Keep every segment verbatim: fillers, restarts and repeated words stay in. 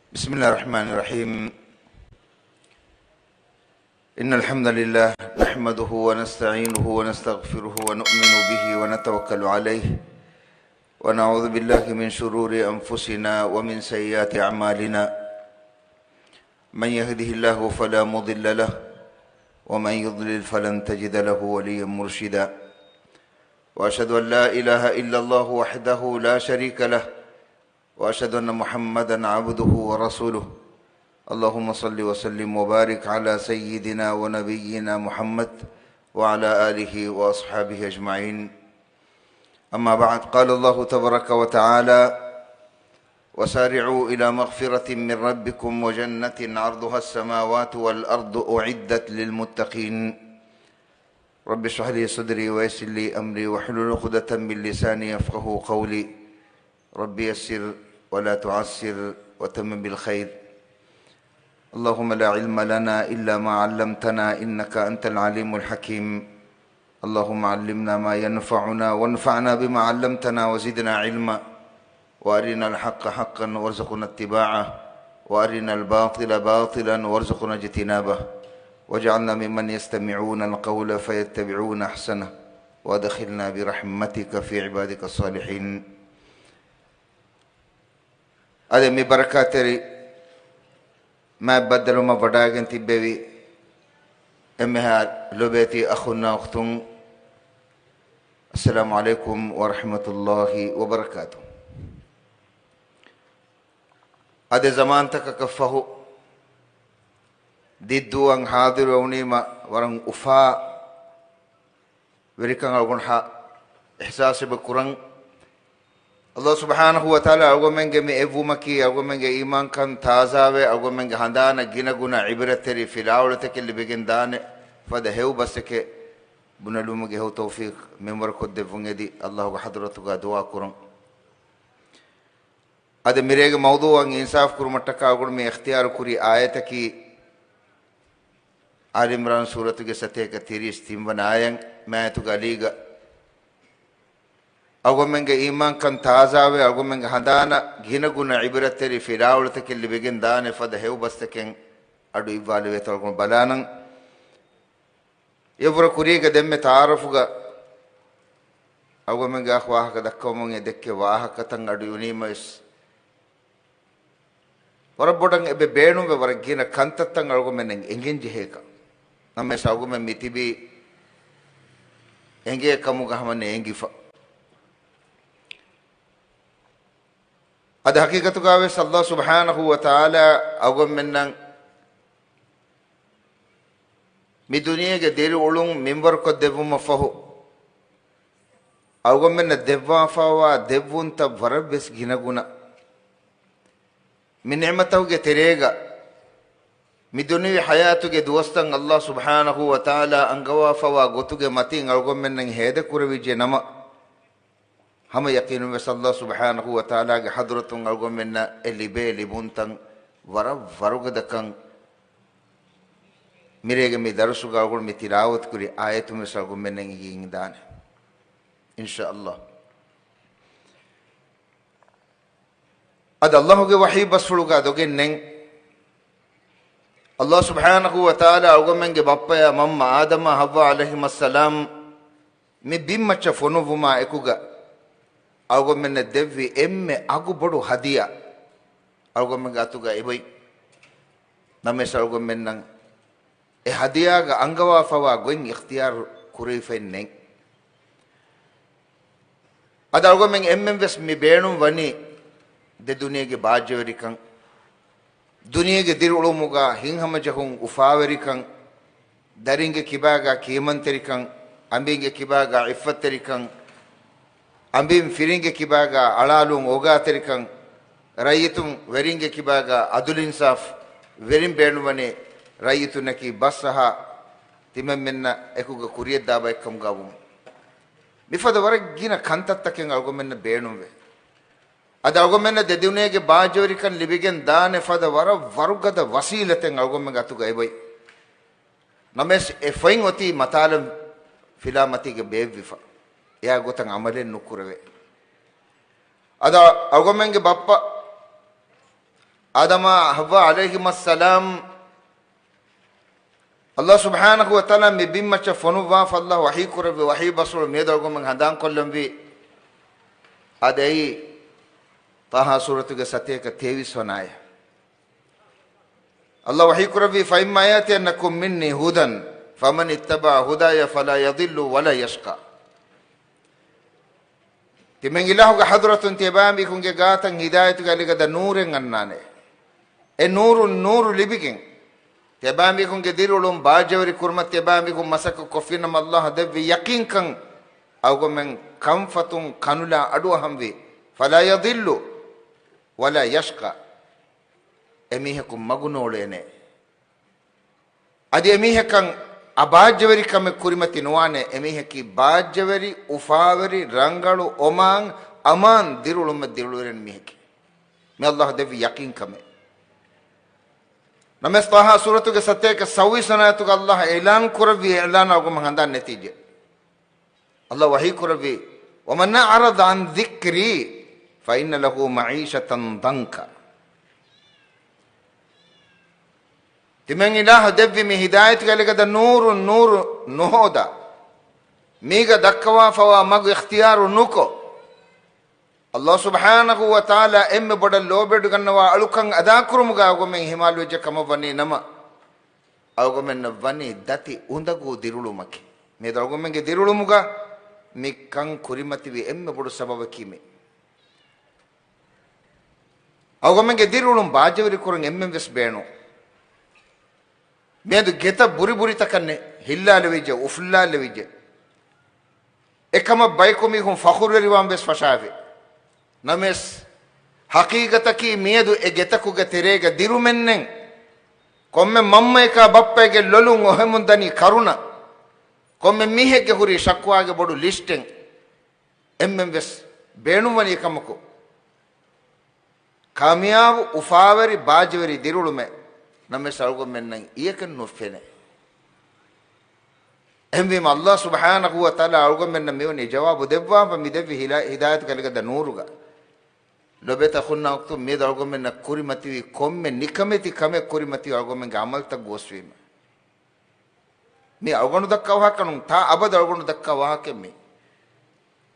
بسم الله الرحمن الرحيم. إن الحمد لله نحمده ونستعينه ونستغفره ونؤمن به ونتوكل عليه ونعوذ بالله من شرور أنفسنا ومن سيئات أعمالنا. من يهده الله فلا مضل له ومن يضلل فلن تجد له وليا مرشدا. وأشهد أن لا إله إلا الله وحده لا شريك له وأشهد أن محمدا عبده ورسوله. اللهم صل وسلم وبارك على سيدنا ونبينا محمد وعلى آله وأصحابه أجمعين. أما بعد، قال الله تبارك وتعالى: وسارعوا إلى مغفرة من ربكم وجنة عرضها السماوات والأرض أعدت للمتقين. رب اشرح لي صدري ويسر لي أمري واحلل عقدة من لساني يفقهوا قولي. رب يسر ولا تعسر وتمم بالخير. اللهم لا علم لنا إلا ما علمتنا إنك أنت العليم الحكيم. اللهم علمنا ما ينفعنا وانفعنا بما علمتنا وزدنا علما. وأرنا الحق حقا وارزقنا اتباعه، وأرنا الباطل باطلا وارزقنا اجتنابه، واجعلنا ممن يستمعون القول فيتبعون أحسنه، وأدخلنا برحمتك في عبادك الصالحين. އަދި މި ބަރަކާތްތެރި މާތް ބައްދަލުމަށް ވަޑައިގެން ތިއްބެވި އެންމެހާ ލޮބޭތި އަޚުންނާ އުޚްތުން، އައްސަލާމު ޢަލައިކުމް ވަރަޙްމަތުﷲި ވަބަރަކާތު. އަދި ޒަމާންތަކަކަށް ފަހު ދިއްދޫއަށް ޙާޟިރުވެވުނީމަ ވަރަށް އުފާ ވެރިކަން އަޅުގަނޑު ހާ އިޙްސާސް އެބަ ކުރަން. ﷲ ސުބްޙާނަހޫ ވަތަޢާލާ އަޅުގަމެންގެ މި އެއްވުމަކީ އަޅުގަމެންގެ އީމާންކަން ތާޒާވެ، އަޅުގަމެންގެ ހަނދާނަށް ގިނަގުނަ ޢިބްރަތްތެރި ފިލާވަޅުތަކެއް ލިބިގެން ދާނެ ފަދަ ހެޔޮ ބަސްއެކޭ ބުނެލުމުގެ ހެޔޮ ތައުފީޤު މިންވަރުކޮށްދެއްވުން އެދި ﷲގެ ޙަޟްރަތުގަ ދުޢާ ކުރަން. އަދި މިރޭގެ މައުޟޫޢަށް އިންސާފު ކުރުމަށްޓަކާ އަޅުގަނޑު މި އިޚްތިޔާރު ކުރި އާޔަތަކީ އާލި ޢިމްރާން ސޫރަތުގެ ސަތޭކަ ތިރީސް ތިން ވަނަ އާޔަތް. މި އާޔަތުގެ އަލީގަ އަޅުގަމެންގެ އީމާންކަން ތާޒާވެ، އަޅުގަމެންގެ ހަނދާނަށް ގިނަގުނަ ޢިބްރަތްތެރި ފިލާވަޅުތަކެއް ލިބިގެން ދާނެ ފަދަ ހެޔޮ ބަސްތަކެއް އަޑު އިއްވާލެވޭތޯ އަޅުގަނޑު ބަލާނަން. އެއަށްވުރެ ކުރީގެ ދެންމެ ތަޢާރަފުގަ އަޅުގަމެންގެ އަޚު ވާހަކަ ދައްކަވަމުން އެ ދެއްކޭ ވާހަކަތައް އަޑު އިވުނީމަވެސް، ވަރަށް ބޮޑަށް އެބަ ބޭނުންވޭ، ވަރަށް ގިނަ ކަންތައްތައް އަޅުގަމެންނަށް އެނގެން ޖެހޭކަން. ނަމަވެސް އަޅުގަމެން މި ތިބީ އެނގޭ ކަމުގަ ހަމަ ނޭނގިފަ. އަދި ޙަޤީޤަތުގަވެސް ﷲ ސުބްޙާނަހޫ ވަތަޢާލާ އަޅުގަނޑުމެންނަށް މި ދުނިޔޭގެ ދިރިއުޅުން މިންވަރުކޮށްދެއްވުމަށްފަހު، އަޅުގަނޑުމެންނަށް ދެއްވާފައިވާ ދެއްވުންތައް ވަރަށްވެސް ގިނަގުނަ. މި ނިޢުމަތުގެ ތެރޭގަ މި ދުނިޔެވީ ޙަޔާތުގެ ދުވަސްތައް ﷲ ސުބްޙާނަހޫ ވަތަޢާލާ އަންގަވާފައިވާ ގޮތުގެ މަތިން އަޅުގަނޑުމެންނަށް ހޭދަކުރެވިއްޖެ ނަމަ، ހަމަ ޔަޤީނުންވެސް ﷲ ސުބްޙާނަހޫ ވަތަޢާލާގެ ޙަޟްރަތުން އަޅުގަނޑުމެންނަށް އެ ލިބޭ ލިބުންތައް ވަރަށް ވަރުގަދަކަން މިރޭގެ މި ދަރުސުގަ އަޅުގަނޑު މި ތިލާވަތުކުރި އާޔަތުންވެސް އަޅުގަނޑުމެންނަށް އެނގިގެންދާނެ، އިންޝާﷲ. އަދި ﷲގެ ވަޙީ ބަސްފުޅުގަ ދޮގެއް ނެތް. ﷲ ސުބްޙާނަހޫ ވަތަޢާލާ އަޅުގަނޑުމެންގެ ބައްޕަޔާ މަންމަ އާދަމާ ޙައްވާ ޢަލައިހިމައްސަލާމް މި ބިންމައްޗަށް ފޮނުއްވުމާ އެކުގަ އަޅުގަނޑުމެންނަށް ދެއްވި އެންމެ އަގު ބޮޑު ހަދިޔާ އަޅުގަނޑުމެންގެ އަތުގަ އެބައި. ނަމަވެސް އަޅުގަނޑުމެންނަށް އެ ހަދިޔާގަ އަންގަވާފައިވާ ގޮތް އިޚްތިޔާރު ކުރެވިފައެއް ނެތް. އަދި އަޅުގަނޑުމެން އެންމެން ވެސް މި ބޭނުން ވަނީ ދެ ދުނިޔޭގެ ބާއްޖަވެރިކަން، ދުނިޔޭގެ ދިރިއުޅުމުގަ ހިތްހަމަޖެހުން، އުފާވެރިކަން، ދަރިންގެ ކިބާގަ ކިޔަމަންތެރިކަން، އަނބީންގެ ކިބާގަ ޢިއްފަތްތެރިކަން، އަނބީން ފިރިންގެ ކިބާގަ އަޅާލުން އޯގާތެރިކަން، ރައްޔިތުން ވެރިންގެ ކިބާގަ ޢަދުލު އިންސާފު، ވެރިން ބޭނުންވަނީ ރައްޔިތުންނަކީ ބަސްއަހާ ތިމަންމެންނަށް އެކުގަ ކުރިޔަށްދާ ބައެއްކަމުގަ ވުމުން. މިފަދަ ވަރަށް ގިނަ ކަންތައްތަކެއް އަޅުގަނޑުމެންނަށް ބޭނުންވޭ. އަދި އަޅުގަނޑުމެންނަށް ދެ ދުނިޔޭގެ ބާއްޖަވެރިކަން ލިބިގެން ދާނެ ފަދަ ވަރަށް ވަރުގަދަ ވަސީލަތެއް އަޅުގަނޑުމެންގެ އަތުގަ އެބައި. ނަމަވެސް އެ ފޮތް އޮތީ މަތާލަން ފިލާމަތީގަ ބޭއްވިފަ. އެއާ ގޮތަށް ޢަމަލެއް ނުކުރެވޭ. އަދި އަޅުގަނޑުމެންގެ ބައްޕަ އާދަމާ ޙައްވާ ޢަލައިހިމައްސަލާމް ﷲ ސުބްޙާނަހޫ ވަތަޢާލާ މި ބިންމައްޗަށް ފޮނުއްވާފަ ﷲ ވަޙީ ކުރެއްވި ވަޙީ ބަސްފުޅު މިއަދު އަޅުގަނޑުމެން ހަނދާންކޮށްލަންވީ. އާދެ، އެއީ ޠާހާ ސޫރަތުގެ ސަތޭކަ ތޭވީސް ވަނަ އާޔަތް. ﷲ ވަޙީ ކުރެއްވީ، فإما يأتينكم مني هدى فمن اتبع هداي فلا يضل ولا يشقى. ތިމަން އިލާހުގެ ޙަޟްރަތުން ތިޔަބައިމީހުންގެ ގާތަށް ހިދާޔަތުގެ އަލިގަދަ ނޫރެއް އަންނާނެ. އެ ނޫރުން ނޫރު ލިބިގެން، ތިޔަބައިމީހުންގެ ދިރިއުޅުން ބާއްޖަވެރި ކުރުމަށް ތިޔަބައިމީހުން މަސައްކަތް ކޮށްފިނަމަ ﷲ ދެއްވި ޔަޤީންކަން އަޅުގަމެން ކަންފަތުން ކަނުލާ އަޑުއަހަންވީ. فلا يضل ولا يشقى. އެމީހަކު މަގު ނޯޅޭނެ. އަދި އެމީހަކަށް އަބާއްޖަވެރިކަމެއް ކުރިމަތި ނުވާނެ. އެމީހަކީ ބާއްޖަވެރި، އުފާވެރި، ރަނގަޅު، އޮމާން، އަމާން ދިރިއުޅުމެއް ދިރިއުޅެން މީހަކީ. މި ﷲ ދެއްވި ޔަޤީންކަމެއް. ނަމަވެސް ޠާހާ ސޫރަތުގެ ސަތޭކަ ސައުވީސް ވަނަ އާޔަތުގަ ﷲ އިޢްލާން ކުރެއްވި އިޢްލާން އަޅުގަނޑުމެން ހަނދާން ނެތިއްޖެ. ﷲ ވަޙީ ކުރެއްވީ، ومن أعرض عن ذكري فإن له معيشة ضنكا. ތިމަން އިލާހު ދެއްވި މި ހިދާޔަތުގެ އަލިގަދަ ނޫރު ނޫރު ނުހޯދާ، މީގަ ދައްކަވާފަވާ މަގު އިޚްތިޔާރު ނުކޮށް، ﷲ ސުބްޙާނަހޫ ވަތަޢާލާ އެންމެ ބޮޑަށް ލޯބިވެޑިގަންނަވާ އަޅުކަން އަދާކުރުމުގަ އަޅުގަމެން ހިމާލުވެއްޖެ ކަމަށް ވަނީ ނަމަ، އަޅުގަމެންނަށް ވަނީ ދަތި އުނދަގޫ ދިރިއުޅުމަކީ. މިއަދު އަޅުގަމެންގެ ދިރިއުޅުމުގަ މި ކަން ކުރިމަތިވި އެންމެ ބޮޑު ސަބަބަކީ މި. އަޅުގަމެންގެ ދިރިއުޅުން ބާއްޖަވެރިކުރަން އެންމެން ވެސް ބޭނުން. މިއަދު ގެތައް ބުރިބުރިތަކަށް ހިއްލާލެވިއްޖެ، އުފުއްލާލެވިއްޖެ. އެކަމަށް ބަޔަކު މީހުން ފަޚުރުވެރިވާން ވެސް ފަށާފި. ނަމަވެސް، ޙަޤީޤަތަކީ މިއަދު އެ ގެތަކުގެ ތެރޭގަ ދިރުމެއްނެތް. ކޮންމެ މަންމަޔަކާ ބައްޕައެއްގެ ލޮލުން އޮހެމުން ދަނީ ކަރުނަ. ކޮންމެ މީހެއްގެ ހުރީ ޝަކުވާގެ ބޮޑު ލިސްޓެއް. އެންމެން ވެސް ބޭނުންވަނީ އެކަމަކު، ކާމިޔާބު، އުފާވެރި، ބާއްޖަވެރި ދިރިއުޅުމެއް. ނަމަވެސް އަޅުގަނޑުމެންނަށް އިޔަކަށް ނުފެނޭ. އެހެންވީމަ، ﷲ ސުބްޙާނަހޫ ވަތަޢާލާ އަޅުގަނޑުމެންނަށް މިވަނީ ޖަވާބު ދެއްވާފަ މި ދެއްވި ހިލާ-، ހިދާޔަތުގެ އަލިގަދަ ނޫރުގަ. ލޮބެތަ ޚުންނަ އުޚްތުން، މިއަދު އަޅުގަނޑުމެންނަށް ކުރިމަތިވި ކޮންމެ ނިކަމެތި ކަމެއް ކުރިމަތިވި އަޅުގަނޑުމެންގެ ޢަމަލުތައް ގޯސްވީމަ. މި އަޅުގަނޑު ދައްކާ ވާހަކަ ނޫން، ތާ އަބަދު އަޅުގަނޑު ދައްކާ ވާހަކައެއް މީ.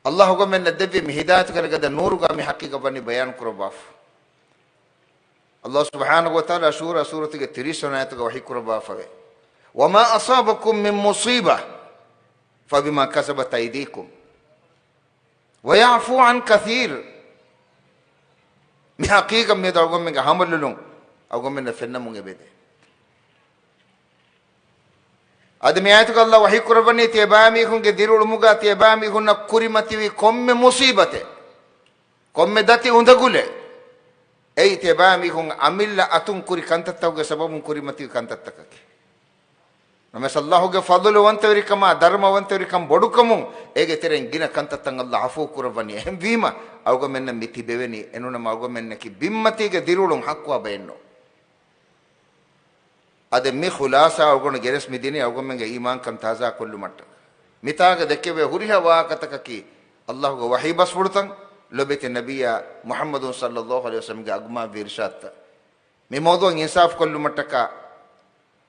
ﷲ އަޅުގަނޑުމެންނަށް ދެއްވި މި ހިދާޔަތުގެ އަލިގަދަ ނޫރުގަ މި ޙަޤީޤަތް ވަނީ ބަޔާން ކުރައްވާފަ. ﷲ ސުބްޙާނަހޫ ވަތަޢާލާ ޝޫރާ ސޫރަތުގެ ތިރީސް ވަނަ އާޔަތުގަ ވަޙީ ކުރައްވާފަވޭ، وما أصابكم من مصيبة فبما كسبت أيديكم ويعفو عن كثير. މި ޙަޤީޤަތް މިއަދު އަޅުގަނޑުމެންގެ ހަމަލޮލުން އަޅުގަނޑުމެންނަށް ފެންނަމުން އެބަދޭ. އަދި މި އާޔަތުގަ ﷲ ވަޙީ ކުރައްވަނީ ތިޔަބައިމީހުންގެ ދިރިއުޅުމުގަ ތިޔަބައިމީހުންނަށް ކުރިމަތިވި ކޮންމެ މުޞީބަތެއް، ކޮންމެ ދަތި އުނދަގުލެއް، އެއީ ތިޔަބައިމީހުން އަމިއްލަ އަތުން ކުރި ކަންތައްތަކުގެ ސަބަބުން ކުރިމަތިވި ކަންތައްތަކަކީ. ނަމަވެސް ﷲގެ ފަޟުލުވަންތަވެރިކަމާ، ދަރުމަވަންތަވެރިކަން ބޮޑުކަމުން އޭގެ ތެރެއިން ގިނަ ކަންތައްތައް ﷲ ޢަފޫ ކުރައްވަނީ. އެހެންވީމަ، އަޅުގަމެންނަށް މި ތިބެވެނީ. އެނޫނަމަ އަޅުގަމެންނަކީ ބިންމަތީގެ ދިރިއުޅުން ޙައްޤުވާ ބައެއްނޫން. އަދި މި ޚުލާޞާ އަޅުގަނޑު ގެނެސް މިދިނީ އަޅުގަމެންގެ އީމާންކަން ތާޒާކޮށްލުމަށްޓަކަ. މިތާގަ ދެކެވޭ ހުރިހާ ވާހަކަތަކަކީ ﷲގެ ވަޙީ ބަސްފުޅުތައް، ލޮބެތި ނަބިއްޔާ މުޙައްމަދު ޞައްލައްލާހު ޢަލައިހި ވަސައްލަމްގެ އަގުމާވި އިރުޝާދުތައް. މި މައުޟޫޢަށް އިންސާފު ކޮށްލުމަށްޓަކާ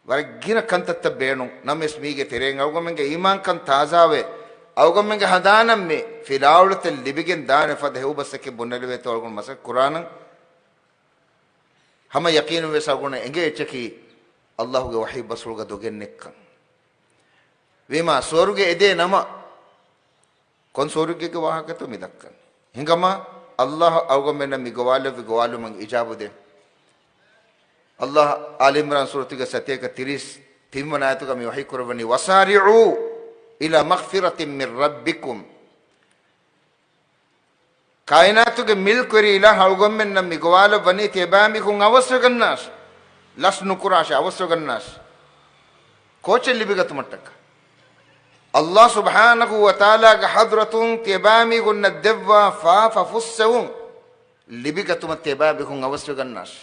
ވަރަށް ގިނަ ކަންތައްތައް ބޭނުން. ނަމަވެސް މީގެ ތެރެއިން އަޅުގަމެންގެ އީމާންކަން ތާޒާވެ، އަޅުގަމެންގެ ހަނދާނަށް މި ފިލާވަޅުތައް ލިބިގެން ދާނެ ފަދަ ހެޔޮބަސްއެކޭ ބުނެލެވޭތޯ އަޅުގަނޑު މަސައްކަތް ކުރާނަން. ހަމަ ޔަޤީނުން ވެސް އަޅުގަނޑަށް އެނގޭ އެއްޗަކީ ﷲގެ ވަޙީ ބަސްފުޅުގަ ދޮގެއް ނެތްކަން. ވީމާ ސުވަރުގެ އެދޭ ނަމަ، ކޮން ސުވަރުގެގެ ވާހަކަތޯ މި ދައްކަނީ؟ ހިނގަމާ، ﷲ އަޅުގަނޑުމެންނަށް މި ގޮވާލެއްވި ގޮވާލުމަށް އިޖާބަ ދޭ. ﷲ އާލި ޢިމްރާން ސޫރަތުގެ ސަތޭކަ ތިރީސް ތިން ވަނަ އާޔަތުގަ މި ވަޙީ ކުރައްވަނީ، وسارعوا إلى مغفرة من ربكم. ކާއިނާތުގެ މިލްކުވެރި އިލާހު އަޅުގަނޑުމެންނަށް މި ގޮވާލައްވަނީ ތިޔަބައިމީހުން އަވަސްވެގަންނާށި، ލަސް ނުކުރާށި، އަވަސްވެގަންނާށި. ކޯޗެއް ލިބިގަތުމަށްޓަކާ؟ ﷲ ސުބްޙާނަހޫ ވަތަޢާލާގެ ޙަޟްރަތުން ތިޔަބައިމީހުންނަށް ދެއްވާ ފާފަ ފުއްސެވުން ލިބިގަތުމަށް ތިޔަބައިމީހުން އަވަސްވެގަންނާށި.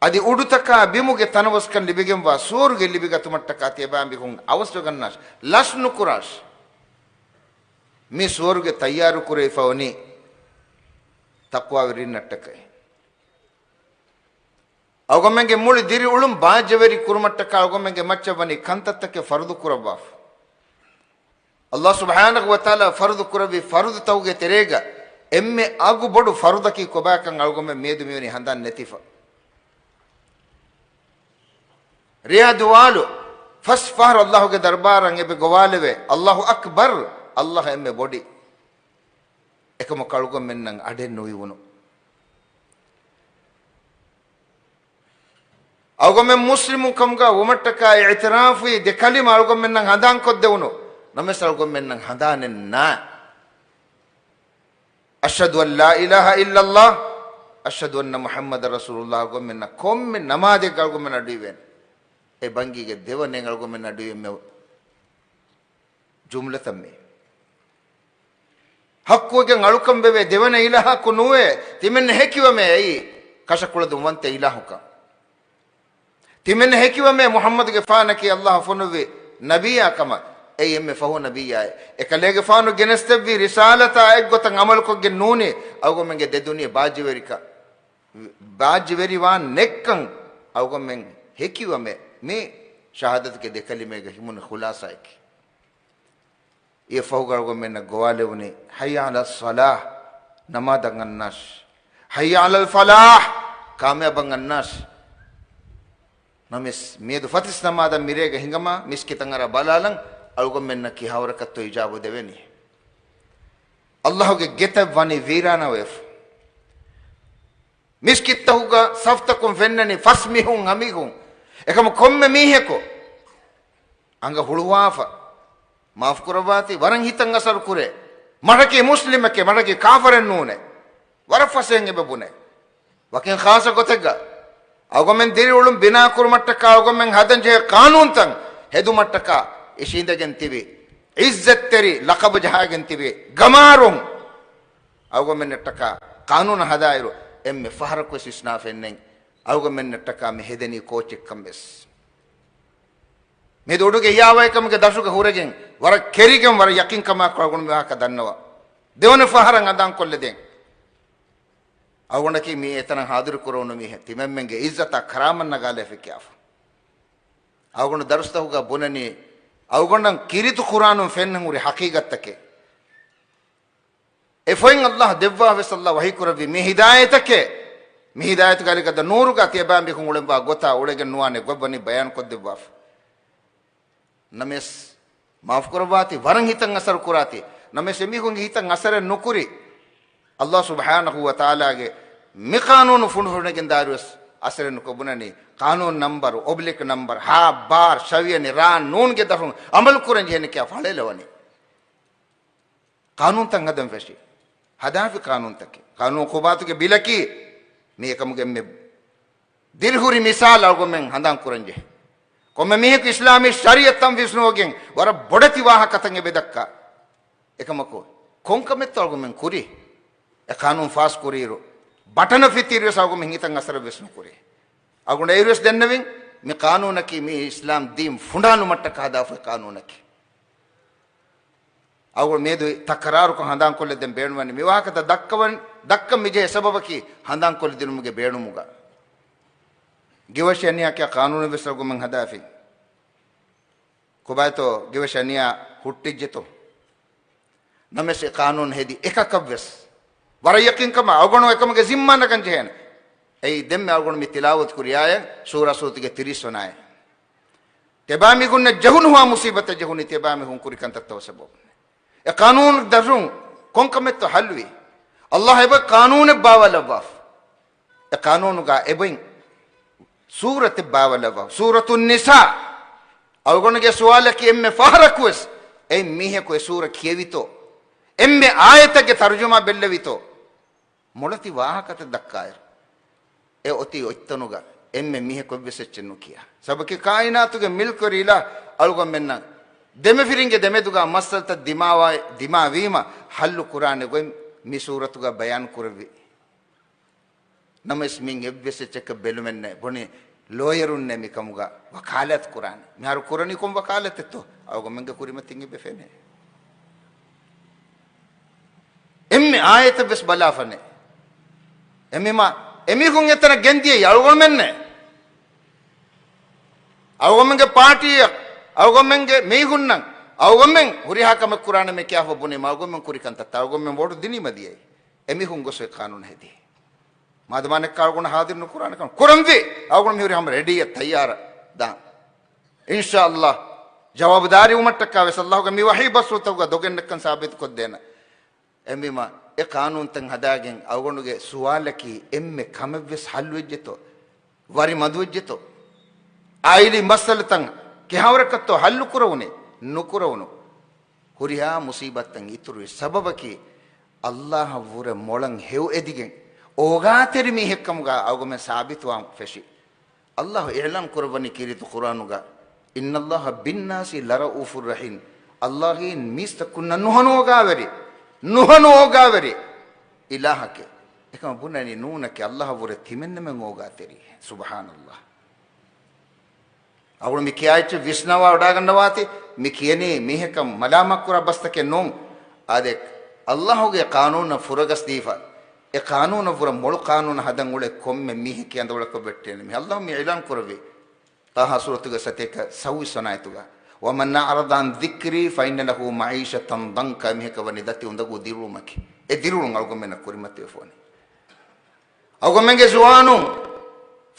އަދި އުޑުތަކާ ބިމުގެ ތަނަވަސްކަން ލިބިގެންވާ ސުވަރުގެ ލިބިގަތުމަށްޓަކާ ތިޔަބައިމީހުން އަވަސްވެގަންނާށި، ލަސް ނުކުރާށި. މި ސުވަރުގެ ތައްޔާރުކުރެވިފަ ވަނީ ތަޤްވާވެރިންނަށްޓަކައި. އަޅުގަނޑުމެންގެ މުޅި ދިރިއުޅުން ބާއްޖަވެރި ކުރުމަށްޓަކާ އަޅުގަނޑުމެންގެ މައްޗަށް ވަނީ ކަންތައްތަކެއް ފަރުޟު ކުރައްވާފަ. އައްލާހު ސުބްޙާނަހު ވަތަޢާލާ ފަރުޟު ކުރެއްވި ފަރުޟުތަކުގެ ތެރޭގަ އެންމެ އަގު ބޮޑު ފަރުޟަކީ ކޮބާކަން އަޅުގަނޑުމެން މިއަދު މިވަނީ ހަނދާން ނެތިފަ. ރެޔާ ދުވާލު ފަސް ފަހަރު އައްލާހުގެ ދަރުބާރަށް އެބަ ގޮވާލެވޭ. އައްލާހު އަކްބަރު، އައްލާހު އެންމެ ބޮޑި. އެކަމަކު އަޅުގަނޑުމެންނަށް އަޑެއް ނުއިވުނު. އަޅުގަނޑުމެން މުސްލިމުން ކަމުގަ ވުމަށްޓަކާ އިޢުތިރާފުވި ދެ ކަލިމަ އަޅުގަނޑުމެންނަށް ހަނދާންކޮށްދެވުނު. ނަމަވެސް އަޅުގަނޑުމެންނަށް ހަނދާނެއް ނާ. أشهد أن لا إله إلا الله، أشهد أن محمدا رسول الله. އަޅުގަނޑުމެންނަށް ކޮންމެ ނަމާދެއްގަ އަޅުގަނޑުމެން އަޑުއިވޭނެ. އެ ބަންގީގެ ދެވަނައިން އަޅުގަނޑުމެން އަޑުއިވެމެ ޖުމްލަތައް މީ. ޙައްޤުވެގެން އަޅުކަން ވެވޭ ދެވަނަ އިލާހަކު ނުވޭ، ތިމެން ހެކިވަމޭ އެއީ ކަށަކުޅަދުން ވަންތަ އިލާހުކަން. ތިމެން ހެކިވަމޭ މުޙައްމަދުގެފާނަކީ އައްލާހު ފޮނުއްވި ނަބިއްޔާ ކަމަށް. އެއީ އެންމެ ފަހު ނަބިއްޔާއޭ. އެކަލޭގެފާނު ގެނެސްދެއްވި ރިސާލަތާ އެއްގޮތަށް ޢަމަލުކޮށްގެން ނޫނީ އަޅުގަނޑުމެންގެ ދެ ދުނިޔެ ބާއްޖަވެރިކަން، ބާއްޖަވެރިވާން ނެތްކަން އަޅުގަނޑުމެން ހެކިވަމޭ. މި ޝަހާދަތުގެ ދެ ކަލިމައިގަ ހިމުނު ޚުލާޞާއަކީ. އެއަށްފަހުގަ އަޅުގަނޑުމެންނަށް ގޮވާލެވުނީ، حي على الصلاة، ނަމާދަށް އަންނާށި. حي على الفلاح، ކާމިޔާބަށް އަންނާށި. ނަމަވެސް މިއަދު ފަތިސް ނަމާދަށް މިރޭގަ ހިނގަމާ މިސްކިތަށް އަރާ ބަލާލަން، އަޅުގަނޑުމެންނަށް ކިހާވަރަކަށްތޯ އިޖާބަ ދެވެނީ. އައްލާހުގެ ގެތައް ވަނީ ވީރާނާވެފަ. މިސްކިތްތަކުގަ ސަފްތަކުން ފެންނަނީ ފަސް މީހުން، ހަ މީހުން. އެކަމަކު ކޮންމެ މީހަކު އަނގަ ހުޅުވާފަ. މާފުކުރައްވާތި، ވަރަށް ހިތަށް އަސަރު ކުރޭ. މަޑަކީ މުސްލިމެކޭ، މަޑަކީ ކާފަރެއް ނޫނޭ. ވަރަށް ފަސޭހައިން އެބަ ބުނޭ. ވަކިން ޚާއްޞަ ގޮތެއްގަ އަޅުގަނޑުމެން ދިރިއުޅުން ބިނާކުރުމަށްޓަކާ އަޅުގަނޑުމެން ހަދަންޖެހޭ ޤާނޫނުތައް ހެދުމަށްޓަކާ އިށީނދެގެން ތިބި، ޢިއްޒަތްތެރި ލަޤަބު ޖަހާގެން ތިބި ގަމާރުން އަޅުގަނޑުމެންނަށްޓަކާ ޤާނޫނު ހަދާއިރު، އެންމެ ފަހަރަކުވެސް ވިސްނާފައެއްނެތް އަޅުގަނޑުމެންނަށްޓަކާ މި ހެދެނީ ކޯޗެއްކަންވެސް. މިއަދު އުޑުގެ ހިޔާވަހިކަމުގެ ދަށުގަ ހުރެގެން، ވަރަށް ކެރިގެން، ވަރަށް ޔަޤީންކަމާއެކު އަޅުގަނޑު މި ވާހަކަ ދަންނަވާ. ދެވަނަ ފަހަރަށް ހަނދާންކޮށްލަދޭން. އަޅުގަނޑަކީ މި އެތަނަށް ހާޟިރު ކުރެވުނު މީހެއް، ތިމަންމެންގެ ޢިއްޒަތާ ކަރާމަތް ނަގާލައިފި ކިޔާފަ. އަޅުގަނޑު ދަރުސްތަކުގަ ބުނަނީ، އަޅުގަނޑަށް ކީރިތި ޤުރްއާނުން ފެންނަން ހުރި ޙަޤީޤަތްތަކެއް. އެ ފޮތް އައްލާހު ދެއްވާ ވެސް އައްލާހު ވަޙީ ކުރެއްވި މި ހިދާޔަތަކޭ، މި ހިދާޔަތުގެ އަލިގަދަ ނޫރުގަ ތިޔަބައިމީހުން އުޅެންވާ ގޮތާ އުޅެގެން ނުވާނެ ގޮތް ވަނީ ބަޔާން ކޮށްދެއްވާފަ. ނަމަވެސް މާފުކުރައްވާތި، ވަރަށް ހިތަށް އަސަރު ކުރާތި. ނަމަވެސް އެމީހުންގެ ހިތަށް އަސަރެއް ނުކުރި. އައްލާހު ސުބްޙާނަހު ވަތަޢާލާގެ މި ޤާނޫނު ފުނޑުފުނޑުނެގެން ދާއިރުވެސް އަސަރެއް ނުކޮށް ބުނަނީ، ޤާނޫނު ނަމްބަރު، އޮބްލިކް ނަމްބަރު، ހާ، ބާރް، ޝަވިޔަނި، ރާ، ނޫންގެ ދަށުން އަމަލު ކުރަން ޖެހެނީ ކިޔާ ފަޅޭލަވަނީ. ޤާނޫނުތައް ހަދަން ފެށި. ހަދާފި ޤާނޫނުތަކެއް. ޤާނޫނު ޚުބާތުގެ ބިލަކީ މީ އެކަމުގެ އެންމެ ދިރިހުރި މިސާލު އަޅުގަނޑުމެން ހަނދާން ކުރަންޖެހޭ. ކޮންމެ މީހަކު އިސްލާމީ ޝަރީޢަތް ތަންފީޒު ނުވެގެން ވަރަށް ބޮޑެތި ވާހަކަތައް އެބަ ދައްކާ. އެކަމަކު، ކޮންކަމެއްތޯ އަޅުގަނޑުމެން ކުރީ؟ އެ ޤާނޫނު ފާސް ކުރިއިރު، ބަޓަނަށް ފިތިއިރުވެސް އަޅުގަނޑުމެން ހިތަށް އަސަރެއްވެސް ނުކުރޭ. އަޅުގަނޑު އޭރުވެސް ދެންނެވިން، މި ޤާނޫނަކީ މި އިސްލާމް ދީން ފުނޑާލުމަށްޓަކާ ހަދާފައި ޤާނޫނަކީ. އަޅުގަނޑު މިއަދު ތަކްރާރުކޮށް ހަނދާންކޮށްލަދޭން ބޭނުންވަނީ، މި ވާހަކަތައް ދައްކަވަން، ދައްކަން މިޖެހޭ ސަބަބަކީ ހަނދާންކޮށްލަދިނުމުގެ ބޭނުމުގަ. ގިވެށި އަނިޔާކިޔާ ޤާނޫނެއްވެސް އަޅުގަނޑުމެން ހަދާފިން. ކޮބާތޯ ގިވެށި އަނިޔާ ހުއްޓިއްޖެތޯ؟ ނަމަވެސް އެ ޤާނޫނު ހެދި އެކަކަށްވެސް ވަރަށް ޔަޤީންކަމާ އަޅުގަނޑު އެކަމުގެ ޒިންމާ ނަގަން ޖެހޭނެ. އެއީ ދެންމެ އަޅުގަނޑު މި ތިލާވަތު ކުރި އާޔަތް ސޫރަ ޞައްފާތުގެ ތިރީސް ވަނަ އާޔަތް. ތިޔަބައިމީހުންނަށް ޖެހުނުހާ މުޞީބަތެއް ޖެހުނީ ތިޔަބައިމީހުން ކުރި ކަންތައްތަކުގެ ސަބަބުން. އެ ޤާނޫނު ދަށުން ކޮންކަމެއްތޯ ޙައްލުވީ؟ އައްލާހު އެބަ ޤާނޫނެއް ބާވާލައްވާފަ. އެ ޤާނޫނުގަ އެބައިން ސޫރަތެއް ބާވާލައްވާފަ. ސޫރަތުއް ނިސާ. އަޅުގަނޑުގެ ސުވާލަކީ އެންމެ ފަހަރަކުވެސް އެއިން މީހަކު އެ ސޫރަ ކިޔެވިތޯ؟ އެންމެ އާޔަތެއްގެ ތަރުޖަމާ ބެއްލެވިތޯ؟ މޮޅަތި ވާހަކަތައް ދައްކާއިރު، އެ އޮތީ އޮތްތަނުގަ އެންމެ މީހަކު އެއްވެސް އެއްޗެއް ނުކިޔާ. ސަބަބަކީ ކާއިނާތުގެ މިލްކުވެރި އިލާހު އަޅުގަނޑުމެންނަށް ދެމަފިރިންގެ ދެމެދުގަ މައްސަލަތައް ދިމާވާ، ދިމާވީމަ ޙައްލު ކުރާނެ ގޮތް މި ސޫރަތުގަ ބަޔާން ކުރެއްވި. ނަމަވެސް މިން އެއްވެސް އެއްޗަކަށް ބެލުމެއްނެ. ބުނި ލޯޔަރުންނޭ މިކަމުގަ ވަކާލާތު ކުރާނެ. މިހާރު ކުރަނީ ކޮން ވަކާލަތެއްތޯ؟ އަޅުގަނޑުމެންގެ ކުރިމަތިން އެބަ ފެނޭ. އެންމެ އާޔަތެއް ވެސް ބަލާފަނޭ. އެމީމާ، އެމީހުން އެތަނަށް ގެންދިޔައީ އަޅުގަނޑުމެންނޭ. އަޅުގަނޑުމެންގެ ޕާޓީއަށް، އަޅުގަނޑުމެންގެ މީހުންނަށް، އަޅުގަނޑުމެން ހުރިހާ ކަމެއް ކުރާނަމޭ ކިޔާފަ ބުނީމަ، އަޅުގަނޑުމެން ކުރި ކަންތައްތައް އަޅުގަނޑުމެން ވޯޓު ދިނީމަ ދިޔައީ. އެމީހުން ގޮސް އެ ޤާނޫނު ހެދީ. މާދަމާ ނެއްކާ އަޅުގަނޑު ހާޒިރު ނުކުރާނެ ކަމަށް ކުރަންވީ. އަޅުގަނޑު މިހުރި ހަމަ ރެޑީއަށް ތައްޔާރަށް ދާން. އިންޝާﷲ ޖަވާބުދާރީވުމަށްޓަކާ ވެސް ﷲގެ މި ވަޙީ ބަސްފުޅުތަކުގަ ދޮގެއް ނެތްކަން ސާބިތުކޮށްދޭނަ. އެހެންވީމަ، އެ ޤާނޫނުތައް ހަދާގެން އަޅުގަނޑުގެ ސުވާލަކީ، އެންމެ ކަމެއްވެސް ޙައްލުވެއްޖެތޯ؟ ވަރި މަދުވެއްޖެތޯ؟ ޢާއިލީ މައްސަލަތައް ކިހާވަރަކަށްތޯ ޙައްލު ކުރެވުނީ؟ ނުކުރެވުނު. ހުރިހާ މުޞީބަތްތައް އިތުރުވި ސަބަބަކީ، ﷲއަށްވުރެ މޮޅަށް ހެޔޮ އެދިގެން، އޯގާތެރި މީހެއްކަމުގަ އަޅުގަނޑުމެން ސާބިތުވާން ފެށި. ﷲ އިޢުލާން ކުރައްވަނީ ކީރިތި ޤުރްއާނުގަ، "إِنَّ اللَّهَ بِالنَّاسِ لَرَءُوفٌ رَحِيمٌ." ﷲ އިން މީސްތަކުންނަށް ނުހަނު އޯގާވެރި، ނުހަނު އޯގާވެރި އިލާހެކޭ. އެކަމަށް ބުނަނީ ނޫނެކޭ، ﷲއަށްވުރެ ތިމެންނަމެން އޯގާތެރި. ސުބްޙާނަﷲ. އަޅުގަނޑު މި ކިޔާ އެއްޗެއް ވިސްނަވާ ވަޑައިގަންނަވާތި، މި ކިޔަނީ މީހަކަށް މަލާމާތް ކުރާ ބަސްތަކެއް ނޫން. އާދެ، ﷲގެ ޤާނޫނަށް ފުރަގަސް ދީފަ، އެ ޤާނޫނަށްވުރެ މޮޅު ޤާނޫނު ހަދަން އުޅޭ ކޮންމެ މީހެކޭ އަނދަވަޅަކަށް ވެއްޓޭނެ. މި ﷲ މި އިޢުލާން ކުރެއްވި. ޠާހާ ސޫރަތުގެ ސަތޭކަ ސައުވީސް ވަނަ އާޔަތުގަ، "وَمَنْ أَعْرَضَ عَنْ ذِكْرِي فَإِنَّ لَهُ مَعِيشَةً ضَنْكًا." މީހަކަށް ވަނީ ދަތި އުނދަގޫ ދިރިއުޅުމަކީ. އެ ދިރިއުޅުން އަޅުގަނޑުމެންނަށް ކުރިމަތިވެފަ ވަނީ. އަޅުގަނޑުމެންގެ ޒުވާނުން،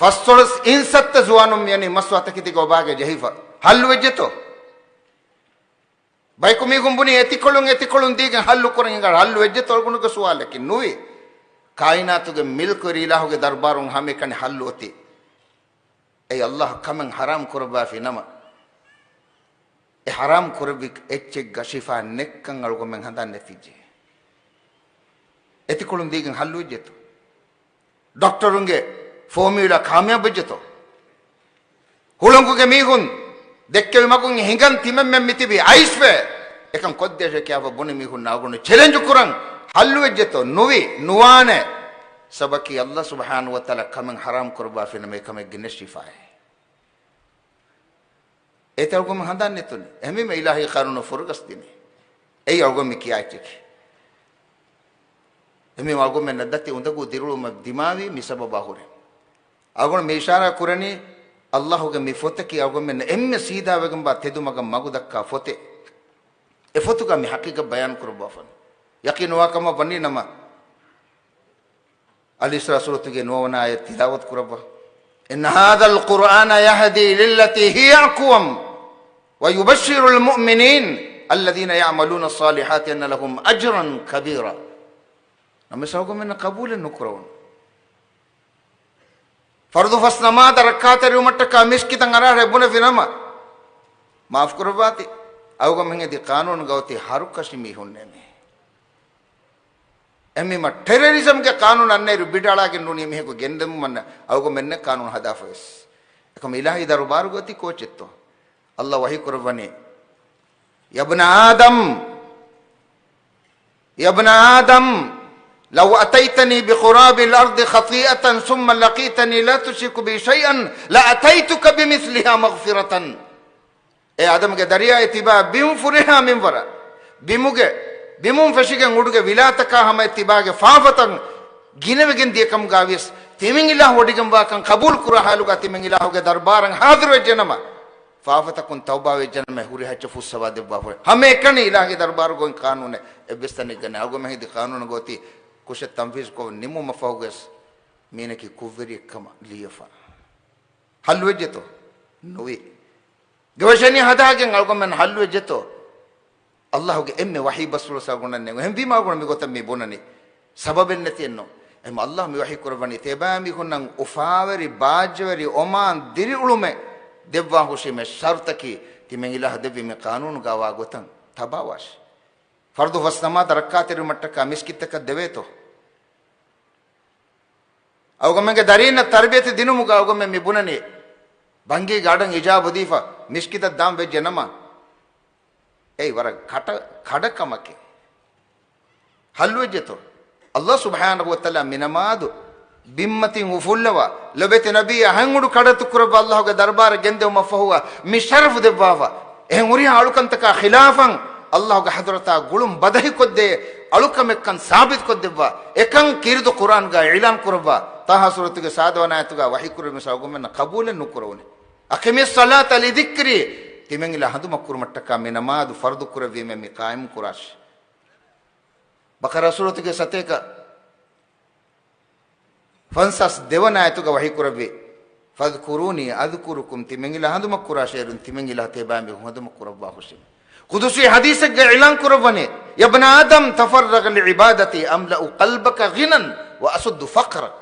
ފަސްދޮޅަސް އިން ސައްތަ ޒުވާނުން މިއަނީ މަސްވާތަކެތީގަ އޮބާގެ ޖެހިފަ. ޙައްލު ވެއްޖެތޯ؟ ބަޔަކު މީހުން ބުނީ އެތިކޮޅުން، އެތިކޮޅުން ދީގެން ޙައްލު ކުރަން ހިނގާ، ޙައްލު ވެއްޖެތޯ އަޅުގަނޑުގެ ސުވާލަކީ؟ ނުވި. ކާއިނާތުގެ މިލްކުވެރި އިލާހުގެ ދަރުބާރުން ހަމައެކަނި ޙައްލު އޮތީ. އެއީ ﷲ ކަމެއް ޙަރާމް ކުރައްވާފި ނަމަ، އެ ޙަރާމް ކުރެއްވި އެއްޗެއްގަ ޝިފާ ނެތްކަން އަޅުގަނޑުމެން ހަނދާން ނެތިއްޖެ. އެތިކޮޅުން ދީގެން ޙައްލު ވެއްޖެތޯ؟ ޑޮކްޓަރުންގެ ފޯމިއުލާ ކާމިޔާބު ވެއްޖެތޯ؟ ހުޅަނގުގެ މީހުން ދެއްކެވި މަގުން ހިނގަން ތިމެންމެން މިތިބީ އައިސްވެ. އެކަން ކޮށްދޭށޭ ކިޔާފަ ބުނި މީހުންނާ އަޅުގަނޑު ޗެލެންޖު ކުރަން. ޙައްލު ވެއްޖެތޯ؟ ނުވި، ނުވާނެ. ސަބަބަކީ ﷲ ސުބްޙާނަހޫ ވަތަޢާލާ ކަމެއް ޙަރާމް ކުރައްވާފިނަމަ އެކަމެއްގެ ނެތް ޝިފާއެއް. އޭތަ އަޅުގަނޑުމެން ހަނދާން ނެތުނީ. އެހެންވީމަ އިލާހީ ޤާނޫނު ފުރަގަސް ދިނީ. އެއީ އަޅުގަނޑު މި ކިޔާ އެއްޗަކީ. އެހެންވީމަ އަޅުގަނޑުމެންނަށް ދަތި އުނދަގޫ ދިރިއުޅުމަށް ދިމާވީ މި ސަބަބާ ހުރެ. އަޅުގަނޑު މި އިޝާރާ ކުރަނީ، ﷲގެ މި ފޮތަކީ އަޅުގަނޑުމެންނަށް އެންމެ ސީދާވެގެންވާ ތެދުމަގަށް މަގުދައްކާ ފޮތެއް. އެ ފޮތުގަ މި ޙަޤީޤަތް ބަޔާން ކުރައްވާފަން. ޔަޤީނުވާ ކަމަށް ވަނީ ނަމަ، އަލް އިސްރާ ސޫރަތުގެ ނުވަވަނަ އާޔަތް ތިލާވަތު ކުރައްވާ. "إِنَّ هَذَا الْقُرْآنَ يَهْدِي لِلَّتِي هِيَ أَقْوَمُ وَيُبَشِّرُ الْمُؤْمِنِينَ الَّذِينَ يَعْمَلُونَ الصَّالِحَاتِ أَنَّ لَهُمْ أَجْرًا كَبِيرًا." ނަމަވެސް އަޅުގަނޑުމެންނަށް ޤަބޫލެއް ނުކުރެވުނު. ފަރުޟު ފަސް ނަމާދަށް ރައްކާތެރިވުމަށްޓަކާ މިސްކިތަށް އަރާށޭ ބުނެފި ނަމަ، މާފު ކުރައްވާތި، އަޅުގަނޑުމެން އެދި ޤާނޫނުގަ އޮތީ ހަރުކަށި މީހުންނޭމޭ. އެހެންވީމަ ޓެރަރިޒަމްގެ ޤާނޫނު އަންނައިރު ބިޑައަޅާގެން ނޫނީ މީހަކު ގެންދެމުމަށް އަޅުގަނޑުމެންނެއް ޤާނޫނު ހަދާފަވެސް. އެކަމަ އިލާހީ ދަރުބާރުގަ އޮތީ ކޯޗެއްތޯ؟ ﷲ ވަޙީ ކުރައްވަނީ، "يَا ابْنَ آدَمَ، يَا ابْنَ آدَمَ، لَوْ أَتَيْتَنِي بِقُرَابِ الْأَرْضِ خَطِيئَةً ثُمَّ لَقِيتَنِي لَا تُشْرِكُ بِي شَيْئًا لَأَتَيْتُكَ بِمِثْلِهَا مَغْفِرَةً." އޭ އާދަމްގެ ދަރިޔާ، އެ ތިބާ ބިމު ފުރިހާ މިންވަރަށް، ބިމުގެ، ބިމުން ފެށިގެން އުޑުގެ ވިލާތަކާ ހަމަ އެ ތިބާގެ ފާފަތައް ގިނަވެގެން ދިޔަކަމުގަ ވިޔަސް، ތިމެން އިލާހު ވޮޑިގެންވާކަން ޤަބޫލު ކުރާ ޙާލުގަ ތިމެން އިލާހުގެ ދަރުބާރަށް ޙާޟިރުވެއްޖެނަމަ، ފާފަތަކުން ތައުބާވެއްޖެނަމަ ހުރި ހައްޗަށް ފުއްސަވާ ދެއްވާފަ. ހަމައެކަނި އިލާހުގެ ދަރުބާރުގައި ޤާނޫނެއް އެއްވެސް ތަނެއްގަ ނެތް. އަޅުގަނޑުމެން ހެދި ޤާނޫނުގަ އޮތީ ކުށެއް ތަންފީޒުކޮށް ނިމުމަށް ފަހުގަސް މީނަކީ ކުށްވެރިއެއްކަމަށް ލިޔެފަ. ޙައްލުވެއްޖެތޯ؟ ނުވި. ގަވަށެނި ހަދާގެން އަޅުގަނޑުމެން ޙައްލުވެއްޖެތޯ؟ ﷲގެ އެންމެ ވަޙީ ބަސްފުޅު އަޅުގަނޑަށް ނެތް. އެހެންވީމަ އަޅުގަނޑު މިގޮތަށް މި ބުނަނީ. ސަބަބެއް ނެތިއެއްނު. އެހެން ﷲ މި ވަޙީ ކުރައްވަނީ ތިޔަބައިމީހުންނަށް އުފާވެރި، ބާއްޖަވެރި، އޮމާން ދިރިއުޅުމެއް ދެއްވާ ހުށީމޭ ޝަރުތަކީ ތިމެން އިލާހު ދެއްވި މި ޤާނޫނުގަ ވާ ގޮތަށް ތަބާވާށި. ފަރުޟު ފަސް ނަމާދަށް ރައްކާތެރިވުމަށްޓަކާ މިސްކިތްތަކަށް ދެވޭތޯ؟ އަޅުގަނޑުމެންގެ ދަރީންނަށް ތަރުބިޔަތު ދިނުމުގަ އަޅުގަނޑުމެން މި ބުނަނީ، ބަންގީގެ އަޑަށް އިޖާބަ ދީފަ މިސްކިތަށް ދާން ވެއްޖެ ނަމަ، އެއީ ވަރަށް ކަޓަ، ކަޑަ ކަމަކީ. ޙައްލުވެއްޖެތޯ؟ ﷲ ސުބްޙާނަހޫ ވަތަޢާލާ މި ނަމާދު ބިންމަތިން އުފުއްލަވާ، ލޮބެތި ނަބީ އަހަންއުޑު ކަޑައްތު ކުރައްވާ ﷲގެ ދަރުބާރަށް ގެންދެވުމަށްފަހުގަ މި ޝަރަފު ދެއްވާފަ. އެހެން ހުރިހާ އަޅުކަންތަކާ ޚިލާފަށް ﷲގެ ޙަޟްރަތާ ގުޅުން ބަދަހިކޮށްދޭ އަޅުކަމެއްކަން ސާބިތުކޮށްދެއްވާ، އެކަން ކީރިތި ޤުރްއާނުގަ އިޢުލާން ކުރައްވާ، ޠާހާ ސޫރަތުގެ ސާދަވަނަ އާޔަތުގަ ވަޙީ ކުރެއްވި މިސް އަޅުގަނޑުމެންނަށް ޤަބޫލެއް ނުކުރެވުނީ. أقم الصلاة لذكري، ތިމަން އިލާ ހަނދުމަ ކުރުމަށްޓަކާ މި ނަމާދު ފަރުދު ކުރެއްވީމޭ މި ޤާއިމް ކުރާށި. ބަޤަރާ ސޫރަތުގެ ސަތޭކަ. ފަންސާސް ދެވަނަ އާޔަތުގަ ވަޙީ ކުރެއްވި، فاذكروني أذكركم، ތިމަން އިލާ ހަނދުމަ ކުރާށޭ، އޭރުން ތިމަން އިލާ ތިޔަބައިމީހުން ހަނދުމަ ކުރައްވާހުށި. ޤުދުސީ ޙަދީޘެއްގަ އިޢުލާން ކުރައްވަނީ، يا ابن آدم تفرغ لعبادتي أملأ قلبك غنى وأسد فقرك.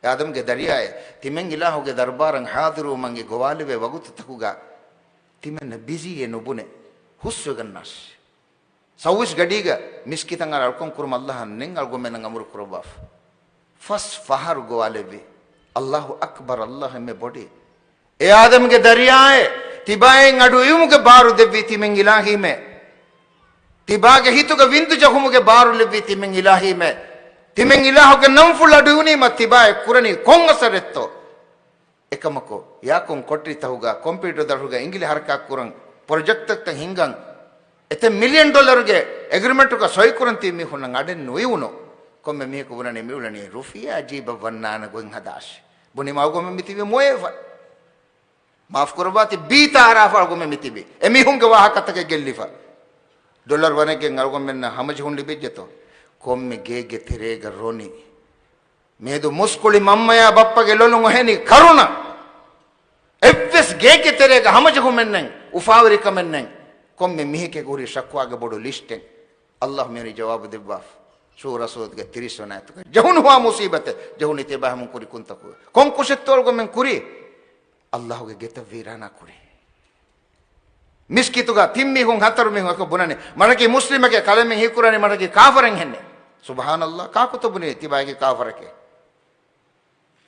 އޭ އާދަމްގެ ދަރިޔާއޭ، ތިމަން އިލާހުގެ ދަރުބާރަށް ޙާޟިރުވުމަށް އެ ގޮވާލެވޭ ވަގުތުތަކުގަ ތިމަންނަށް ބިޒީއެއް ނުބުނެ، ހުސްވެގަންނާށި. ސައުވީސް ގަޑީގަ މިސްކިތަށް އަރާ އަޅުކަން ކުރުމަށް އައްލާހަށް ނެތް އަޅުގަނޑުމެންނަށް އަމުރު ކުރައްވާފަ. ފަސް ފަހަރު ގޮވާލެއްވި. އައްލާހު އަކްބަރު، އައްލާހު އެންމެ ބޮޑޭ. އޭ އާދަމްގެ ދަރިޔާއޭ، ތިބާއިން އަޑު އިވުމުގެ ބާރު ދެއްވީ ތިމަން އިލާހީމޭ. ތިބާގެ ހިތުގަ ވިންދު ޖަހުމުގެ ބާރު ލެއްވީ ތިމަން އިލާހީމޭ. ތިމަން އިލާހުގެ ނަންފުޅު އަޑު އިވުނީމަ ތިބާއެއް ކުރަނީ ކޮން އަސަރެއްތޯ؟ އެކަމަކު، އެއާކުން ކޮޓަރިތަކުގަ، ކޮމްޕިއުޓަރު ދަށުގަ އިނގިލި ހަރަކާތް ކުރަން، ޕްރޮޖެކްޓްތައް ހިންގަން، އެތައް މިލިއަން ޑޮލަރުގެ އެގްރިމެންޓުގަ ސޮއި ކުރަން ތިބި މީހުންނަށް އަޑެއް ނުއިވުނު. ކޮންމެ މީހަކު ބުނަނީ މިއުޅެނީ ރުފިޔާ ޖީބަށް ވަންނާނެ ގޮތް ހަދާށި. ބުނީމަ އަޅުގަނޑުމެން މިތިބީ މޮޔަވެފަ. މާފު ކުރައްވާތި، ބީތައް އަރާފަ އަޅުގަނޑުމެން މިތިބީ. އެމީހުންގެ ވާހަކަތަކެއް ގެއްލިފަ. ޑޮލަރު ވަނެއްގެން އަޅުގަނޑުމެންނަށް ހަމަޖެހުން ލިބިއްޖެތޯ؟ ކޮންމެ ގޭގެ ތެރޭގަ ރޮނި. މިއަދު މުސްކުޅި މަންމަޔާ ބައްޕަގެ ލޮލުން އޮހެނީ ކަރުނަ. އެއްވެސް ގޭގެ ތެރޭގަ ހަމަޖެހުމެއްނެތް، އުފާވެރިކަމެއްނެތް. ކޮންމެ މީހެކޭ ހުރީ ޝަކުވާގެ ބޮޑު ލިސްޓެއް. އައްލާހު މިވަނީ ޖަވާބު ދެއްވާފަ. ޝޫރާ ސޫރަތުގެ ތިރީސް ވަނަ އާޔަތުގަ. ޖެހުނު ހުވާ މުސީބަތެއް، ޖެހުނީ ތިޔަބައިމީހުން ކުރި ކުށްތަކުގަ. ކޮން ކުށެއްތޯ އަޅުގަނޑުމެން ކުރީ؟ އައްލާހުގެ ގެތައް ވީރާނާ ކުރީ. މިސްކިތުގަ ތިން މީހުން ހަތަރު މީހުން އެކަކު ބުނަނީ، މަޑަކީ މުސްލިމެކޭ، ކަލޭމެން ހީކުރަނީ މަޑަކީ ކާފަރެއްހެންނޭ. ސުބްޙާނައްލާހް، ކާކުތޯ ބުނީ ތިބާއެކީ ކާފަރެކޭ؟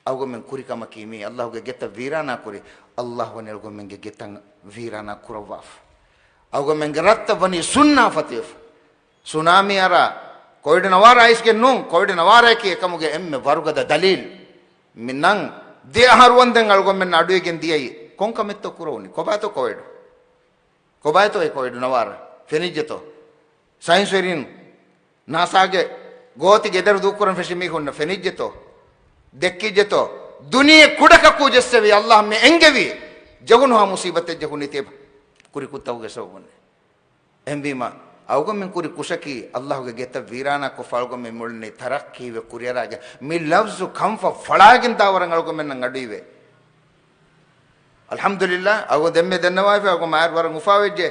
އަޅުގަނޑުމެން ކުރި ކަމަކީ މީ، އައްލާހުގެ ގެތައް ވީރާނާ ކުރި. އައްލާހު ވަނީ އަޅުގަނޑުމެންގެ ގެތައް ވީރާނާ ކުރައްވާފަ. އަޅުގަނޑުމެންގެ ރަށްތައް ވަނީ ސުންނާފަ ތިބެފަ. ސުނާމީ އަރާ، ކޮވިޑް ނަވާރަ އައިސްގެން ނޫން، ކޮވިޑް ނަވާރައަކީ އެކަމުގެ އެންމެ ވަރުގަދަ ދަލީލް. މި ނަން ދެ އަހަރު ވަންދެން އަޅުގަނޑުމެންނަށް އަޑުއިވިގެން ދިޔައީ. ކޮން ކަމެއްތޯ ކުރެވުނީ؟ ކޮބާތޯ ކޮވިޑް؟ ކޮބާތޯ އެ ކޮވިޑް ނަވާރަ؟ ފެނިއްޖެތޯ؟ ސައިންސްވެރިން ނާސާގެ ގޯތި ގެދަރު ދޫކުރަން ފެށި މީހުންނަށް ފެނިއްޖެތޯ؟ ދެއްކިއްޖެތޯ؟ ދުނިޔެ ކުޑަކަކޫ ޖެއްސެވި އައްލާހް މި އެންގެވީ. ޖެހުނުހާ މުސީބަތެއް ޖެހުނީ ތިބާ ކުރި ކުށްތަކުގެ ސަބަބުން. އެހެންވީމަ، އަޅުގަނޑުމެން ކުރި ކުށަކީ އައްލާހުގެ ގެތައް ވީރާނާކޮށްފަ އަޅުގަނޑުމެން މިއުޅެނީ ތަރައްޤީވެ ކުރިއަރާގެން. މި ލަފްޒު ކަންފަ ފަޅާގެން ދާވަރަށް އަޅުގަނޑުމެންނަށް އަޑުއިވޭ. އަލްޙަމްދުލިއްލާހް، އަޅުގަނޑު ދެންމެ ދަންނަވައިފަ އަޅުގަނޑު މާއިރު ވަރަށް އުފާވެއްޖެ.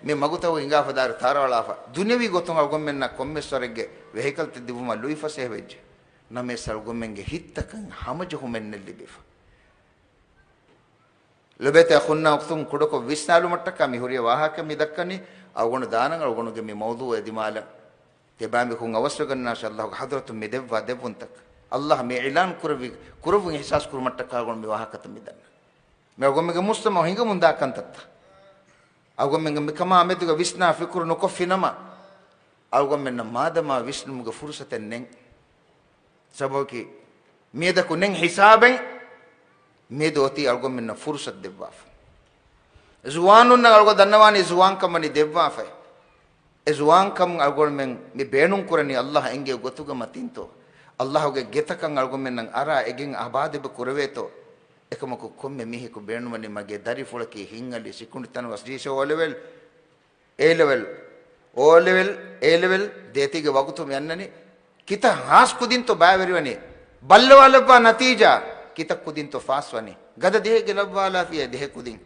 މި މަގުތައް ހިނގާފަ ދާއިރު ތާރަވަޅާފަ. ދުނިޔަވީ ގޮތުން އަޅުގަނޑުމެންނަށް ކޮންމެސް ވަރެއްގެ ވެހިކަލްތައް ދިއުމަށް ލުއިފަސޭހަވެއްޖެ. ނަމަވެސް އަޅުގަނޑުމެންގެ ހިތްތަކަށް ހަމަޖެހުމެއްނެއް ލިބިފަ. ލޮބުވެތި އަޚުންނާ އުޚްތުން، ކުޑަކޮށް ވިސްނާލުމަށްޓަކާ މި ހުރި ވާހަކަ މި ދައްކަނީ، އަޅުގަނޑު ދާނަން އަޅުގަނޑުގެ މި މައުޟޫޢު އެދިމާލަށް. ތިޔަބައިމީހުން އަވަސްވެގަންނާށި އައްލާހުގެ ޙަޟްރަތުން މި ދެއްވާ ދެއްވުންތައް. އައްލާހް މި އިޢުލާން ކުރެއްވި، ކުރެއްވުން އިޙްސާސް ކުރުމަށްޓަކާ އަޅުގަނޑު މި ވާހަކަތައް މި ދަންނަން. މި އަޅުގަނޑުމެންގެ މުޖްތަމަޢު ހިނގަމުން ދާ ކަންތައްތައް. އަޅުގަނޑުމެންގެ މިކަމާ މެދުގަ ވިސްނާ ފިކުރު ނުކޮށްފިނަމަ، އަޅުގަނޑުމެންނަށް މާދަމާ ވިސްނުމުގެ ފުރުޞަތެއް ނެތް. ސަބަބަކީ، މިއަދަކު ނެތް ހިސާބެއް މިއަދު އޮތީ އަޅުގަނޑުމެންނަށް ފުރުޞަތު ދެއްވާފަ. ޒުވާނުންނަށް އަޅުގަނޑު ދަންނަވާނީ ޒުވާންކަމަނީ ދެއްވާފައި. އެ ޒުވާންކަމުން އަޅުގަނޑުމެން މި ބޭނުން ކުރަނީ އައްލާހް އެންގޭ ގޮތުގަ މަތިންތޯ؟ އައްލާހުގެ ގެތަކަށް އަޅުގަނޑުމެންނަށް އަރާ އެގެން އަބާދެއްބަ ކުރެވޭތޯ؟ އެކަމަކު ކޮންމެ މީހަކު ބޭނުމަނީ މަގޭ ދަރިފުޅަކީ ހިތްހަލި ސިކުނޑި ތަނަވަސް ޖީސޭ އޯލެވެލް، އޭލެވެލް، އޯލެވެލް، އޭލެވެލް ދޭތީގެ ވަގުތު މި އަންނަނީ. ކިތައް ހާސް ކުދިންތޯ ބައިވެރިވަނީ؟ ބައްލަވާލައްވާ ނަތީޖާ ކިތައް ކުދިންތޯ ފާސްވަނީ؟ ގަދަ ދިހައެއްގެ ލައްވާލާފިޔޭ ދިހަ ކުދިން.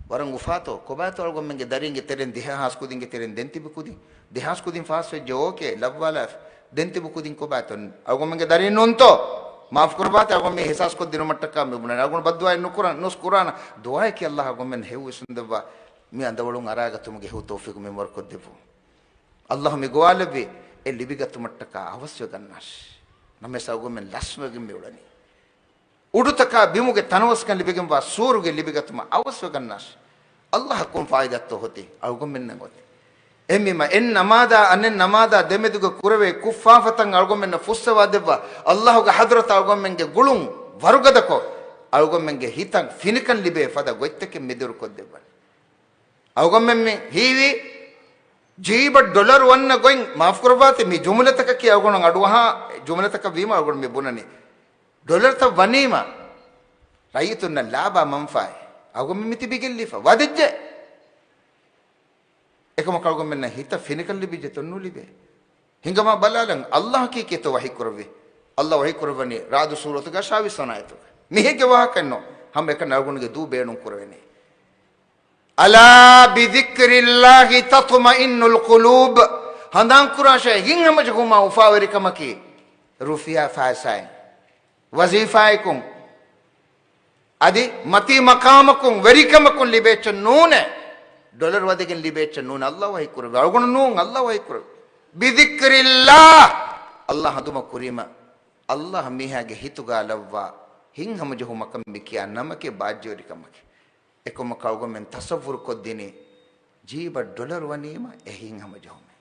ވަރަށް އުފާތޯ؟ ކޮބާތޯ އަޅުގަނޑުމެންގެ ދަރީންގެ ތެރެއިން ދިހަ ހާސް ކުދިންގެ ތެރެއިން ދެން ތިބި ކުދިން؟ ދެ ހާސް ކުދިން ފާސްވެއްޖެ، އޯކޭ، ލައްވާލާފި. ދެން ތިބި ކުދިން ކޮބާތޯ؟ އަޅުގަނޑުމެންގެ ދަރީން ނޫންތޯ؟ މާފު ކުރައްވާތި، އަޅުގަނޑު މި އިޙްސާސް ކޮށްދިނުމަށްޓަކާ މި ބުނަނީ. އަޅުގަނޑު ބައްދުޢާއެއް ނުކުރަން، ނުސް ކުރާނަ. ދުޢާއަކީ އައްލާހް އަޅުގަނޑުމެން ހެޔޮ ވިސްނުން ދެއްވާ މި އަނދަވަޅުން އަރާގަތުމުގެ ހެޔޮ ތައުފީޤު މިންވަރު ކޮށްދެއްވުން. އައްލާހް މި ގޮވާލެއްވި އެ ލިބިގަތުމަށްޓަކާ އަވަސްވެގަންނާށި. ނަމަވެސް އަޅުގަނޑުމެން ލަސްވެގެން މި އުޅެނީ. އުޑުތަކާ ބިމުގެ ތަނަވަސްކަން ލިބިގެންވާ ސުވަރުގެ ލިބިގަތުމަށް އަވަސްވެގަންނާށި. އައްލާހަށް ކޮން ފާއިދާތޯ ހޮތީ؟ އަޅުގަނޑުމެންނަށް އޮތީ. އެހެންވީމަ އެއް ނަމާދާ އަނެއް ނަމާދާ ދެމެދުގަ ކުރެވޭ ކުށްފާފަތައް އަޅުގަނޑުމެންނަށް ފުއްސަވާ ދެއްވާ، އައްލާހުގެ ޙަޟްރަތަށް އަޅުގަނޑުމެންގެ ގުޅުން ވަރުގަދަކޮށް، އަޅުގަނޑުމެންގެ ހިތަށް ފިނިކަން ލިބޭ ފަދަ ގޮތްތަކެއް މި ދުރުކޮށްދެއްވަން. އަޅުގަނޑުމެން މި ހީވީ، ޖީބަށް ޑޮލަރު ވަންނަ ގޮތް. މާފު ކުރައްވާތި، މި ޖުމުލަތަކަކީ އަޅުގަނޑު އަޑުއަހާ ޖުމުލަތަކަށް ވީމަ އަޅުގަނޑު މި ބުނަނީ. ޑޮލަރުތައް ވަނީމަ، ރައްޔިތުންނަށް ލާބާ މަންފާއެއް. އަޅުގަނޑުމެން މިތިބީ ގެއްލިފަ. ވަދެއްޖެ. އެކަމަކު އަޅުގަނޑުމެންނަށް ހިތަށް ފިނިކަން ލިބިއްޖެތޯ؟ ނުލިބޭ. ހިނގަމާ ބަލާލަން، އައްލާހަކީ ކީއްތޯ ވަޙީ ކުރެއްވި؟ އައްލާ ވަޙީ ކުރެއްވަނީ ރަޢުދު ސޫރަތުގަ އަށާވީސް ވަނަ އާޔަތުގަ. މިހެންގެ ވާހަކައެއްނު. ހަމައެކަނި އަޅުގަނޑުގެ ދޫ ބޭނުން ކުރެވޭނެ. ألا بذكر الله تطمئن القلوب. ހަނދާންކުރާށޭ، ހިތްހަމަޖެހުމާ އުފާވެރިކަމަކީ ރުފިޔާ ފައިސާއިން، ވަޒީފާއަކުން، އަދި މަތީ މަޤާމަކުން، ވެރިކަމަކުން ލިބޭ އެއްޗެއް ނޫނޭ. ޑޮލަރު ވަދެގެން ލިބޭ އެއްޗެއް ނޫނޭ. އައްލާ ވަޙީ ކުރެއްވި. އަޅުގަނޑު ނޫން، އައްލާ ވަޙީ ކުރެއްވި. بذكر الله. އައްލާ ހަނދުމަ ކުރީމަ، އައްލާ މީހާގެ ހިތުގަ ލައްވާ ހިތްހަމަޖެހުމަކަށް މި ކިޔާ ނަމަކީ ބާއްޖަވެރިކަމަކީ. އެކަމަކު އަޅުގަނޑުމެން ތަޞައްވުރު ކޮށްދިނީ، ޖީބަށް ޑޮލަރު ވަނީމަ އެ ހިތްހަމަޖެހުމޭ.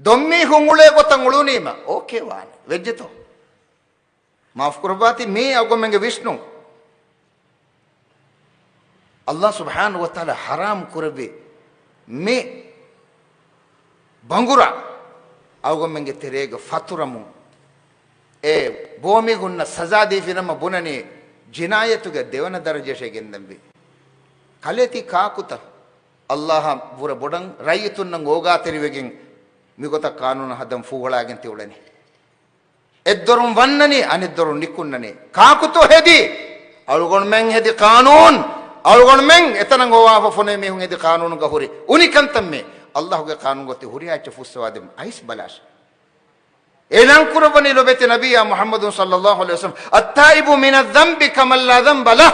ދޮންމީހުން އުޅޭ ގޮތަށް އުޅުނީމަ އޯކޭ ވާނެ. ވެއްޖެތޯ؟ މާފު ކުރައްވާތި، މީ އަޅުގަނޑުމެންގެ ވިސްނުން. އައްލާ ސުބްޙާނަހޫ ވަތަޢާލާ ޙަރާމް ކުރެއްވި މި ބަނގުރާ އަޅުގަނޑުމެންގެ ތެރޭގަ ފަތުރަމުން، އެ ބޯމީހުންނަށް ސަޒާ ދީފިނަމަ ބުނަނީ ޖިނާޔަތުގެ ދެވަނަ ދަރަޖައަށޭ ގެންދަންވީ. ކަލޭ ތީ ކާކުތަ؟ އައްލާހަށް ވުރެ ބޮޑަށް ރައްޔިތުންނަށް އޯގާތެރިވެގެން މިގޮތަށް ޤާނޫނު ހަދަން ފޫހަޅާގެން ތި އުޅެނީ. އެއްދޮރުން ވަންނަނީ، އަނެއްދޮރުން ނިކުންނަނީ. ކާކުތޯ ހެދީ؟ އަޅުގަނޑުމެން ހެދި ޤާނޫނު. އަޅުގަނޑުމެން އެތަނަށް އޮވާފަ ފޮނުވި މީހުން ހެދި ޤާނޫނުގަ ހުރި އުނިކަންތައް މީ. އައްލާހުގެ ޤާނޫނުގަ ތި ހުރިހާ އެއްޗެއް ފުއްސަވާދެމު. އައިސް ބަލާށޭ. އިޢުލާން ކުރައްވަނީ ލޮބެތި ނަބިއްޔާ މުޙައްމަދު ޞައްލައްލާހު ޢަލައިހި ވަސައްލަމް، التائب من الذنب كمن لا ذنب له.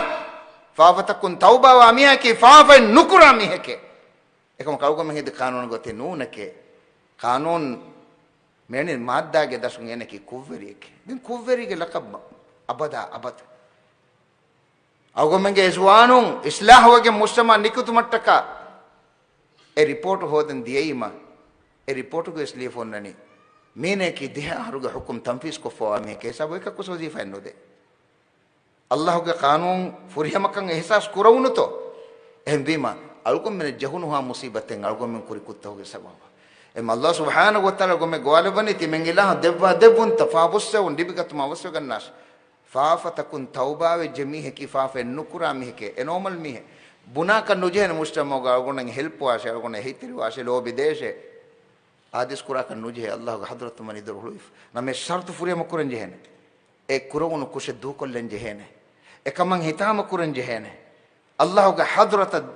ފާފަތަކުން ތައުބާވާ މީހަކީ ފާފައެއް ނުކުރާ މީހެކޭ. އެކަމަކު އަޅުގަނޑުމެން ހެދި ޤާނޫނުގަ ތި ނޫނެކޭ. ޤާނޫނު މިއަންނަނީ މާއްދާގެ ދަށުން އޭނައަކީ ކުށްވެރިއެކޭ. ދެން ކުށްވެރީގެ ލަޤަބު އަބަދާ އަބަދަށް. އަޅުގަނޑުމެންގެ ޒުވާނުން އިޞްލާޙުވެގެން މުޖްތަމަޢަށް ނިކުތުމަށްޓަކާ އެ ރިޕޯޓު ހޯދަން ދިޔައީމަ، އެ ރިޕޯޓުގައި ވެސް ލިޔެފަ އޮންނަނީ، މީނައަކީ ދިހަ އަހަރުގެ ޙުކުމް ތަންފީޒްކޮށްފަވާ މީހެކޭ. ހިސާބު އެކަކުވެސް ވަޒީފާއެއް ނުދޭ. އައްލާހުގެ ޤާނޫނު ފުރިހަމަކަން އިޙްސާސް ކުރަވުނުތޯ؟ އެހެންވީމަ، އަޅުގަނޑުމެންނަށް ޖެހުނުހާ މުޞީބަތެއް އަޅުގަނޑުމެން ކުރި ކުށްތަކުގެ ސަބަބަށް. އެމަ އައްލާހު ސުބްޙާނަހޫ ވަތަޢާލާ އަޅުގަނޑުމެން ގޮވާލައްވަނީ، ތިމަން އިލާހު ދެއްވާ ދެއްވުންތައް ފާފުއްސެވުން ލިބިގަތުމަށް އަވަސްވެގަންނާށޭ. ފާފަތަކުން ތައުބާވެއްޖެ މީހަކީ ފާފައެއް ނުކުރާ މީހެކޭ. އެ ނޯމަލް މީހެއް. ބުނާކަށް ނުޖެހޭނެ މުޖްތަމަޢުގަ އަޅުގަނޑަށް ހެލްޕްވާށޭ، އަޅުގަނޑަށް އެހީތެރިވާށޭ، ލޯބިދޭށޭ. އާދޭސް ކުރާކަށް ނުޖެހޭ، އައްލާހުގެ ޙަޟްރަތުން ވަނީ ދޮރު ހުޅުވިފަ. ނަމަ އެ ޝަރުޠު ފުރިހަމަ ކުރަން ޖެހޭނެ. އެ ކުރެވުނު ކުށެއް ދޫކޮށްލަން ޖެހޭނެ. އެކަމަށް ހިތާމަ ކުރަން ޖެހޭނެ. އައްލާހުގެ ޙަޟްރަތަށް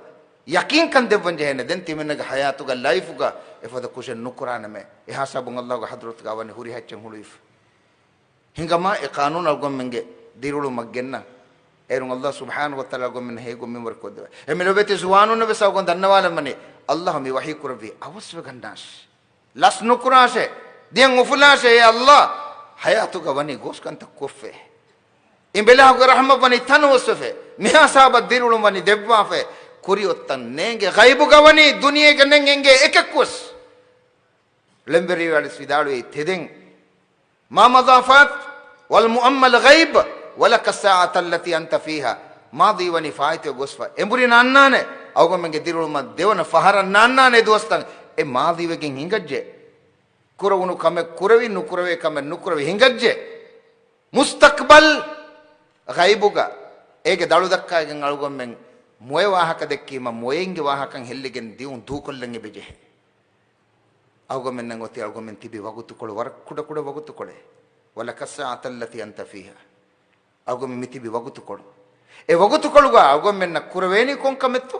ޔަޤީންކަން ދެއްވަން ޖެހޭނެ. ދެން ތިމަންނަގެ ޙަޔާތުގަ ލައިފުގަ އެފަދަ ކުށެއް ނުކުރާނަމޭ. އެހާ ސަބަބުން އައްލާހުގެ ޙަޟްރަތުގަ ވަނީ ހުރިހާ އެއްޗެއް ހުޅުވިފަ. ހިނގަމާ އެ ޤާނޫނު އަޅުގަނޑުމެންގެ ދިރިއުޅުމަށް ގެންނަ އޭރުން އައްލާހު ސުބްޙާނަހޫ ވަތަޢާލާ އަޅުގަނޑުމެންނަށް ހެޔޮ ގޮތް މިންވަރު ކޮށްދެވޭ. އެ މި ލޮބެތި ޒުވާނުންނަށް ވެސް އަޅުގަނޑު ދަންނަވާލަންވަނީ، އައްލާހު މި ވަޙީ ކުރެއްވީ އަވަސްވެގަންނާށޭ. ލަސް ނުކުރާށޭ. ދިޔައިން އުފުލާށޭ. އޭ އައްލާހު، ޙަޔާތުގަ ވަނީ ގޯސްކަންތައް ކޮށްފައޭ. އިބިލާހުގެ ރަޙްމަތް ވަނީ ތަނަވަސްވެފައޭ. މިހާ ހިސާބަށް ދިރިއުޅުން ވަނީ ދެއްވާފައޭ. ކުރިއޮށްތަން ނޭނގެ. ޣައިބުގަ ވަނީ ދުނިޔޭގަ ނެތް އެނގޭ އެކަކުވެސް. ޅެންވެރިވެ ވިދާޅުވީ ތެދެއް، ما مضى فات، والمؤمل غيب، ولك الساعة التي أنت فيها. މާޟީ ވަނީ ފާއިތުވެ ގޮސްފަ. އެނބުރި ނާންނާނެ. އަޅުގަނޑުމެންގެ ދިރިއުޅުމަށް ދެވަނަ ފަހަރަށް ނާންނާނެ އެ ދުވަސްތައް. އެ މާޟީވެގެން ހިނގައްޖެ. ކުރެވުނު ކަމެއް ކުރެވި، ނުކުރެވޭ ކަމެއް ނުކުރެވި ހިނގައްޖެ. މުސްތަޤްބަލް ޣައިބުގަ އޭގެ ދަޅު ދައްކައިގެން އަޅުގަނޑުމެން މޮޔަ ވާހަކަ ދެއްކީމަ، މޮޔައިންގެ ވާހަކައިން ހެއްލިގެން ދިއުން ދޫކޮށްލަން އެބަ ޖެހޭ. އަޅުގަނޑުމެންނަށް އޮތީ އަޅުގަނޑުމެން ތިބި ވަގުތުކޮޅު ވަރަށް ކުޑަކުޑަ ވަގުތުކޮޅެއް. ولك الساعة التي أنت فيها. އަޅުގަނޑުމެން މި ތިބި ވަގުތުކޮޅު. އެ ވަގުތުކޮޅުގަ އަޅުގަނޑުމެންނަށް ކުރެވޭނީ ކޮން ކަމެއްތޯ؟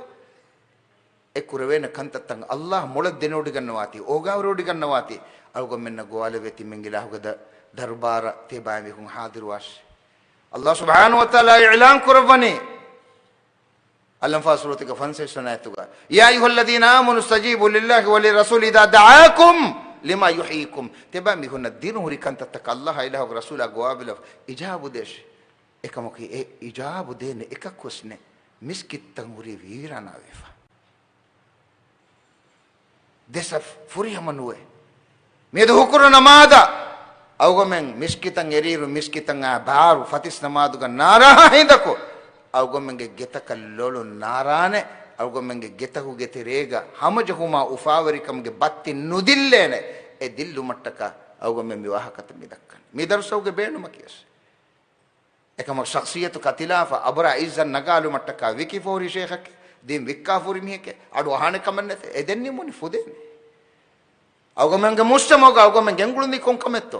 އެ ކުރެވޭނެ ކަންތައްތައް އައްލާހު މޮޅަށް ދެނެވޮޑިގަންނަވާތީ، އޯގާވެރިވޮޑިގަންނަވާތީ، އަޅުގަނޑުމެންނަށް ގޮވާލެވޭ ތިމަން އިލާހުގެ ދަ-، ދަރުބާރަށް ތިބާމީހުން ޙާޟިރުވާށޭ. އައްލާހު ސުބްޙާނަހޫ ވަތަޢާލާ އިޢުލާން ކުރައްވަނީ، އަލްއަންފާލު ސޫރަތުގެ ފަންސަވީސް ވަނަ އާޔަތުގަ، يا أيها الذين آمنوا استجيبوا لله وللرسول إذا دعاكم لما يحييكم. ތިބާމީހުންނަށް ދިރިހުރި ކަންތައްތަކަށް އައްލާހާ އިލާހުގެ ރަސޫލާ ގޮވާބަލަ، އިޖާބު ދޭށޭ. އެކަމަކު އެ އިޖާބު ދޭނެ އެކަކުވެސް ނެތް. މިސްކިތްތައް ހުރީ ވީރާނާވެފަ. ދެ ސަފް ފުރިހަމަ ނުވޭ. މިއަދު ހުކުރު ނަމާދަށް އަޅުގަނޑުމެން މިސްކިތަށް އެރިއިރު، މިސްކިތަށް އާ ބާރު ފަތިސް ނަމާދުގަ ނާރާ ހިނދަކު، އަޅުގަނޑުމެންގެ ގެތަކަށް ލޮޅު ނާރާނެ. އަޅުގަނޑުމެންގެ ގެތަކުގެ ތެރޭގަ ހަމަޖެހުމާ އުފާވެރިކަމުގެ ބައްތި ނުދިއްލޭނެ. އެ ދިއްލުމަށްޓަކާ އަޅުގަނޑުމެން މި ވާހަކަތައް މި ދައްކަނީ. މި ދަރުސްތަކުގެ ބޭނުމަކީވެސް އެކަމަކު ޝަޚްޞިއްޔަތު ކަތިލާފަ، އަބުރާ އިއްޒަތް ނަގާލުމަށްޓަކާ ވިކި ފޯރި ޝޭޚެކޭ، ދީން ވިއްކާ ފޯރި މީހެކޭ، އަޑު އަހާނެ ކަމެއް ނެތޭ، އެ ދެން ނިމުނީ ފުދޭނެ. އަޅުގަނޑުމެންގެ މުޖްތަމަޢުގަ އަޅުގަނޑުމެން ގެންގުޅުނީ ކޮން ކަމެއްތޯ؟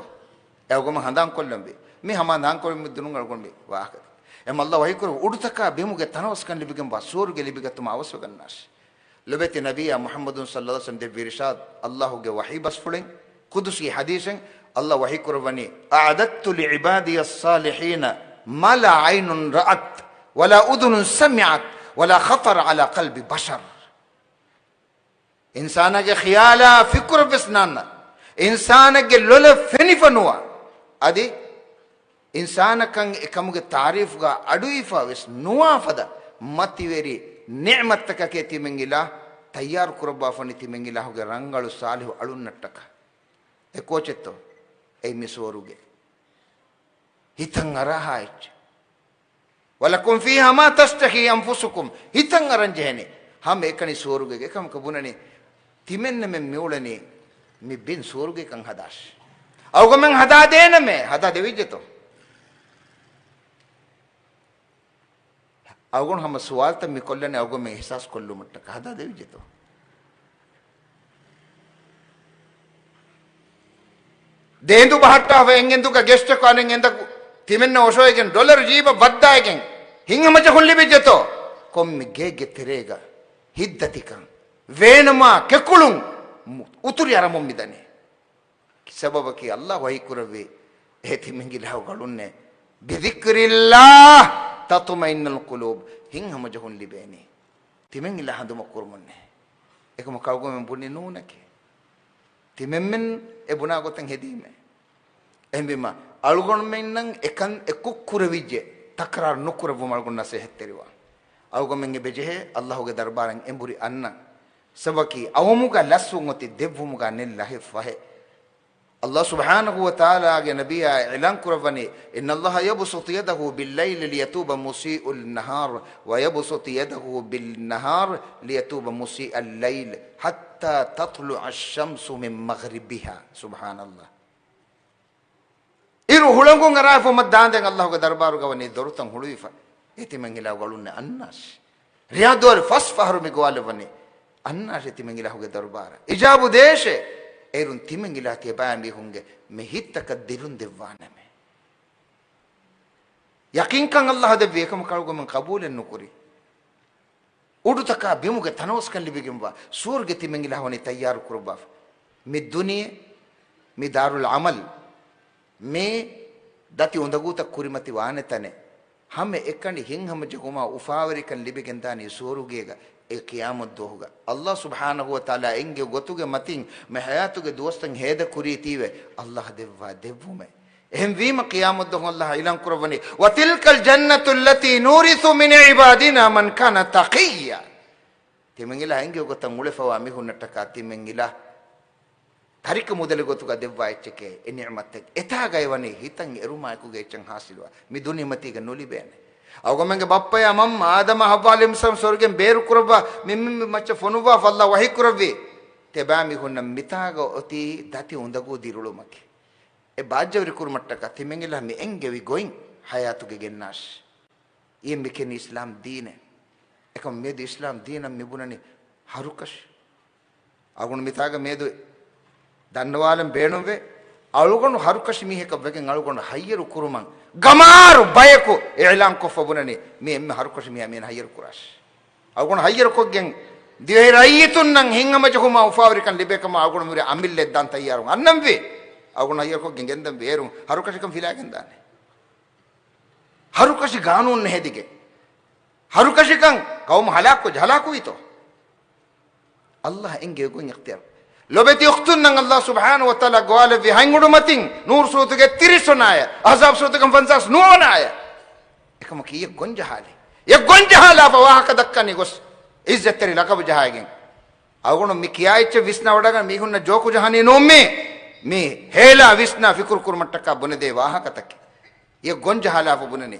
އެ އަޅުގަނޑުމެން ހަނދާންކޮށްލަންވީ. މި ހަމަ ހަނދާންކުރެއްވުމުގެ ދުނުން އަޅުގަނޑު މި ވާހަކަ. އެމަ ﷲ ވަޙީކުރެއްވި އުޑުތަކާ ބިމުގެ ތަނަވަސްކަން ލިބިގެންވާ ސުވަރުގެ ލިބިގަތުމަށް އަވަސްވެގަންނާށި. ލޮބެތި ނަބިއްޔާ މުޙައްމަދު ޞައްލަﷲު ޢަލައިހި ވަސައްލަމަ ދެއްވި އިރުޝާދު، ﷲގެ ވަޙީ ބަސްފުޅެއް، ޤުދުސީ ޙަދީޘެއް ﷲ ވަޙީކުރައްވަނީ، "أعددت لعبادي الصالحين ما لا عين رأت ولا أذن سمعت ولا خطر على قلب بشر." އިންސާނާގެ ޚިޔާލާ ފިކުރަށްވެސް ނާންނަ، އިންސާނެއްގެ ލޮލަށް ފެނިފަ ނުވާ، އަދި އިންސާނަކަށް އެކަމުގެ ތާރީފުގަ އަޑުއިވިފަވެސް ނުވާ ފަދަ މަތިވެރި ނިޢުމަތްތަކަކޭ ތިމަން އިލާހު ތައްޔާރު ކުރައްވާފަނީ ތިމަން އިލާހުގެ ރަނގަޅު ޞާލިޙު އަޅުންނަށްޓަކާ. އެ ކޯޗެއްތޯ؟ އެއީ މި ސުވަރުގެ. ހިތަށް އަރާހާ އެއްޗެއް. "ولكم فيها ما تشتهي أنفسكم." ހިތަށް އަރަން ޖެހެނީ ހަމަ އެކަނި ސުވަރުގޭގެ. އެކަމަކު ބުނަނީ، ތިމެންނަމެން މިއުޅެނީ މި ބިން ސުވަރުގޭކަން ހަދާށި. އަޅުގަނޑުމެން ހަދާދޭނަމޭ، ހަދާ ދެވިއްޖެތޯ؟ އަޅުގަނޑު ހަމަ ސުވާލުތައް މި ކޮށްލަނީ އަޅުގަނޑުމެން އިޙްސާސް ކޮށްލުމަށްޓަކާ، ހަދާ ދެވިއްޖެތޯ؟ ދޭންދު ބަހައްޓާފަ އެއްއެނދުގަ ގެސްޓަކު އަނެއް އެނދަކު ތިމެންނަ އޮށޯއިގެން ޑޮލަރު ޖީބަށް ވައްދާއިގެން ހިތްހަމަޖެހުން ލިބިއްޖެތޯ؟ ކޮންމެ ގޭގެ ތެރޭގަ ހިތްދަތިކަން، ވޭނުމާ ކެކުޅުން އުތުރި އަރަމުން މިދަނީ. ސަބަބަކީ ﷲ ވަޙީކުރެއްވި އެ ތިމަން އިލާހުގެ އަޅުންނޭ، "بذكر الله تطمئن القلوب." ހިތްހަމަޖެހުން ލިބޭނީ ތިމަން އިލާހު ހަނދުމަ ކުރުމުންނޭ. އެކަމަކު އަޅުގަނޑުމެން ބުނީ ނޫނެކޭ. ތިމެންމެން އެ ބުނާ ގޮތަށް ހެދީމޭ. އެހެންވީމަ، އަޅުގަނޑުމެންނަށް އެކަން އެކު ކުރެވިއްޖެ، ތަކްރާރު ނުކުރެއްވުމަށް އަޅުގަނޑު ނަސޭހަތްތެރިވާ. އަޅުގަނޑުމެން އެބަޖެހޭ ﷲގެ ދަރުބާރަށް އެނބުރި އަންނަން. ސަބަބަކީ އައުމުގަ ލަސްވުން އޮތީ ދެއްވުމުގަ ނެތް ލަހެއް ފަހެއް. ﷲ ސުބްޙާނަހޫ ވަތަޢާލާގެ ނަބިއްޔާ އިޢުލާން ކުރައްވަނީ، "إن الله يبسط يده بالليل ليتوب مسيء النهار ويبسط يده بالنهار ليتوب مسيء الليل حتى تطلع الشمس من مغربها." ސުބްޙާނަﷲ. އިރު ހުޅަނގުން އަރާފަ މަށް ދާންދެން ﷲގެ ދަރުބާރުގަ ވަނީ ދޮރުތައް ހުޅުވިފަ. އެ ތިމަން އިލާހުގެ އަޅުންނެއް އަންނާށި. ރިޔާ ދުވަހު ފަސް ފަހަރު މި ގޮވާލައްވަނީ. އަންނާށޭ ތިމަން އިލާހުގެ ދަރުބާރަށް. އިޖާބު ދޭށޭ. އޭރުން ތިމަން އިލާހު ތިޔަބައިމީހުންގެ މި ހިތްތަކަށް ދިރުން ދެއްވާނަމޭ. ޔަޤީންކަން ﷲ ދެއްވި އެކަމަކު އަޅުގަނޑުމެން ޤަބޫލެއް ނުކުރި. އުޑުތަކާ ބިމުގެ ތަނަވަސްކަން ލިބިގެންވާ ސުވަރުގެ ތިމަން އިލާހު ވަނީ ތައްޔާރު ކުރައްވާފަ. މި ދުނިޔެ، މި ދާރުލް ޢަމަލް، މި ދަތި އުނދަގޫތައް ކުރިމަތި ވާނެ ތަނެއް. ހަމަ އެކަނި ހިތްހަމަޖެހުމާ އުފާވެރިކަން ލިބިގެންދާނީ ސުވަރުގޭގަ އެ ޤިޔާމަތްދުވަހުގަ. ﷲ ސުބްޙާނަހޫ ވަތަޢާލާ އެންގެވި ގޮތުގެ މަތިން މި ޙަޔާތުގެ ދުވަސްތައް ހޭދަކުރީތީވެ ﷲ ދެއްވާ ދެއްވުމެއް. އެހެންވީމަ ޤިޔާމަތްދުވަހު ﷲ އިޢުލާން ކުރައްވަނީ، "وتلك الجنة التي نورث من عبادنا من كان تقيا." ތިމަން އިލާހު އެންގެވި ގޮތަށް އުޅެފަވާ މީހުންނަށްޓަކާ ތިމަން އިލާހު ތަރިކަ މުދަލެއް ގޮތުގަ ދެއްވާ އެއްޗެކޭ އެ ނިޢުމަތެއް. އެތާގައި ވަނީ ހިތަށް އެރުމާއެކުގަ އެއްޗެއް ޙާޞިލުވާ. މި ދުނިޔެމަތީގަ ނުލިބޭނެ. އަޅުގަނޑުމެންގެ ބައްޕަޔާ މަންމަ އާދަމާ ޙައްވާ ޢަލައިހިއްސަލާމް ސުވަރުގެން ބޭރު ކުރައްވާ މި، މި، މި މައްޗަށް ފޮނުއްވާފަ ﷲ ވަޙީ ކުރެއްވި. ތިޔަބައިމީހުންނަށް މިތާގަ އޮތީ ދަތި އުނދަގޫ ދިރުޅުމަކީ. އެ ބާއްޖަވެރި ކުރުމަށްޓަކާ ތިމަން އިލާހު މި އެންގެވި ގޮތް ޙަޔާތުގަ ގެންނާށި. އެ މި ކެނީ އިސްލާމް ދީނެއް. އެކަމަކު މިއަދު އިސްލާމް ދީނަށް މި ބުނަނީ ހަރުކަށި. އަޅުގަނޑު މިތާގަ މިއަދު ދަންނަވާލަން ބޭނުންވޭ، އަޅުގަނޑު ހަރުކަށި މީހަކަށް ވެގެން އަޅުގަނޑު ހައްޔަރު ކުރުމަށް ގަމާރު ބަޔަކު އިޢުލާން ކޮށްފަ ބުނަނީ، މި އެންމެ ހަރުކަށި މީހާ މިއަންނަ ހައްޔަރު ކުރާށި. އަޅުގަނޑު ހައްޔަރު ކޮށްގެން ދިވެހި ރައްޔިތުންނަށް ހިތްހަމަޖެހުމާ އުފާވެރިކަން ލިބޭ ކަމަށް އަޅުގަނޑު މިރޭ އަމިއްލައެއް ދާން ތައްޔާރުން އަންނަންވީ. އަޅުގަނޑު ހައްޔަރު ކޮށްގެން ގެންދަންވީ. އޭރުން ހަރުކަށިކަން ފިލާގެން ދާނެ. ހަރުކަށި ގާނޫނު ހެދިގެން. ހަރުކަށިކަން ޤައުމު ހަލާކުވެއްޖެ، ހަލާކުވީތޯ؟ ﷲ އެންގެވި ގޮތް އިޚްތިޔާރު. ލޮބެތި އުޚްތުންނަށް ﷲ ސުބްޙާނަހޫ ވަތަޢާލާ ގޮވާލެއްވި ހަތް އުޑު މަތިން ނޫރު ސޫރަތުގެ ތިރީސް ވަނަ އާޔަތް، އަޙްޒާބް ސޫރަތުގެ ފަންސާސް ނުވަ ވަނަ އާޔަތް. އެކަމަކު އެ ގޮންޖަހާލި. އެ ގޮންޖަހާލާފަ ވާހަކަ ދައްކަނީ ގޮސް އިއްޒަތްތެރި ލަޤަބު ޖަހައިގެން. އަޅުގަނޑު މި ކިޔާ އެއްޗެއް ވިސްނާވަޑައިގަން މީހުންނަށް ޖޯކު ޖަހަނީ ނޫން މީ. މީ ހޭލާ ވިސްނާ ފިކުރު ކުރުމަށްޓަކާ ބުނެދޭ ވާހަކަތަކެއް. އެ ގޮންޖަހާލާފަ ބުނަނީ.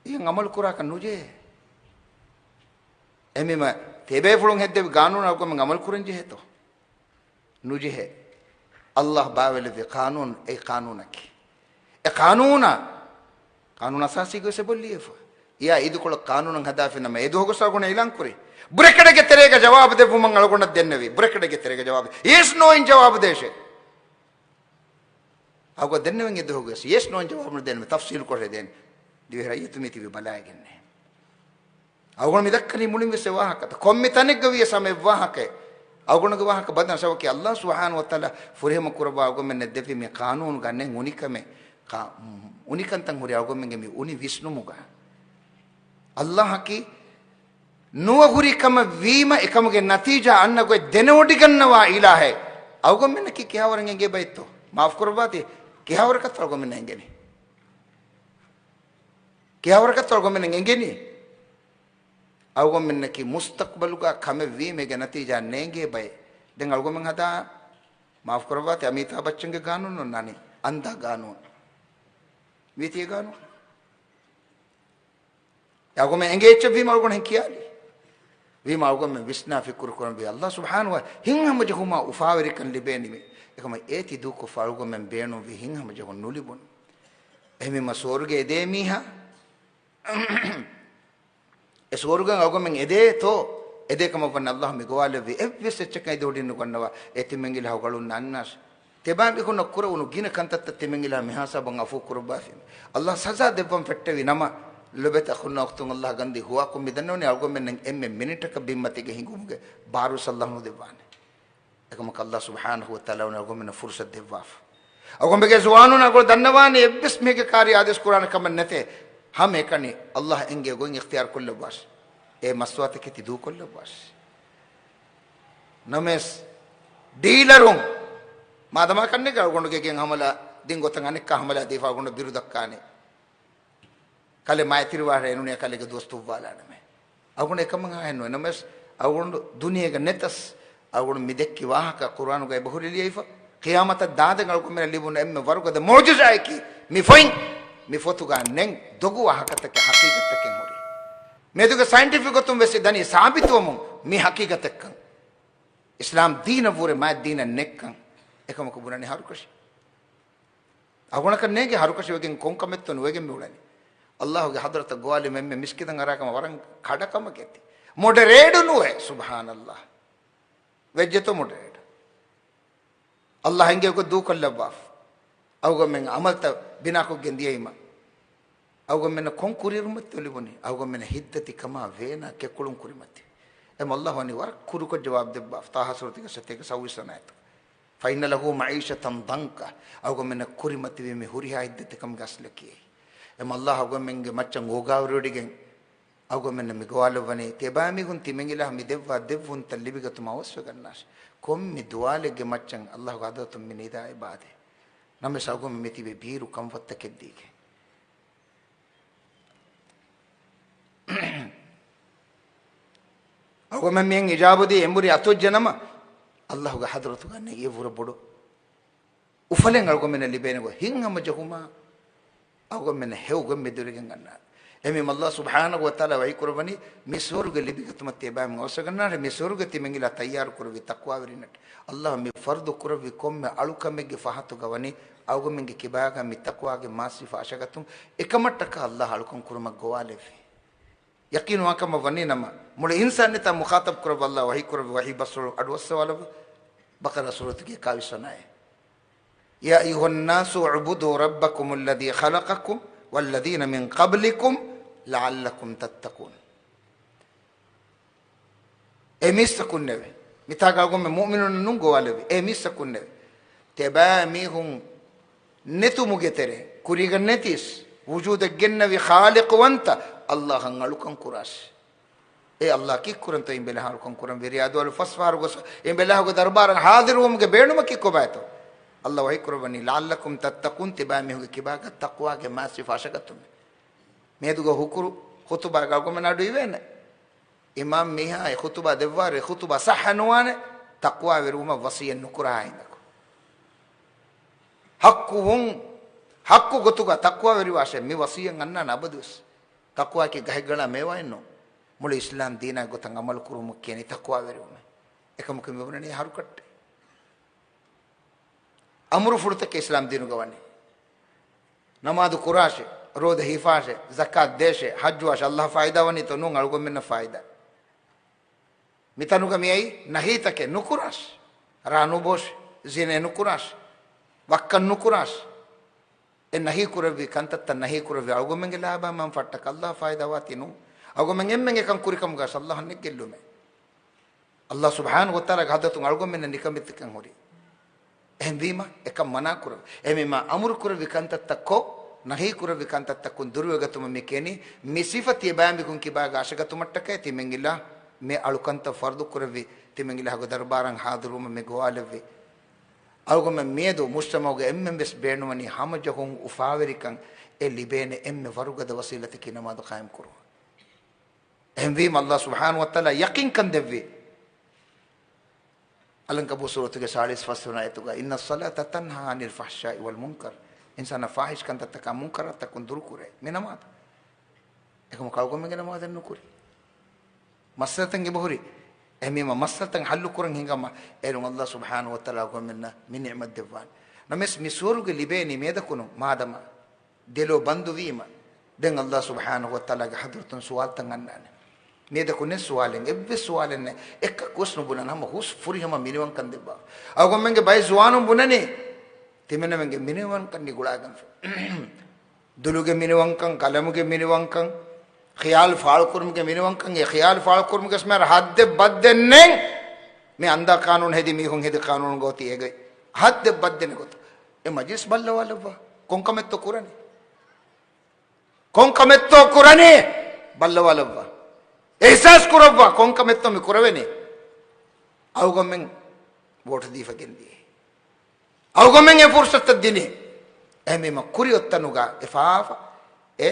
އެހެން އަމަލު ކުރާކަށް ނުޖެހޭ. އެހެންވީމަ ތިބޭފުޅުން ހެއްދެވި ގާނޫނަށް އަޅުގަނޑުމެން އަމަލު ކުރަން ޖެހޭތޯ؟ ނުޖެހޭ. ﷲ ބާވެލެއްވި ޤާނޫނު އެއީ ޤާނޫނަކީ. އެ ޤާނޫނަށް ޤާނޫނު އަސާސީގަ ވެސް އެބޮއްލި އެފަ. އެއާ އިދިކޮޅަށް ޤާނޫނަށް ހަދާފިނަމަ އެދުވަހު ގޮސް އަޅުގަނޑު އިޢުލާން ކުރި. ބްރެކެޓްގެ ތެރޭގަ ޖަވާބު ދެއްވުމަށް އަޅުގަނޑަށް ދެންނެވި. ބްރެކެޓްގެ ތެރޭގަ ޖަވާބު. ޔެސް ނޯއިން ޖަވާބު ދޭށޭ. އަޅުގަނޑަށް ދެންނެވެން އެދުވަހު ގޮސް ޔެސް ނޯއިން ޖަވާބު ދޭން ތަފްސީލު ކޮށް ދޭން. ދިވެހި ރައްޔިތު މިތިބި ބަލާގެންނޭ. އަޅުގަނޑު މި ދައްކަނީ މުޅިން ވެސް އެ ވާހަކަތައް. ކޮންމެ ތަނެއްގަ ވިޔަސް ހަމަ އެއް ވާހަކައެއް. އަޅުގަނޑުގެ ވާހަކަ ބަދަލު ސަބަބަކީ އައްލާހު ސުބްޙާނަހޫ ވަތަޢާލާ ފުރިހަމަ ކުރައްވާ އަޅުގަނޑުމެންނަށް ދެއްވި މި ޤާނޫނުގަ ނެތް އުނިކަމެއް، ޤާ-، އުނިކަންތައް ހުރި އަޅުގަނޑުމެންގެ މި އުނި ވިސްނުމުގަ. އައްލާހަކީ ނުވަ ހުރި ކަމަށް ވީމަ އެކަމުގެ ނަތީޖާ އަންނަ ގޮތް ދެނެވޮޑިގަންނަވާ އިލާހެއް. އަޅުގަނޑުމެންނަކީ ކިހާވަރަށް އެނގޭ ބައެއްތޯ؟ މާފު ކުރައްވާތި. ކިހާވަރަކަށްތޯ އަޅުގަނޑުމެންނަށް އެނގެނީ؟ ކިހާވަރަކަށްތޯ އަޅުގަނޑުމެންނަށް އެނގެނީ؟ އަޅުގަނޑުމެންނަކީ މުސްތަޤްބަލުގަ ކަމެއް ވީމަ އޭގެ ނަތީޖާ ނޭނގޭ ބައެއް. ދެން އަޅުގަނޑުމެން ހަދާ، މާފު ކުރައްވާތި، އަމީތާބް ބައްޗަންގެ ގާނޫނު އޮންނާނީ. އަންދާ ގާނޫނު. ވީތީ އެ ގާނޫނު. އަޅުގަނޑުމެން އެނގޭ އެއްޗެއް ވީމަ އަޅުގަނޑު ހެން ކިޔާލީ. ވީމަ އަޅުގަނޑުމެން ވިސްނާ ފިކުރު ކުރަންވީ އައްލާހު ސުބްޙާނަހޫ ވަ ހިތްހަމަޖެހުމާ އުފާވެރިކަން ލިބޭނީމޭ. އެކަމަށް އޭތި ދޫކޮށްފަ އަޅުގަނޑުމެން ބޭނުންވީ ހިތްހަމަޖެހުން ނުލިބުން. އެހެންވީމަ ސުވަރުގެ އެދޭ މީހާ އެ ސުވަރުގަން އަޅުގަނޑުމެން އެދޭތޯ؟ އެދޭ ކަމަށް ވަންނަ އައްލާހު މި ގޮވާލެއްވި އެއްވެސް އެއްޗަކަށް އެދި ހުޑިން ނުގަންނަވާ. އެ ތިމަންގިލާ ގަޅުން ނަންނާށި. ތިބާމީހުންނަށް ކުރެވުނު ގިނަ ކަންތައްތައް ތިމަންގިލާ މިހާ ހިސާބުން އަފޫ ކުރައްވާފިން. އައްލާހު ސަޒާ ދެއްވަން ފެއްޓެވި ނަމަ، ލޮބުވެތި އަޚުންނާ އުޚްތުން، އައްލާހަށް ގަންދީ ހުވާކޮށް މި ދަންނަވަނީ އަޅުގަނޑުމެންނަށް އެންމެ މިނިޓަކަށް ބިންމަތީގަ ހިނގުމުގެ ބާރުވެސް އައްލާހު ނުދެއްވާނެ. އެކަމަކު އައްލާހު ސުބްޙާނަހޫ ވަތަޢާލާ އަޅުގަނޑުމެންނަށް ފުރުޞަތު ދެއްވާފަ. އަޅުގަނޑުމެންގެ ޒުވާނުން އަޅުގަނޑު ދަންނަވާނީ އެއްވެސް މީހެއްގެ ކާރި އާދޭސް ކުރާނެ ކަމެއް ނެތޭ. ހަމައެކަނި އައްލާހަށް އެންގޭ ގޮތް އިޚްތިޔާރު ކޮށްލައްވާށި. އެ މަސްތުވާތަކެތި ދޫކޮށްލައްވާށި. ނަމަވެސް ޑީލަރުން މާދަމާ ކަންނޭނގެ އަޅުގަނޑުގެ ގެން ހަމަލާ ދިން ގޮތަށް އަނެއްކާ ހަމަލާ ދީފަ އަޅުގަނޑު ބިރު ދައްކާނެ. ކަލޭ މާތިރިވާހަށް އެނުނިޔާ ކަލޭގެ ދުވަސް ދުއްވާލާނަމޭ. އަޅުގަނޑު އެކަމަށް އަހަންނުވެ. ނަމަވެސް އަޅުގަނޑު ދުނިޔޭގަ ނެތަސް، އަޅުގަނޑު މި ދެއްކި ވާހަކަ ޤުރްއާނުގައި ބަހުރި ލިޔެފަ، ޤިޔާމަތަށް ދާންދެން އަޅުގަނޑުމެންނަށް ލިބުނު އެންމެ ވަރުގަދަ މުޢުޖިޒާއަކީ މި ފޮތް، މި ފޮތުގަ ނެތް ދޮގު ވާހަކަތަކެއް ޙަޤީޤަތްތަކެއް ހުރި. މިއަދުގެ ސައިންޓިފިކް ގޮތުން ވެސް ދަނީ ސާބިތުވަމުން މި ޙަޤީޤަތެއްކަން. އިސްލާމް ދީނަށްވުރެ މާތް ދީނެއް ނެތްކަން. އެކަމަކު ބުނަނީ ހަރުކަށި. އަޅުގަނޑަކަށް ނޭނގެ ހަރުކަށިވެގެން ކޮން ކަމެއްތޯ ނުވެގެން މިއުޅެނީ. އައްލާހުގެ ޙަޟްރަތަށް ގޮވާލި މެންމެ މިސްކިތަށް އަރާކަމަށް ވަރަށް ކަޑަކަމަކެތި. މޮޑަރޭޓް ނުވޭ، ސުބްޙާނައްލާހް. ވެއްޖެތޯ މޮޑަރޭޓް؟ އައްލާހް އެންގޭ ގޮތް ދޫކޮށްލައްވާފަ. އަޅުގަނޑުމެން އަމަލްތައް ބިނާކޮށްގެން ދިޔައީމަ. އަޅުގަނޑުމެންނަށް ކޮން ކުރިއެރުމެއްތޯ ލިބުނީ؟ އަޅުގަނޑުމެންނަށް ހިތްދަތި ކަމާ ވޭނާ ކެކުޅުން ކުރިމަތި. އެމަ އައްލާހު ވަނީ ވަރަށް ކުރުކޮށް ޖަވާބު ދެއްވާފަ. ޠާހާ ސޫރަތުގެ ސަތޭކަ ސައުވީސް ވަނަ އާޔަތު. فإن له معيشة ضنكا. އަޅުގަނޑުމެންނަށް ކުރިމަތިވީ މި ހުރިހާ ހިތްދަތިކަމުގެ އަސްލަކީ. އެމަ އައްލާހު އަޅުގަނޑުމެންގެ މައްޗަށް އޯގާވެރިވެޑިގެން އަޅުގަނޑުމެންނަށް މި ގޮވާލައްވަނީ، ތިބާމީހުން ތިމަންއިލާހަށް މި ދެއްވާ ދެއްވުންތައް ލިބިގަތުމަށް އަވަސްވެގަންނާށި. ކޮންމެ ދުވާލެއްގެ މައްޗަށް އައްލާހުގެ ޙަޟްރަތުން މި ނިދާ އެބަ އާދޭ. ނަމަވެސް އަޅުގަނޑުމެން މިތިބީ ބީރު ކަންފަތްތަކެއްދީގެން. އަޅުގަނޑުމެން މިހެން ހިޖާބު ދީ އެނބުރި އަތުވެއްޖެ ނަމަ، އައްލާހުގެ ޙަޟްރަތުގަ ނެތް އެއްވުރެ ބޮޑު އުފަލެއް އަޅުގަނޑުމެންނަށް ލިބޭނެ ގޮތް ހިތްހަމަޖެހުމާ، އަޅުގަނޑުމެންނަށް ހެޔޮ ގޮތް މެދުވެރިގެން ގަންނާނެ. އެހެންވީމަ އައްލާހު ސުބްޙާނަހު ވަތަޢާލާ ވަޙީ ކުރައްވަނީ، މި ސުވަރުގެ ލިބިގަތުމަށް ތިޔަބައިމީހުން އަވަސްވެގަންނާނެ، މި ސުވަރުގެ ތިމަންއިލާ ތައްޔާރު ކުރެއްވި ތަޤްވާވެރިންނަށްޓަކާ. އައްލާހު މި ފަރުޟު ކުރެއްވި ކޮންމެ އަޅުކަމެއްގެ ފަހަތުގަ ވަނީ، އަޅުގަނޑުމެންގެ ކިބާގަ މި ތަޤްވާގެ މާސް ސިފަ އަށަގަތުން. އެކަމަށްޓަކާ އައްލާހު އަޅުކަން ކުރުމަށް ގޮވާލެއްވި. ޔަޤީނުވާކަމަށް ވަނީ ނަމަ، މުޅި އިންސާނިއްޔަތާ މުޚާޠަބު ކުރައްވާ އައްލާހު ވަޙީ ކުރެއްވި ވަޙީ ބަސްފުޅު އަޑުއައްސަވާލައްވާ. ބަޤަރާ ސޫރަތުގެ އެކާވީސް ވަނަ އާޔަތް. يا أيها الناس اعبدوا ربكم الذي خلقكم والذين من قبلكم لعلكم تتقون. އޭ މީސްތަކުންނެވެ. މިތާގަ އަޅުގަނޑުމެން މުއުމިނުންނަށް ނޫން ގޮވާލެއްވި. އޭ މީސްތަކުންނެވެ. ތިބާމީހުން ނެތުމުގެ ތެރޭ، ކުރީގަ ނެތިސް، ވުޖޫދަށް ގެންނެވި ޚާލިޤުވަންތަ އައްލާހަށް އަޅުކަން ކުރާށި. އޭ އައްލާހް ކީއްކުރަންތޯ އިނބިލާހަށް އަޅުކަން ކުރަން؟ ވެރި އަދުއަލު ފަސް ފަހަރު ގޮސް އިނބިލާހުގެ ދަރުބާރަށް ޙާޟިރުވުމުގެ ބޭނުމަކީ ކޮބާތޯ؟ އައްލާހް ވަޙީ ކުރައްވަނީ، لعلكم تتقون، ތިބާމީހުންގެ ކިބާގަ ތަޤްވާގެ މާސް ސިފަ އަށަގަތުމެ. މިއަދުގެ ހުކުރު ޚުޠުބާގަ އަޅުގަނޑުމެން އަޑު އިވޭނެ. އިމާމް މީހާ އެ ޚުޠުބާ ދެއްވާއިރު އެ ޚުޠުބާ ޞައްޙަ ނުވާނެ، ތަޤްވާވެރިވުމަށް ވަޞިއްޔަތް ނުކުރާ ހިނދަކު. ޙައްޤުވުން، ޙައްޤު ގޮތުގަ ތަޤްވާވެރިވާށޭ، މި ވަޞިއްޔަތް އަންނާނެ އަބަދުވެސް. ތަޤްވާއަކީ ގަހެއްގަނޑާ މޭވާއެއްނޫން. މުޅި އިސްލާމް ދީނާ ގޮތަށް ޢަމަލު ކުރުމަށް ކިޔަނީ ތަޤްވާވެރިވުމޭ. އެކަމަކު މި ބުނަނީ ހަރުކަށްޓެއް. އަމުރުފުޅުތަކެއް އިސްލާމް ދީނުގަ ވަނީ. ނަމާދު ކުރާށޭ. ރޯދަ ހިފާށޭ، ޒަކާތް ދޭށޭ، ޙައްޖުވާށޭ، ﷲ އަށް ފައިދާ ވަނީތޯ؟ ނޫން، އަޅުގަނޑުމެންނަށް ފައިދާ. މިތަނުގަ މިއައީ ނަހީތަކެއް ނުކުރާށޭ. ރާ ނުބޯށޭ، ޒިނޭ ނުކުރާށޭ، ވައްކަން ނުކުރާށޭ. އެ ނަހީ ކުރެއްވި ކަންތައްތައް ނަހީ ކުރެއްވި އަޅުގަނޑުމެންގެ ލާބާ މަންފާއަށްޓަކާ ﷲ އަށް ފައިދާ ވާތީ ނޫން. އަޅުގަނޑުމެން އެންމެން އެކަން ކުރިކަމުގަ ﷲ އަށް ނެތް ގެއްލުމެއް. ﷲ ސުބްޙާނަހޫ ވަތަޢާލާގެ ޙަޟްރަތުން އަޅުގަނޑުމެންނަށް ނިކަން މިތަކެއް ހުރީ. އެހެންވީމަ، އެކަން މަނާ ކުރެވޭ. އެހެންވީމަ، އަމުރު ކުރެއްވި ކަންތައްތައް ކޮށް، ނަހީ ކުރެއްވި ކަންތައްތަކުން ދުރުވެގަތުމަށް މި ކެނީ. މި ސިފަ ތިޔަބައިމީހުން ކިބާގަ އަށަގަތުމަށްޓަކައި ތިމަން އިލާހު މި އަޅުކަންތައް ފަރުޟު ކުރެއްވި، ތިމަން އިލާހުގެ ދަރުބާރަށް ޙާޟިރުވުމަށް މި ގޮވާލެއްވި. އަޅުގަނޑުމެން މިއަދު މުޖްތަމަޢުގެ އެންމެން ވެސް ބޭނުންވަނީ ހަމަޖަހުން އުފާވެރިކަން އެ ލިބޭނެ އެންމެ ވަރުގަދަ ވަސީލަތަކީ ނަމާދު ޤާއިމް ކުރުން. އެހެންވީމަ، ﷲ ސުބްޙާނަހޫ ވަތަޢާލާ ޔަޤީންކަން ދެއްވީ، އަލްޢަންކަބޫތު ސޫރަތުގެ ސާޅީސް ފަސްވަނަ އާޔަތުގަ، "إِنَّ الصَّلَاةَ تَنْهَىٰ عَنِ الْفَحْشَاءِ وَالْمُنكَرِ." އިންސާނާ ފާޙިޝް ކަންތައްތަކާ، މުންކަރާތްތަކުން ދުރުކުރޭ މި ނަމާދު. އެކަމަކު އަޅުގަނޑުމެންގެ ނަމާދެއް ނުކުރީ. މައްސަލަތައް އެބަހުރި. އެހެންވީމަ، މައްސަލަތައް ޙައްލު ކުރަން ހިނގަމާ، އޭރުން ﷲ ސުބްޙާނަހޫ ވަތަޢާލާ އަޅުގަނޑުމެންނަށް މި ނިޢުމަތް ދެއްވާނެ. ނަމަވެސް މި ސުވަރުގެ ލިބޭނީ މިއަދަކުނު މާދަމާ ދެލޯ ބަންދުވީމަ، ދެން ﷲ ސުބްޙާނަހޫ ވަތަޢާލާގެ ޙަޟްރަތުން ސުވާލުތައް އަންނާނެ. މިއަދަކު ނެތް ސުވާލެއް، އެއްވެސް ސުވާލެއް ނެތް. އެއްކަކުވެސް ނުބުނަން، ހަމަ ހުސް ފުރިހަމަ މިނިވަންކަން ދެއްވާ. އަޅުގަނޑުމެންގެ ބައެއް ޒުވާނުން ބުނަނީ، ތިމަންނަމެންގެ މިނިވަންކަން ނިގުޅާގެންފަ. ދުލުގެ މިނިވަންކަން، ޤަލަމުގެ މިނިވަންކަން، ޚިޔާލު ފާޅުކުރުމުގެ މިނިވަންކަން، އެ ޚިޔާލު ފާޅުކުރުމުގެ ސްމާރ ހައްދެއް ބައްދެއް ނެތް. މި އަންދާ ޤާނޫނު ހެދި މީހުން ހެދި ޤާނޫނުގަ އޮތީ އޭގައި. ހައްދެއް ބައްދެއް ނެތް ގޮތަށް. އެ މަޖިލިސް ބައްލަވާލައްވާ. ކޮންކަމެއްތޯ ކުރަނީ؟ ކޮންކަމެއްތޯ ކުރަނީ؟ ބައްލަވާލައްވާ. އިޙްސާސް ކުރައްވާ. ކޮންކަމެއްތޯ މި ކުރެވެނީ؟ އަޅުގަނޑުމެން ވޯޓު ދީފަ ގެންދިޔަ. އަޅުގަނޑުމެން އެ ފުރުޞަތުތައް ދިނީ. އެހެންވީމަ ކުރިއޮތްތަނުގަ އެފާފަ އެ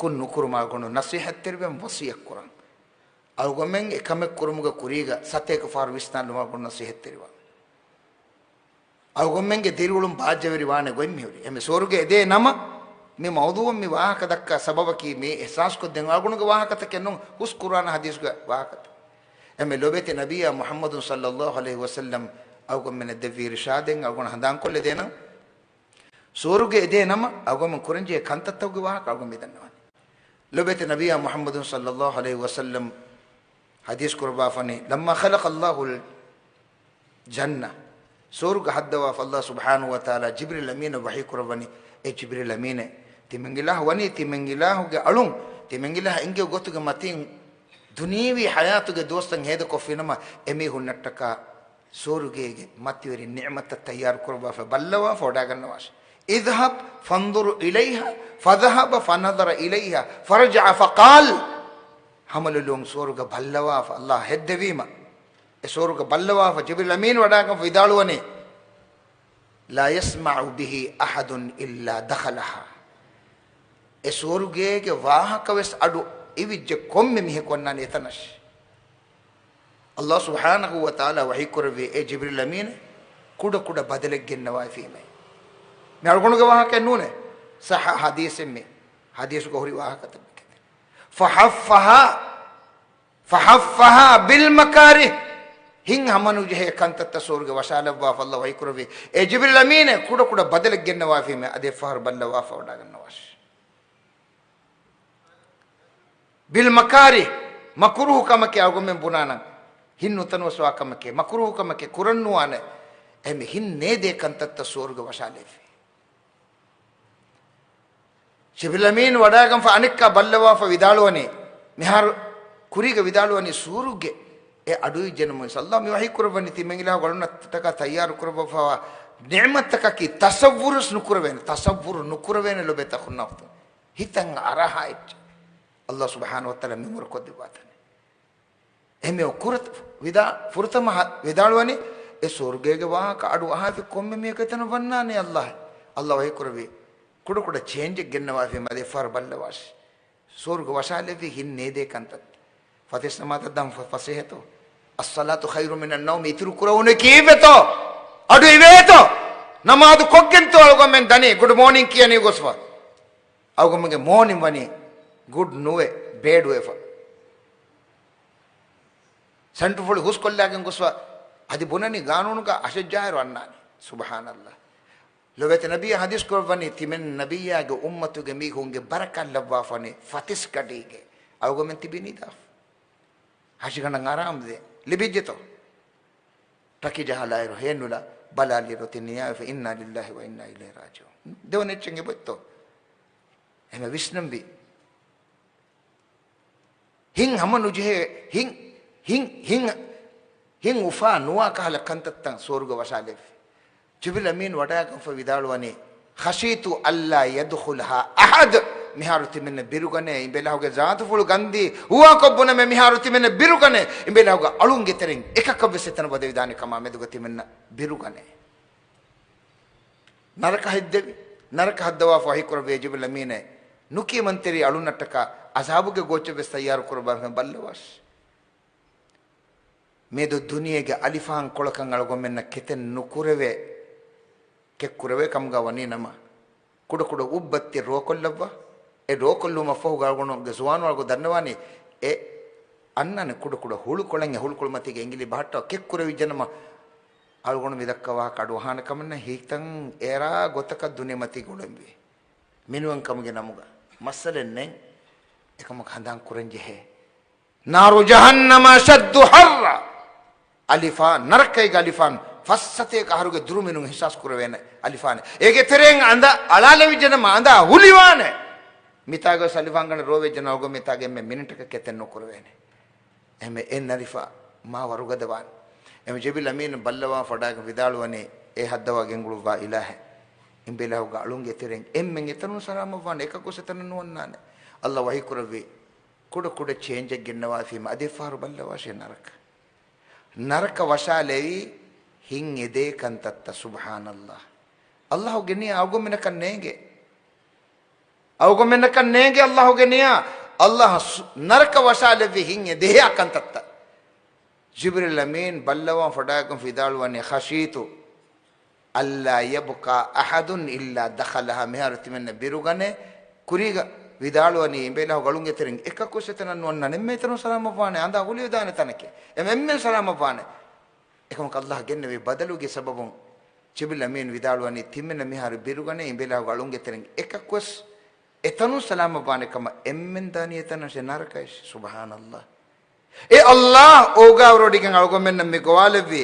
ކުށް ނުކުރުމަށް އަޅުގަނޑު ނަޞޭޙަތްތެރިވަން ވަޞިއްޔަތް ކުރަން. އަޅުގަނޑުމެން އެކަމެއް ކުރުމުގެ ކުރީގަ ސަތޭކަ ފަހަރު ވިސްނާލުމަށް އަޅުގަނޑު ނަޞޭޙަތްތެރިވަން. އަޅުގަނޑުމެންގެ ދިރިއުޅުން ބާއްޖަވެރިވާނެ ގޮތް މިހުރީ. އެމެ ސުވަރުގެ އެދޭ ނަމަ، މި މައުޟޫޢަށް މި ވާހަކަ ދައްކާ ސަބަބަކީ މި އިޙްސާސްކޮށްދޭން އަޅުގަނޑުގެ ވާހަކަތަކެއް ނޫން، ހުސް ޤުރްއާން ޙަދީޘްގެ ވާހަކަތައް. އެމެ ލޮބެތި ނަބިއްޔާ މުޙައްމަދު ޞައްލައްލާހު ޢަލައިހި ވަސައްލަމް އަޅުގަނޑުމެންނަށް ދެއްވި އިރުޝާދެއް އަޅުގަނޑު ހަނދާންކޮށްލަދޭނަން. ސުވަރުގެ އެދޭ ނަމަ، އަޅުގަނޑުމެން ކުރަންޖެހޭ ކަންތައްތަކުގެ ވާހަކަ އަޅުގަނޑު މިދަންނަވަނީ. ލޮބެތި ނަބިއްޔާ މުޙައްމަދު ޞައްލައްލާހު ޢަލައިހި ވަސައްލަމް ޙަދީޘް ކުރައްވާފަނީ، لما خلق الله الجنة، ސުވަރުގެ ހައްދަވާފަ ﷲ ސުބްޙާނަހޫ ވަތަޢާލާ ޖިބްރީލް އަމީނަށް ވަޙީ ކުރައްވަނީ، އޭ ޖިބްރީލް އަމީނޭ، ތިމަން އިލާހު ވަނީ، ތިމަން އިލާހުގެ އަޅުން، ތިމަން އިލާހު އެންގެވު ގޮތުގެ މަތީން ދުނިޔެވީ ޙަޔާތުގެ ދުވަސްތައް ހޭދަކޮށްފިނަމަ، އެމީހުންނަށްޓަކާ ސުވަރުގޭގެ މަތިވެރި ނިޢުމަތްތައް ތައްޔާރު ކުރައްވާފަ ބައްލަވާފަ ވަޑާގަންނަވާށި. اذهب فانظر إليها، فذهب فنظر إليها فرجع فقال، ހަމަލޮލުން ސުވަރުގެ ބައްލަވާފަ، ﷲ ހެއްދެވީމަ، އެ ސުވަރުގެ ބައްލަވާފަ، ޖިބްރީލް އަމީން ވަޑާގަންފަ ވިދާޅުވަނީ، لا يسمع به أحد إلا دخلها. އެ ސުވަރުގޭގެ ވާހަކަވެސް އަޑު އިވިއްޖެ ކޮންމެ މީހަކު ވަންނާނެ އެތަނަށް. ﷲ ސުބްޙާނަހޫ ވަތަޢާލާ ވަޙީކުރެއްވި، އޭ ޖިބްރީލް އަމީނޭ، ކުޑަކުޑަ ބަދަލެއް ގެންނަވާފީމޭ. މި އަޅުގަނޑުގެ ވާހަކައެއް ނޫނޭ. ޞައްޙަ ޙަދީޘެއް މި. ޙަދީޘުގަ ހުރި ވާހަކަތައް މި ކެތެއް. فحفها، فحفها بالمكاره. ހިތް ހަމަނުޖެހޭ ކަންތައްތައް ސުވަރުގެ ވަށާލައްވާފަ ﷲ ވަޙީކުރެއްވި، އޭ ޖިބްރީލް އަމީނޭ، ކުޑަކުޑަ ބަދަލެއް ގެންނަވާފީމޭ، އަދި އެއްފަހަރު ބައްލަވާފަ ވަޑާގަންނަވާށި. بالمكاره، މަކުރޫހު ކަމެކޭ އަޅުގަނޑުމެން ބުނާނަން، ހިތް ނުތަނަވަސްވާ ކަމެކޭ، މަކުރޫހު ކަމެކޭ، ކުރަން ނުވާނެ. އެހެން ހިތް ނޭދޭ ކަންތައްތައް ސުވަރުގެ ވަށާލެވި. ޖިބްރީލް އަމީން ވަޑާގަންފަ އަނެއްކާ ބައްލަވާފަ ވިދާޅުވަނީ، މިހާރު ކުރީގަ ވިދާޅުވަނީ ސުވަރުގެ އެ އަޑު އިވިއްޖެނަމަވެސް، ﷲ މި ވަޙީ ކުރައްވަނީ ތިމަން އިލާހު އަޅުންނަށްޓަކާ ތައްޔާރު ކުރައްވަފަވާ ނިޢުމަތްތަކަކީ ތަޞައްވުރުވެސް ނުކުރެވޭނެ، ތަޞައްވުރު ނުކުރެވޭނެ ލޮބުވެތި އަޚުންނާ އުޚްތުން. ހިތަށް އަރާހާ އެއްޗެއް ﷲ ސުބްޙާނަހޫ ވަތަޢާލާ މި އުމުރު ކޮށްދެއްވާތަނެއް. އެހެންވެ ކުރަތ-، ވިދާ-، ފުރަތަމަ ހަ-، ވިދާޅުވަނީ، އެ ސުވަރުގޭގެ ވާހަކަ އަޑު އަހާފި ކޮންމެ މީހަކު އެތަނަށް ވަންނާނެ ﷲ. ﷲ ވަޙީކުރެއްވި، ކުޑަކުޑަ ޗޭންޖެއް ގެންނަވާފީމަ އަދި އެއްފަހަރު ބައްލަވާށި. ސުވަރުގެ ވަށާލެއްވީ ހިތް ނޭދޭ ކަންތައް. ފަތިސް ނަމާދަށް ދާން ފަ-، ފަސޭހަތޯ؟ الصلاة خير من النوم، އިތުރު ކުރެވުނު ކީއްވެތޯ؟ އަޑު އިވޭތޯ؟ ނަމާދު ކޮށްގެންތޯ އަޅުގަނޑުމެން ދަނީ ގުޑް މޯނިން ކިޔަނީ ގޮސްފަ؟ އަޅުގަނޑުމެންގެ މޯނިން ވަނީ ގުޑް ނުވެ، ބޭޑް ވެފަ. ސެންޓްރުފުޅި ހުސްކޮށްލާގެން ގޮސްފަ އަދި ބުނަނީ ގާނޫނުގަ އަށެއްޖާއިރު އަންނާނީ. ސުބްޙާނަﷲ. ލޮބުވެތި ނަބިއްޔާ ޙަދީޘް ކުރައްވަނީ، ތިމަން ނަބިއްޔާގެ އުއްމަތުގެ މީހުންގެ ބަރަކާތް ލައްވާފަނީ ފަތިސް ގަޑީގެ. އަޅުގަމެން ތިބީ ނިދާފަ. ހަށިގަނޑަށް އަރާމުދޭ. ލިބިއްޖެތޯ؟ ޓަކި ޖަހާލާއިރު ހޭނުލާ ބަލާލިއިރު ތި ނިޔާވެފަ، އިންނާ ލިއްލާހި ވަ އިންނާ އިލައިހި ރާޖިޢޫން. ދެވަނަ އެއްޗެއް އެބައޮތްތޯ؟ އެހެން ވިސްނަންވީ. ހިތް ހަމަ ނުޖެހޭ، ހިތް، ހިތް، ހިތް، ހިތް އުފާ ނުވާ ކަހަލަ ކަންތައްތައް ސުވަރުގެ ވަށާލެއްވި. ޖިބްރީލް އަމީން ވަޑައިގަންފަ ވިދާޅުވަނީ، "ޚަޝީތު އައްލާ ޔަދްޚުލަހާ އަޙަދު." މިހާރު ތިމެންނަށް ބިރުގަނޭ، އިބައިލާހުގެ ޒާތުފުޅު ގަންދީ ހުވާކޮށް ބުނަމޭ، މިހާރު ތިމެންނަށް ބިރުގަނޭ، އިބައިލާހުގެ އަޅުންގެ ތެރެއިން އެކަކަށްވެސް އެތަނަށް ވަދެވިދާނެ ކަމާ މެދުގަ ތިމެންނަށް ބިރުގަނޭ. ނަރަކަ ހައްދެވި، ނަރަކަ ހައްދަވާފަ ވަޙީކުރެއްވި ޖިބްރީލް އަމީނޭ، ނުކިޔަމަންތެރި އަޅުންނަށްޓަކާ ޢަޒާބުގެ ގޯއްޗެއްވެސް ތައްޔާރު ކުރައްވާފަ ބައްލަވާށި. މިއަދު ދުނިޔޭގެ އަލިފާން ކޮޅަކަށް އަޅުގަނޑުމެންނަށް ކެތެއް ނުކުރެވޭ، ކެތްކުރެވޭ ކަމުގަ ވަނީ ނަމަ، ކުޑަކުޑަ އުއްބައްތި ރޯކޮށްލައްވާ، އެ ރޯކޮށްލުމަށްފަހު އަޅުގަނޑުގެ ޒުވާނު އަޅުގަނޑު ދަންނަވާނީ، އެ އަންނާނެ ކުޑަކުޑަ ހުޅުކޮޅެއް އެ ހުޅުކޮޅުމަތީގަ އެނގިލި ބަހައްޓަވާ ކެތްކުރެވިއްޖެނަމަ، އަޅުގަނޑު މިދައްކާ ވާހަކަ އަޑުއަހާނެ ކަމެއް ނެތް. ހިތަށް އެރާ ގޮތަކަށް ދުނިޔެމަތީގަ އުޅެންވީ. މިނިވަންކަމުގެ ނަމުގަ މައްސަލައެއް ނެތް. އެކަމަކު ހަނދާން ކުރަން ޖެހޭ. نار جهنم أشد حرا. އަލިފާން، ނަރަކައިގެ އަލިފާން، ފައްސަތޭކަ އަހަރުގެ ދުރުމިނުން އިޙްސާސް ކުރެވޭނެ އަލިފާނެއް. އޭގެ ތެރެއިން އަނދަށް އަޅާލެވިއްޖެނަމަ އަނދަށް ހުލިވާނެ. މިތާގަވެސް އަލިފާންގަނޑަށް ރޯވެއްޖެނަމަ އަޅުގަނޑު މިތާގަ އެންމެ މިނެޓަކަށް ކެތެއް ނުކުރެވޭނެ. އެހެންވެ އެ ނަރިފާ މާ ވަރުގަދަވާނެ. އެހެންވެ ޖިބްރީލް އަމީނު ބައްލަވާފަ ވަޑައިގެން ވިދާޅުވަނީ، އެ ހައްދަވާ ގެންގުޅުއްވާ އިލާހޭ، އިބައިލާހުގެ އަޅުންގެ ތެރެއިން އެންމެން އެތަނުން ސަލާމަތްވާނެ، އެކަކުވެސް އެތަނަށް ނުވަންނާނެ. އައްލާ ވަޙީކުރެއްވި، ކުޑަ ކުޑަ ޗޭންޖެއް ގެންނަވާފީމަ އަދި އެއްފަހަރު ބައްލަވާށޭ ނަރަކަ. ނަރަކަ ވަށާލެވި ހިތް އެދޭ ކަންތައްތައް، ސުބްޙާނައްލާހް. އައްލާހުގެ ނިޔާ އަޅުގަނޑުމެންނަކަށް ނޭނގޭ. އަޅުގަނޑުމެންނަކަށް ނޭނގޭ އައްލާހުގެ ނިޔާ. އައްލާހް ސު-، ނަރަކަ ވަށާލެއްވި ހިތް އެދޭ ކަންތައްތައް. ޖިބްރީލް އަމީން ބައްލަވާން ފަޑާގަން ވިދާޅުވަނީ، ޚަޝީތު އައްލާ ޔަބްޤާ އަޙަދުން އިއްލާ ދަޚަލަހާ. މިހާރު ތިމެންނަށް ބިރުގަނޭ. ކުރީގަ ވިދާޅުވަނީ، އިބައިލާހުގެ އަޅުންގެ ތެރެއިން އެކަކުވެސް އެތަނަށް ނުވަންނާނެ. އެންމެ އެތަނުން ސަލާމަތްވާނެ. އަނދަށް ހުލިވެދާނެ ތަނެކޭ. އެ އެންމެން ސަލާމަތްވާނެ. އެކަމަކު އައްލާހް ގެންނެވި ބަދަލުގެ ސަބަބުން ޖިބްރީލް އަމީން ވިދާޅުވަނީ، ތިމެންނަށް މިހާރު ބިރުގަނޭ، އިބައިލާހުގެ އަޅުންގެ ތެރެއިން އެކަކުވެސް އެތަނުން ސަލާމަތްވާނެ ކަމަށް. އެންމެން ދާނީ އެތަނަށް ނަރަކަޔަށް. ސުބްޙާނައްލާހް. އެ އައްލާހް އޯގާވެރިވެޑިގެން އަޅުގަނޑުމެންނަށް މި ގޮވާލެއްވި.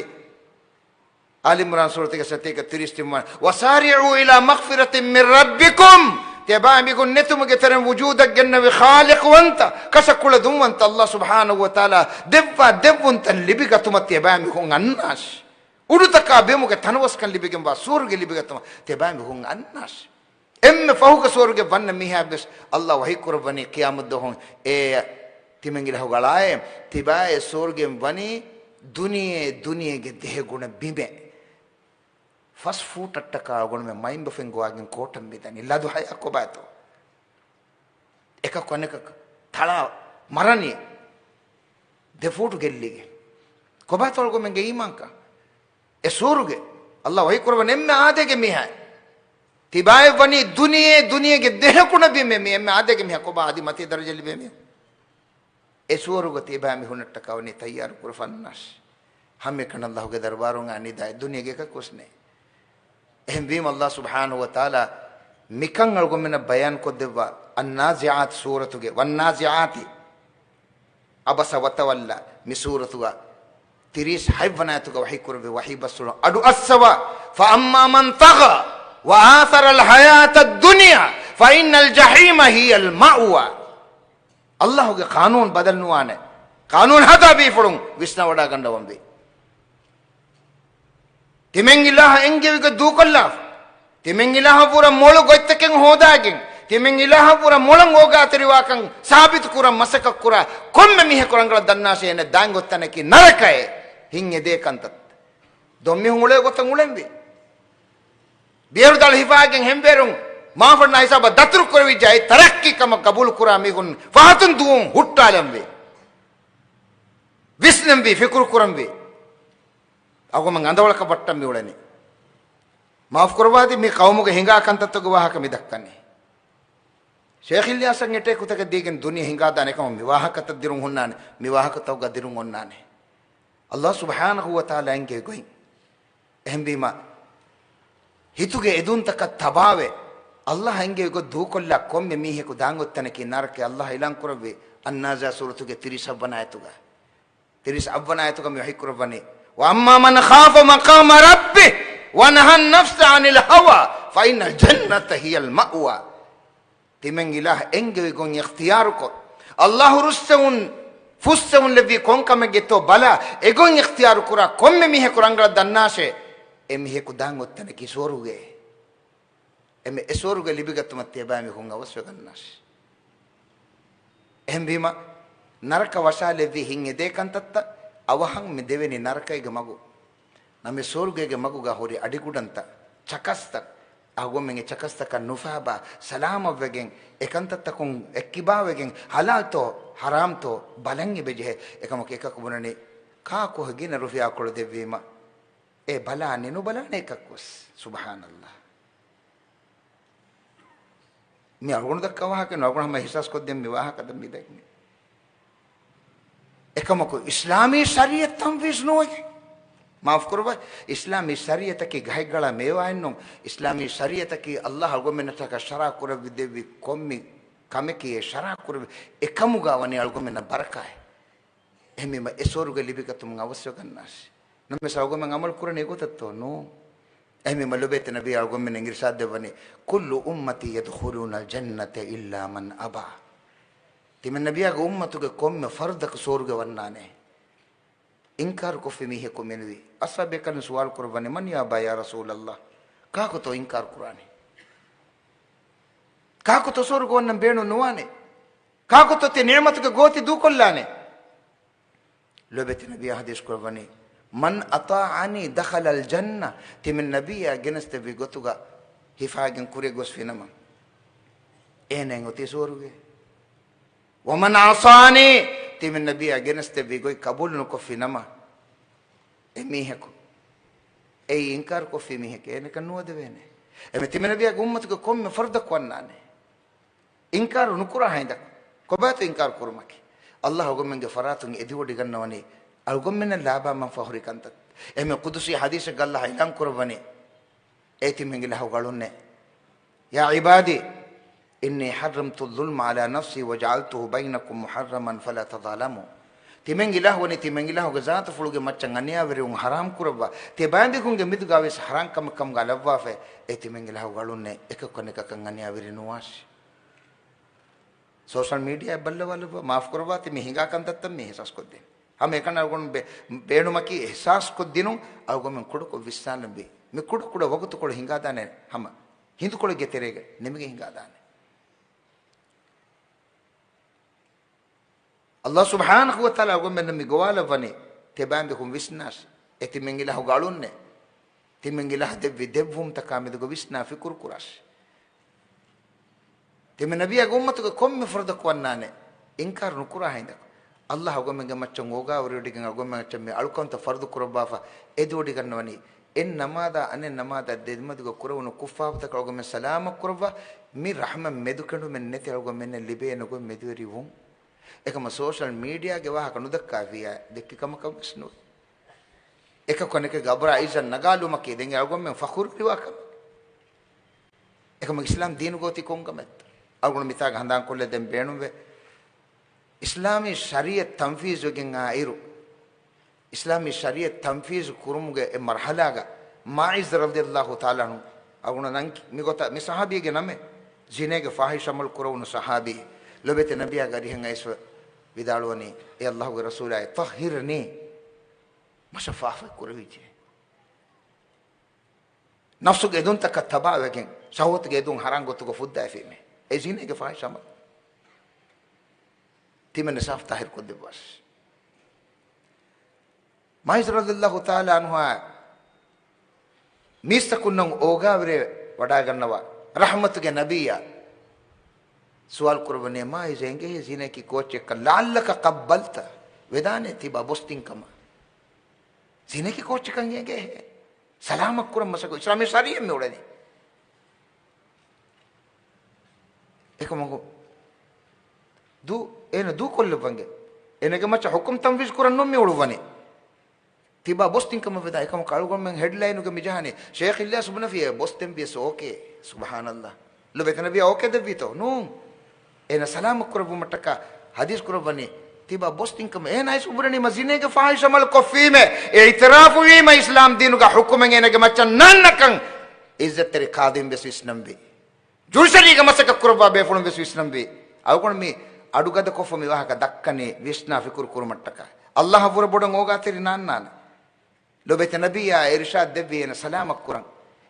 އާލި އިމްރާން ސޫރަތުގެ ސަތޭކަ ތިރީސް ތިން ވަނަ، "وسارعوا إلى مغفرة من ربكم." ތިޔަބައިމީހުން ނެތުމުގެ ތެރެއިން ވުޖޫދަށް ގެންނެވި ޚާލިޤުވަންތަ، ކަށަ ކުޅަދުންވަންތަ އައްލާހް ސުބްޙާނަހު ވަ ތަޢާލާ ދެއްވާ ދެއްވުންތައް ލިބިގަތުމަށް ތިޔަބައިމީހުން އަންނާށި. އުޑުތަކާ ބިމުގެ ތަނަވަސްކަން ލިބިގެންވާ ސުވަރުގެ ލިބިގަތުމަށް ތިޔަބައިމީހުން އަންނާށި. އެންމެ ފަހުގަ ސުވަރުގެ ވަންނަ މީހާވެސް އައްލާހް ވަޙީކުރައްވަނީ ޤިޔާމަތްދުވަހު އެ ތިމަން އިލާހުގެ އަޅާއޭ، ތިބާއޭ ސުވަރުގެ ވަނީ ދުނިޔެ، ދުނިޔޭގެ ދެހަ ގުނަ ބިމެއް. ފަސް ފޫޓަށްޓަކާ އަޅުގަނޑުމެން މައިންބަފައިން ގޮވާގެން ކޯޓަށް މިދަނީ. ލަދު ހަޔާ ކޮބާތޯ؟ އެކަކު އަނެކަކަށް ތަޅާ މަރަނީ. ދެ ފޫޓު ގެއްލިގެން. ކޮބާތޯ އަޅުގަނޑުމެންގެ އީމާންކަން؟ އެ ސުވަރުގެ އައްލާހް ވަޙީކުރައްވަނީ އެންމެ އާދައިގެ މީހާ. ތިބާއެއް ވަނީ ދުނިޔެ، ދުނިޔޭގެ ދެހަ ގުނަ ބިމެއް. މި އެންމެ އާދައިގެ މީހާ ކޮބާ އަދި މަތީ ދަރަޖަ ލިބޭ މީހުން؟ އެ ސުވަރުގެ ތިބާމީހުންނަށްޓަކާ ވަނީ ތައްޔާރު ކުރަފަ އަންނާށި. ހަމައެކަނި އައްލާހުގެ ދަރުބާރުން އަނިދާ އެ ދުނިޔޭގެ އެކަކުވެސް ނެތް. އެހެންވީމަ އައްލާހް ސުބްޙާނަހު ވަ ތަޢާލާ މިކަން އަޅުގަނޑުމެންނަށް ބަޔާން ކޮށްދެއްވާ، އައްނާޒިޢާތު ސޫރަތުގެ، ވައްނާޒިޢާތި ޢަބަސަ ވަތަވައްލާ، މި ސޫރަތުގަ ތިރީސް ހަތްވަނަ އާޔަތުގަ ވަޙީކުރެއްވި ވަޙީ ބަސްފުޅުން އަޑު އައްސަވާ، فَأَمَّا مَنْ طَغَى وَآثَرَ الْحَيَاةَ الدُّنْيَا فَإِنَّ الْجَحِيمَ هِيَ الْمَأْوَى. އައްލާހުގެ ޤާނޫނު ބަދަލުނުވާނެ. ޤާނޫނު ހަދާ ބީފުޅުން ވިސްނަވަޑައިގަންނަ ވަންވީ. ތިމަން އިލާހަށް އެންގެވިގެން ދޫކޮށްލާފަ. ތިމަން އިލާހަށްވުރެ މޮޅު ގޮތްތަކެއް ހޯދާގެން، ތިމަން އިލާހަށްވުރެ މޮޅަށް އޯގާތެރިވާކަން ސާބިތު ކުރަން މަސައްކަތް ކުރާ ކޮންމެ މީހަކު ރަނގަޅަށް ދަންނާށޭ، އޭނަ ދާން ގޮތް ތަނަކީ ނަރަކައޭ. ހިތް އެދޭ ކަންތައް. ދޮންމިހުން އުޅޭ ގޮތަށް އުޅެންވީ. ބިޔަރު ދަޅު ހިފާގެން ހެންވޭރުން މާފަންނާ ހިސާބަށް ދަތުރު ކުރެވިއްޖެ އެ ތަރައްޤީ ކަމަށް ގަބޫލު ކުރާ މީހުން ފަހަތުން ދުވަހުން ހުއްޓާލަންވީ. ވިސްނަންވީ، ފިކުރު ކުރަންވީ. އަގުމަން އަނދަވަޅަކަށް ވައްޓަން މި އުޅެނީ. މާފު ކުރައްވާދީ، މި ޤައުމުގެ ހިނގާ ކަންތައްތަކުގެ ވާހަކަ މި ދައްކަނީ. ޝޭޚް އިލްޔާސަށް އެޓޭކް ކުތަކެއް ދީގެން ދުނިޔެ ހިނގާދާނެ ކަމަށް މި ވާހަކަތައް ދިރުން ހުންނާނެ، މި ވާހަކަތަކުގަ ދިރުން އޮންނާނެ. އައްލާހު ސުބްޙާނަހު ވަ ތަޢާލާ އެންގެވި ގޮތް. އެހެންވީމަ، ހިތުގެ އެދުންތަކަށް ތަބާވެ، ﷲ އެންގެވި ގޮތް ދޫކޮށްލާ ކޮންމެ މީހަކު ދާން އޮތް ތަނަކީ ނަރަކަ. ﷲ އިލާން ކުރެއްވި އައްނާޒާ ސޫރަތުގެ ތިރީސް އަށްވަނަ އާޔަތުގަ. ތިރީސް އަށްވަނަ އާޔަތުގަ މި ވަޙީ ކުރައްވަނީ، "وَأَمَّا مَنْ خَافَ مَقَامَ رَبِّهِ وَنَهَى النَّفْسَ عَنِ الْهَوَى فَإِنَّ الْجَنَّةَ هِيَ الْمَأْوَى." ތިމަން އިލާހަށް އެންގެވި ގޮތް އިޚްތިޔާރުކޮށް، ﷲ ރުއްސެވުން، ފުއްސެވުން ލެއްވި ކޮން ކަމެއްގެތޯ ބަލާ، އެގޮތް އިޚްތިޔާރު ކުރާ ކޮންމެ މީހަކު ރަނގަޅަށް ދަންނާށޭ، އެ މީހަކު ދާން އޮތް ތަނަކީ ސުވަރުގެ. އެމެ އެ ސުވަރުގެ ލިބިގަތުމަށް ތިޔަބައިމީހުން އަވަސްވެގަންނާށި. އެހެންވީމަ، ނަރަކަ ވަށާލެއްވި ހިތް އެދޭ ކަންތައްތައް އަވަހަށް މި ދެވެނީ ނަރަކައިގެ މަގު. ނަމަ ސުވަރުގޭގެ މަގުގަ ހުރި އަޑިގުޑަންތައް، ޗަކަސްތައް، އަޅުގަނޑުމެން އެ ޗަކަސްތަކަށް ނުފާބާ، ސަލާމަތްވެގެން، އެ ކަންތައްތަކުން އެއްކިބާވެގެން، ޙަލާލްތޯ ޙަރާމްތޯ ބަލަން އެބަޖެހޭ. އެކަމަކު އެކަކު ބުނަނީ، ކާކު ގިނަ ރުފިޔާކޮޅު ދެއްވީމަ، އެ ބަލާނެ ނުބަލާނެ އެކަކުވެސް. ސުބްޙާނަﷲ. މި އަޅުގަނޑު ދައްކާ ވާހަކަ ނޫން، އަޅުގަނޑު ހަމަ އިޙްސާސް ކޮށްދޭން މި ވާހަކަ ދަން މި ދެން. އެކަމަކު، އިސްލާމީ ޝަރީޢަތް ތަންފީޒް ނުވެގެން. މާފު ކުރައްވާ، އިސްލާމީ ޝަރީޢަތަކީ ގަހެއްގަޅާ މޭވާއެއް ނޫން. އިސްލާމީ ޝަރީޢަތަކީ ﷲ އަޅުގަނޑުމެންނަށްޓަކާ ޝަރާ ކުރެއްވި ދެއްވި ކޮންމެ ކަމެކޭ، ޝަރާ ކުރެއްވި އެކަމުގަ ވަނީ އަޅުގަނޑުމެންނަށް ބަރަކާތް. އެހެންވީމަ އެ ސުވަރުގެ ލިބިގަތުމުން އަވަސްވެގަންނާށި. ނަމަވެސް އަޅުގަނޑުމެން ޢަމަލު ކުރަނީ އެގޮތަށްތޯ؟ ނޫން. އެހެންވީމަ ލޮބެތި ނަބީ އަޅުގަނޑުމެންނަށް އިރުޝާދު ދެއްވަނީ، "كُلُّ أُمَّتِي يَدْخُلُونَ الْجَنَّةَ إِلَّا مَنْ أَبَى." ތިމަން ނަބިއްޔާގެ އުއްމަތުގެ ކޮންމެ ފަރުދަކު ސުވަރުގެ ވަންނާނެ. އިންކާރު ކޮށްފި މީހަކު މެނުވީ. އަޞްޙާބު ބޭކަލުން ސުވާލު ކުރައްވަނީ، "مَنْ يَأْبَى يَا رَسُولَ اللَّهِ؟" ކާކުތޯ އިންކާރު ކުރާނީ؟ ކާކުތޯ ސުވަރުގެ ވަންނަން ބޭނުން ނުވާނެ؟ ކާކުތޯ ތި ނިޢުމަތުގެ ގޯތި ދޫކޮށްލާނެ؟ ލޮބެތި ނަބިއްޔާ ޙަދީޘް ކުރައްވަނީ، "مَنْ أَطَاعَنِي دَخَلَ الْجَنَّةَ." ތިމަން ނަބިއްޔާ ގެނެސްދެއްވި ގޮތުގަ ހިފާގެން ކުރިއަށް ގޮސްފިނަމަ، އޭނައަށް އޮތީ ސުވަރުގެ. "وَمَنْ عَصَانِي." ތިމަން ނަބިއްޔާ ގެނެސްދެއްވި ގޮތް ޤަބޫލު ނުކޮށްފިނަމަ، އެ މީހަކު، އެއީ އިންކާރު ކޮށްފި މީހެކޭ، އޭނައަކަށް ނުވަދެވޭނެ. އެމެ ތިމަން ނަބިއްޔާގެ އުއްމަތުގެ ކޮންމެ ފަރުދަކު ވަންނާނެ. އިންކާރު ނުކުރާ ހިނދަކު. ކޮބާތޯ އިންކާރު ކުރުމަކީ؟ ﷲ އަޅުގަނޑުމެންގެ ފަރާތުން އެދިވޮޑިގަންނަވަނީ އަޅުގަނޑުމެންނަށް ލާބާ މަންފާ ހުރި ކަންތައް. އެހެންވެ ޤުދުސީ ޙަދީޘެއްގަ ﷲ އިޢުލާން ކުރައްވަނީ، "އޭ ތިމަން އިލާހުގެ އަޅުންނޭ، يَا عِبَادِي إِنِّي حَرَّمْتُ الظُّلْمَ عَلَىٰ نَفْسِي وَجَعَلْتُهُ بَيْنَكُمْ مُحَرَّمًا فَلَا تَظَالَمُوا." ތިމަން އިލާހު ވަނީ ތިމަން އިލާހުގެ ޒާތުފުޅުގެ މައްޗަށް އަނިޔާވެރިވުން ޙަރާމް ކުރައްވާ، ތިބާއިން ދެކުންގެ މެދުގަ ވެސް ޙަރާމް ކަމެއް ކަމުގަ ލައްވާފައި. އޭ ތިމަން އިލާހުގެ އަޅުންނޭ، އެކަކު އަނެކަކަށް އަނިޔާވެރި ނުވާށި. ސޯޝަލް މީޑިއާއަށް ބައްލަވާލައްވާ، މާފު ކުރައްވާތި މި ހިނގާ ކަންތައްތައް މި އިޙްސާސް ކޮށްދޭން. ހަމަ އެކަން އަޅުގަނޑު ބޭ-، ބޭނުމަކީ އިޙްސާސް ކޮށްދިނުން، އަޅުގަނޑުމެން ކުޑަކޮށް ވިސްނާލަންވީ. މި ކުޑަ ކުޑަ ވަގުތުކޮޅު ހިނގާދާނެ، ހަމަ ހިނދުކޮޅެއްގެ ތެރޭގަ ނިމިގެން ހިނގާދާނެ. ﷲ ސުބްޙާނަހޫ ވަތަޢާލާ އަޅުގަނޑުމެންނަށް މި ގޮވާލައްވަނީ، ތިބާއިން ދެކުން ވިސްނާށި. އޭ ތިމަން އިލާހުގެ އަޅުންނޭ، ތިމަން އިލާހު ދެއްވި ދެއްވުންތަކާ މެދުގަ ވިސްނާ ފިކުރު ކުރާށި. ތިމަން ނަބިއްޔާގެ އުއްމަތުގެ ކޮންމެ ފަރުދަކު ވަންނާނެ، އިންކާރު ނުކުރާ ހިނދަކު. ﷲ އަޅުގަނޑުމެންގެ މައްޗަށް އޯގާވެރިވޮޑިގެން އަޅުގަނޑުމެން މައްޗަށް މި އަޅުކަންތައް ފަރުދު ކުރައްވާފަ އެދިވޮޑިގަންނަވަނީ، އެއް ނަމާދާ އަނެއް ނަމާދާ ދެމެދުގަ ކުރެވުނު ކުށްފާފަތަކަށް އަޅުގަނޑުމެން ސަލާމަތް ކުރައްވާ، މި ރަޙްމަތް މެދުކެނޑުމެއް ނެތި އަޅުގަނޑުމެންނަށް ލިބޭނެ ގޮތް މެދުވެރިވުން. އެކަމަށް ސޯޝަލް މީޑިއާގެ ވާހަކަ ނުދައްކާފިއްޔާ ދެއްކި ކަމަކަށް ވެސް ނުވޭ. އެކަކު އަނެކެއްގެ އަބުރާ އިއްޒަތް ނަގާލުމަކީ ދެން އަޅުގަނޑުމެން ފަޚުރުވެރިވާ ކަމެއް. އެކަމަކު އިސްލާމް ދީނުގަ އޮތީ ކޮން ކަމެއްތަ؟ އަޅުގަނޑު މިތާގަ ހަނދާން ކޮށްލަ ދެން ބޭނުންވޭ. އިސްލާމީ ޝަރީޢަތް ތަންފީޒުވެގެން އާ އިރު، އިސްލާމީ ޝަރީޢަތް ތަންފީޒު ކުރުމުގެ އެއް މަރުޙަލާގަ މާޢިޒް ރަޟިޔަﷲ ތަޢާލާ ޢަންހު، އަޅުގަނޑު ނަން މިގޮތަށް މި ޞަޙާބީގެ ނަމެއް، ޒިނޭގެ ފާޙިޝް ޢަމަލު ކުރެވުނު ޞަޙާބީ، ލޮބެތި ނަބިއްޔާގެ އަރިހަށް އައިސް ވިދާޅުވަނީ، އޭ ﷲގެ ރަސޫލާއޭ، ޠައްހިރްނީ، މަށަށް ފާފަ ކުރެވިއްޖެ. ނަފްސުގެ އެދުންތަކަށް ތަބާވެގެން، ޝަހުވަތުގެ އެދުން ޙަރާމް ގޮތުގަ ފުއްދައިފީމޭ. އެ ޒިނޭގެ ފާޙިޝް ޢަމަލު. ތިމަން އިންސާފް ތާހިރު ކޮށްދެއްވާށި. މާޢިޒް ރަޟިޔަﷲ ތަޢާލާ ޢަންހުއާ މީސްތަކުންނަށް އޯގާވެރި ވަޑާގަންނަވާ ރަޙްމަތުގެ ނަބިއްޔާ ސުވާލު ކުރައްވަނީ، މާޢިޒް އެނގޭހޭ ޒިނޭކީ ކޯއްޗެއްކަން؟ لَعَلَّكَ قَبَّلْتَ، ވެދާނެ ތިބާ ބޮސްތިންކަމަށް. ޒިނޭކީ ކޯއްޗެއްކަން އެނގޭހޭ؟ ސަލާމަތް ކުރަން މަސައްކަތް އިސްލާމީ ޝަރީޢަތް މި އުޅެނީ. އެކަމަކު ދޫ، އޭނަ ދޫކޮށްލައްވަންގެ. އޭނަގެ މައްޗަށް ޙުކުމް ތަންފީޒު ކުރަން ނޫން މި އުޅުއްވަނީ. ތިބާ ބޮސް ތިން ކަމަށް ވެދާނެ. އެކަމަކު އަޅުގަނޑުމެން ހެޑްލައިނުގަ މި ޖަހާނީ، ޝޭޚް އިލްޔާސް ބުނެފިއޭ ބޮސް ދެންވިޔަސް އޯކޭ. ސުބްޙާނައްލާހް. ލޮބެތި ނަބިއްޔާ އޯކޭ ދެއްވީތޯ؟ ނޫން. އޭނަ ސަލާމަތް ކުރެއްވުމަށްޓަކާ ޙަދީޘް ކުރައްވަނީ، ތިބާ ބޮސް ތިން ކަމަށް. އޭނަ އައިސް ބުނަނީމަ ޒިނޭގެ ފާޙިޝް ޢަމަލު ކޮށްފީމޭ، އެ އިޢުތިރާފު ވީމަ އިސްލާމް ދީނުގަ ޙުކުމެއް އޭނަގެ މައްޗަށް ނަންނަކަން، ޢިއްޒަތްތެރި ޤާޟީން ވެސް ވިސްނަންވީ. ޖުޑިޝަރީގަ މަސައްކަތް ކުރައްވާ ބޭފުޅުން ވެސް ވިސްނަންވީ. އަޅުގަނޑު މި އަޑުގަދަކޮށްފަ މި ވާހަކަ ދައްކަނީ ވިސްނާ ފިކުރު ކުރުމަށްޓަކާ. އައްލާހަށްވުރެ ބޮޑަށް އޯގާތެރި ނާންނާނެ. ލޮބެތި ނަބިއްޔާ އިރުޝާދު ދެއްވީ އޭނަ ސަލާމަތް ކުރަން.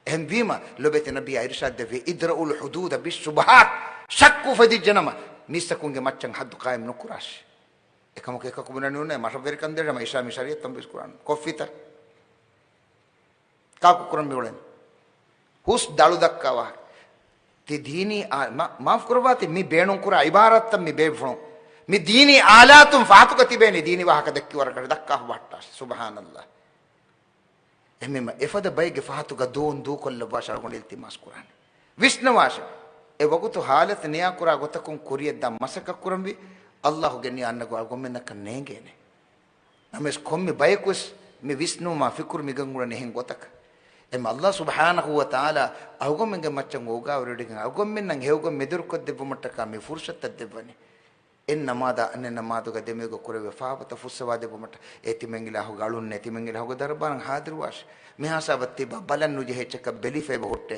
އެހެންވީމަ، ލޮބެތި ނަބިއްޔާ އިރުޝާދު ދެއްވީ، ادرؤوا الحدود بالشبهات. ޝައްކު އުފެދިއްޖެނަމަ، މީސްތަކުންގެ މައްޗަށް ޙައްދު ޤާއިމް ނުކުރާށި. އެކަމަކު އެކަކު ބުނަނީ އޮންނަ މަށަށް ވެރިކަން ދޭށޭ، އިޝާ މި ޝަރީޢަތަށް ވެސް ކުރާން. ކޮށްފިތަ؟ ކާކު ކުރަން މިއުޅެނީ؟ ހުސް ދަޅު ދައްކާ ވާހަކަ. ތި ދީނީ އާ-، މާ-، މާފް ކުރައްވާތި، މި ބޭނުން ކުރާ ޢިބާރާތްތައް މި ބޭފުޅުން. މި ދީނީ އާލާތުން ފަހަތުގަ ތިބޭނީ ދީނީ ވާހަކަ ދެއްކި ވަރަކަށް ދައްކާ ބަހައްޓާށި. ސުބްޙާނައްލާހް. އެހެންވީމަ އެފަދަ ބައެއްގެ ފަހަތުގަ ދޫން ދޫކޮށްލައްވާށި އަޅުގަނޑު އިލްތިމާސް ކުރާނެ. ވިސްނަވާށި. އެ ވަގުތު ހާލަތު ނިޔާކުރާ ގޮތަކުން ކުރިޔަށްދާން މަސައްކަތް ކުރަންވީ، އައްލާހުގެ ނިޔާ އަންނަ ގޮތް އަޅުގަނޑުމެންނަކަށް ނޭނގޭނެ. ނަމަވެސް ކޮންމެ ބަޔަކުވެސް މި ވިސްނުން މާ ފިކުރު މިގަންގުޅެނީ އެހެން ގޮތަކަށް. އެމަ އައްލާހު ސުބްޙާނަހޫ ވަތަޢާލާ އަޅުގަނޑުމެންގެ މައްޗަށް އޯގާވެރިވެޑިގެން އަޅުގަނޑުމެންނަށް ހެޔޮގޮތް މެދުވެރިކޮށްދެއްވުމަށްޓަކާ މި ފުރުޞަތުތައް ދެއްވަނީ. އެއް ނަމާދާ އަނެއް ނަމާދުގަ ދެމެދުގަ ކުރެވޭ ފާފަތައް ފުއްސަވާދެއްވުމަށްޓަކާ. އޭ ތިމަންއިލާހުގެ އަޅުންނޭ، ތިމަންއިލާހުގެ ދަރުބާރަށް ޙާޟިރުވާށި. މިހާ ހިސާބަށް ތިބާ ބަލަން ނުޖެހޭ އެއްޗަކަށް ބެލިފައިބަ ހުއްޓޭ،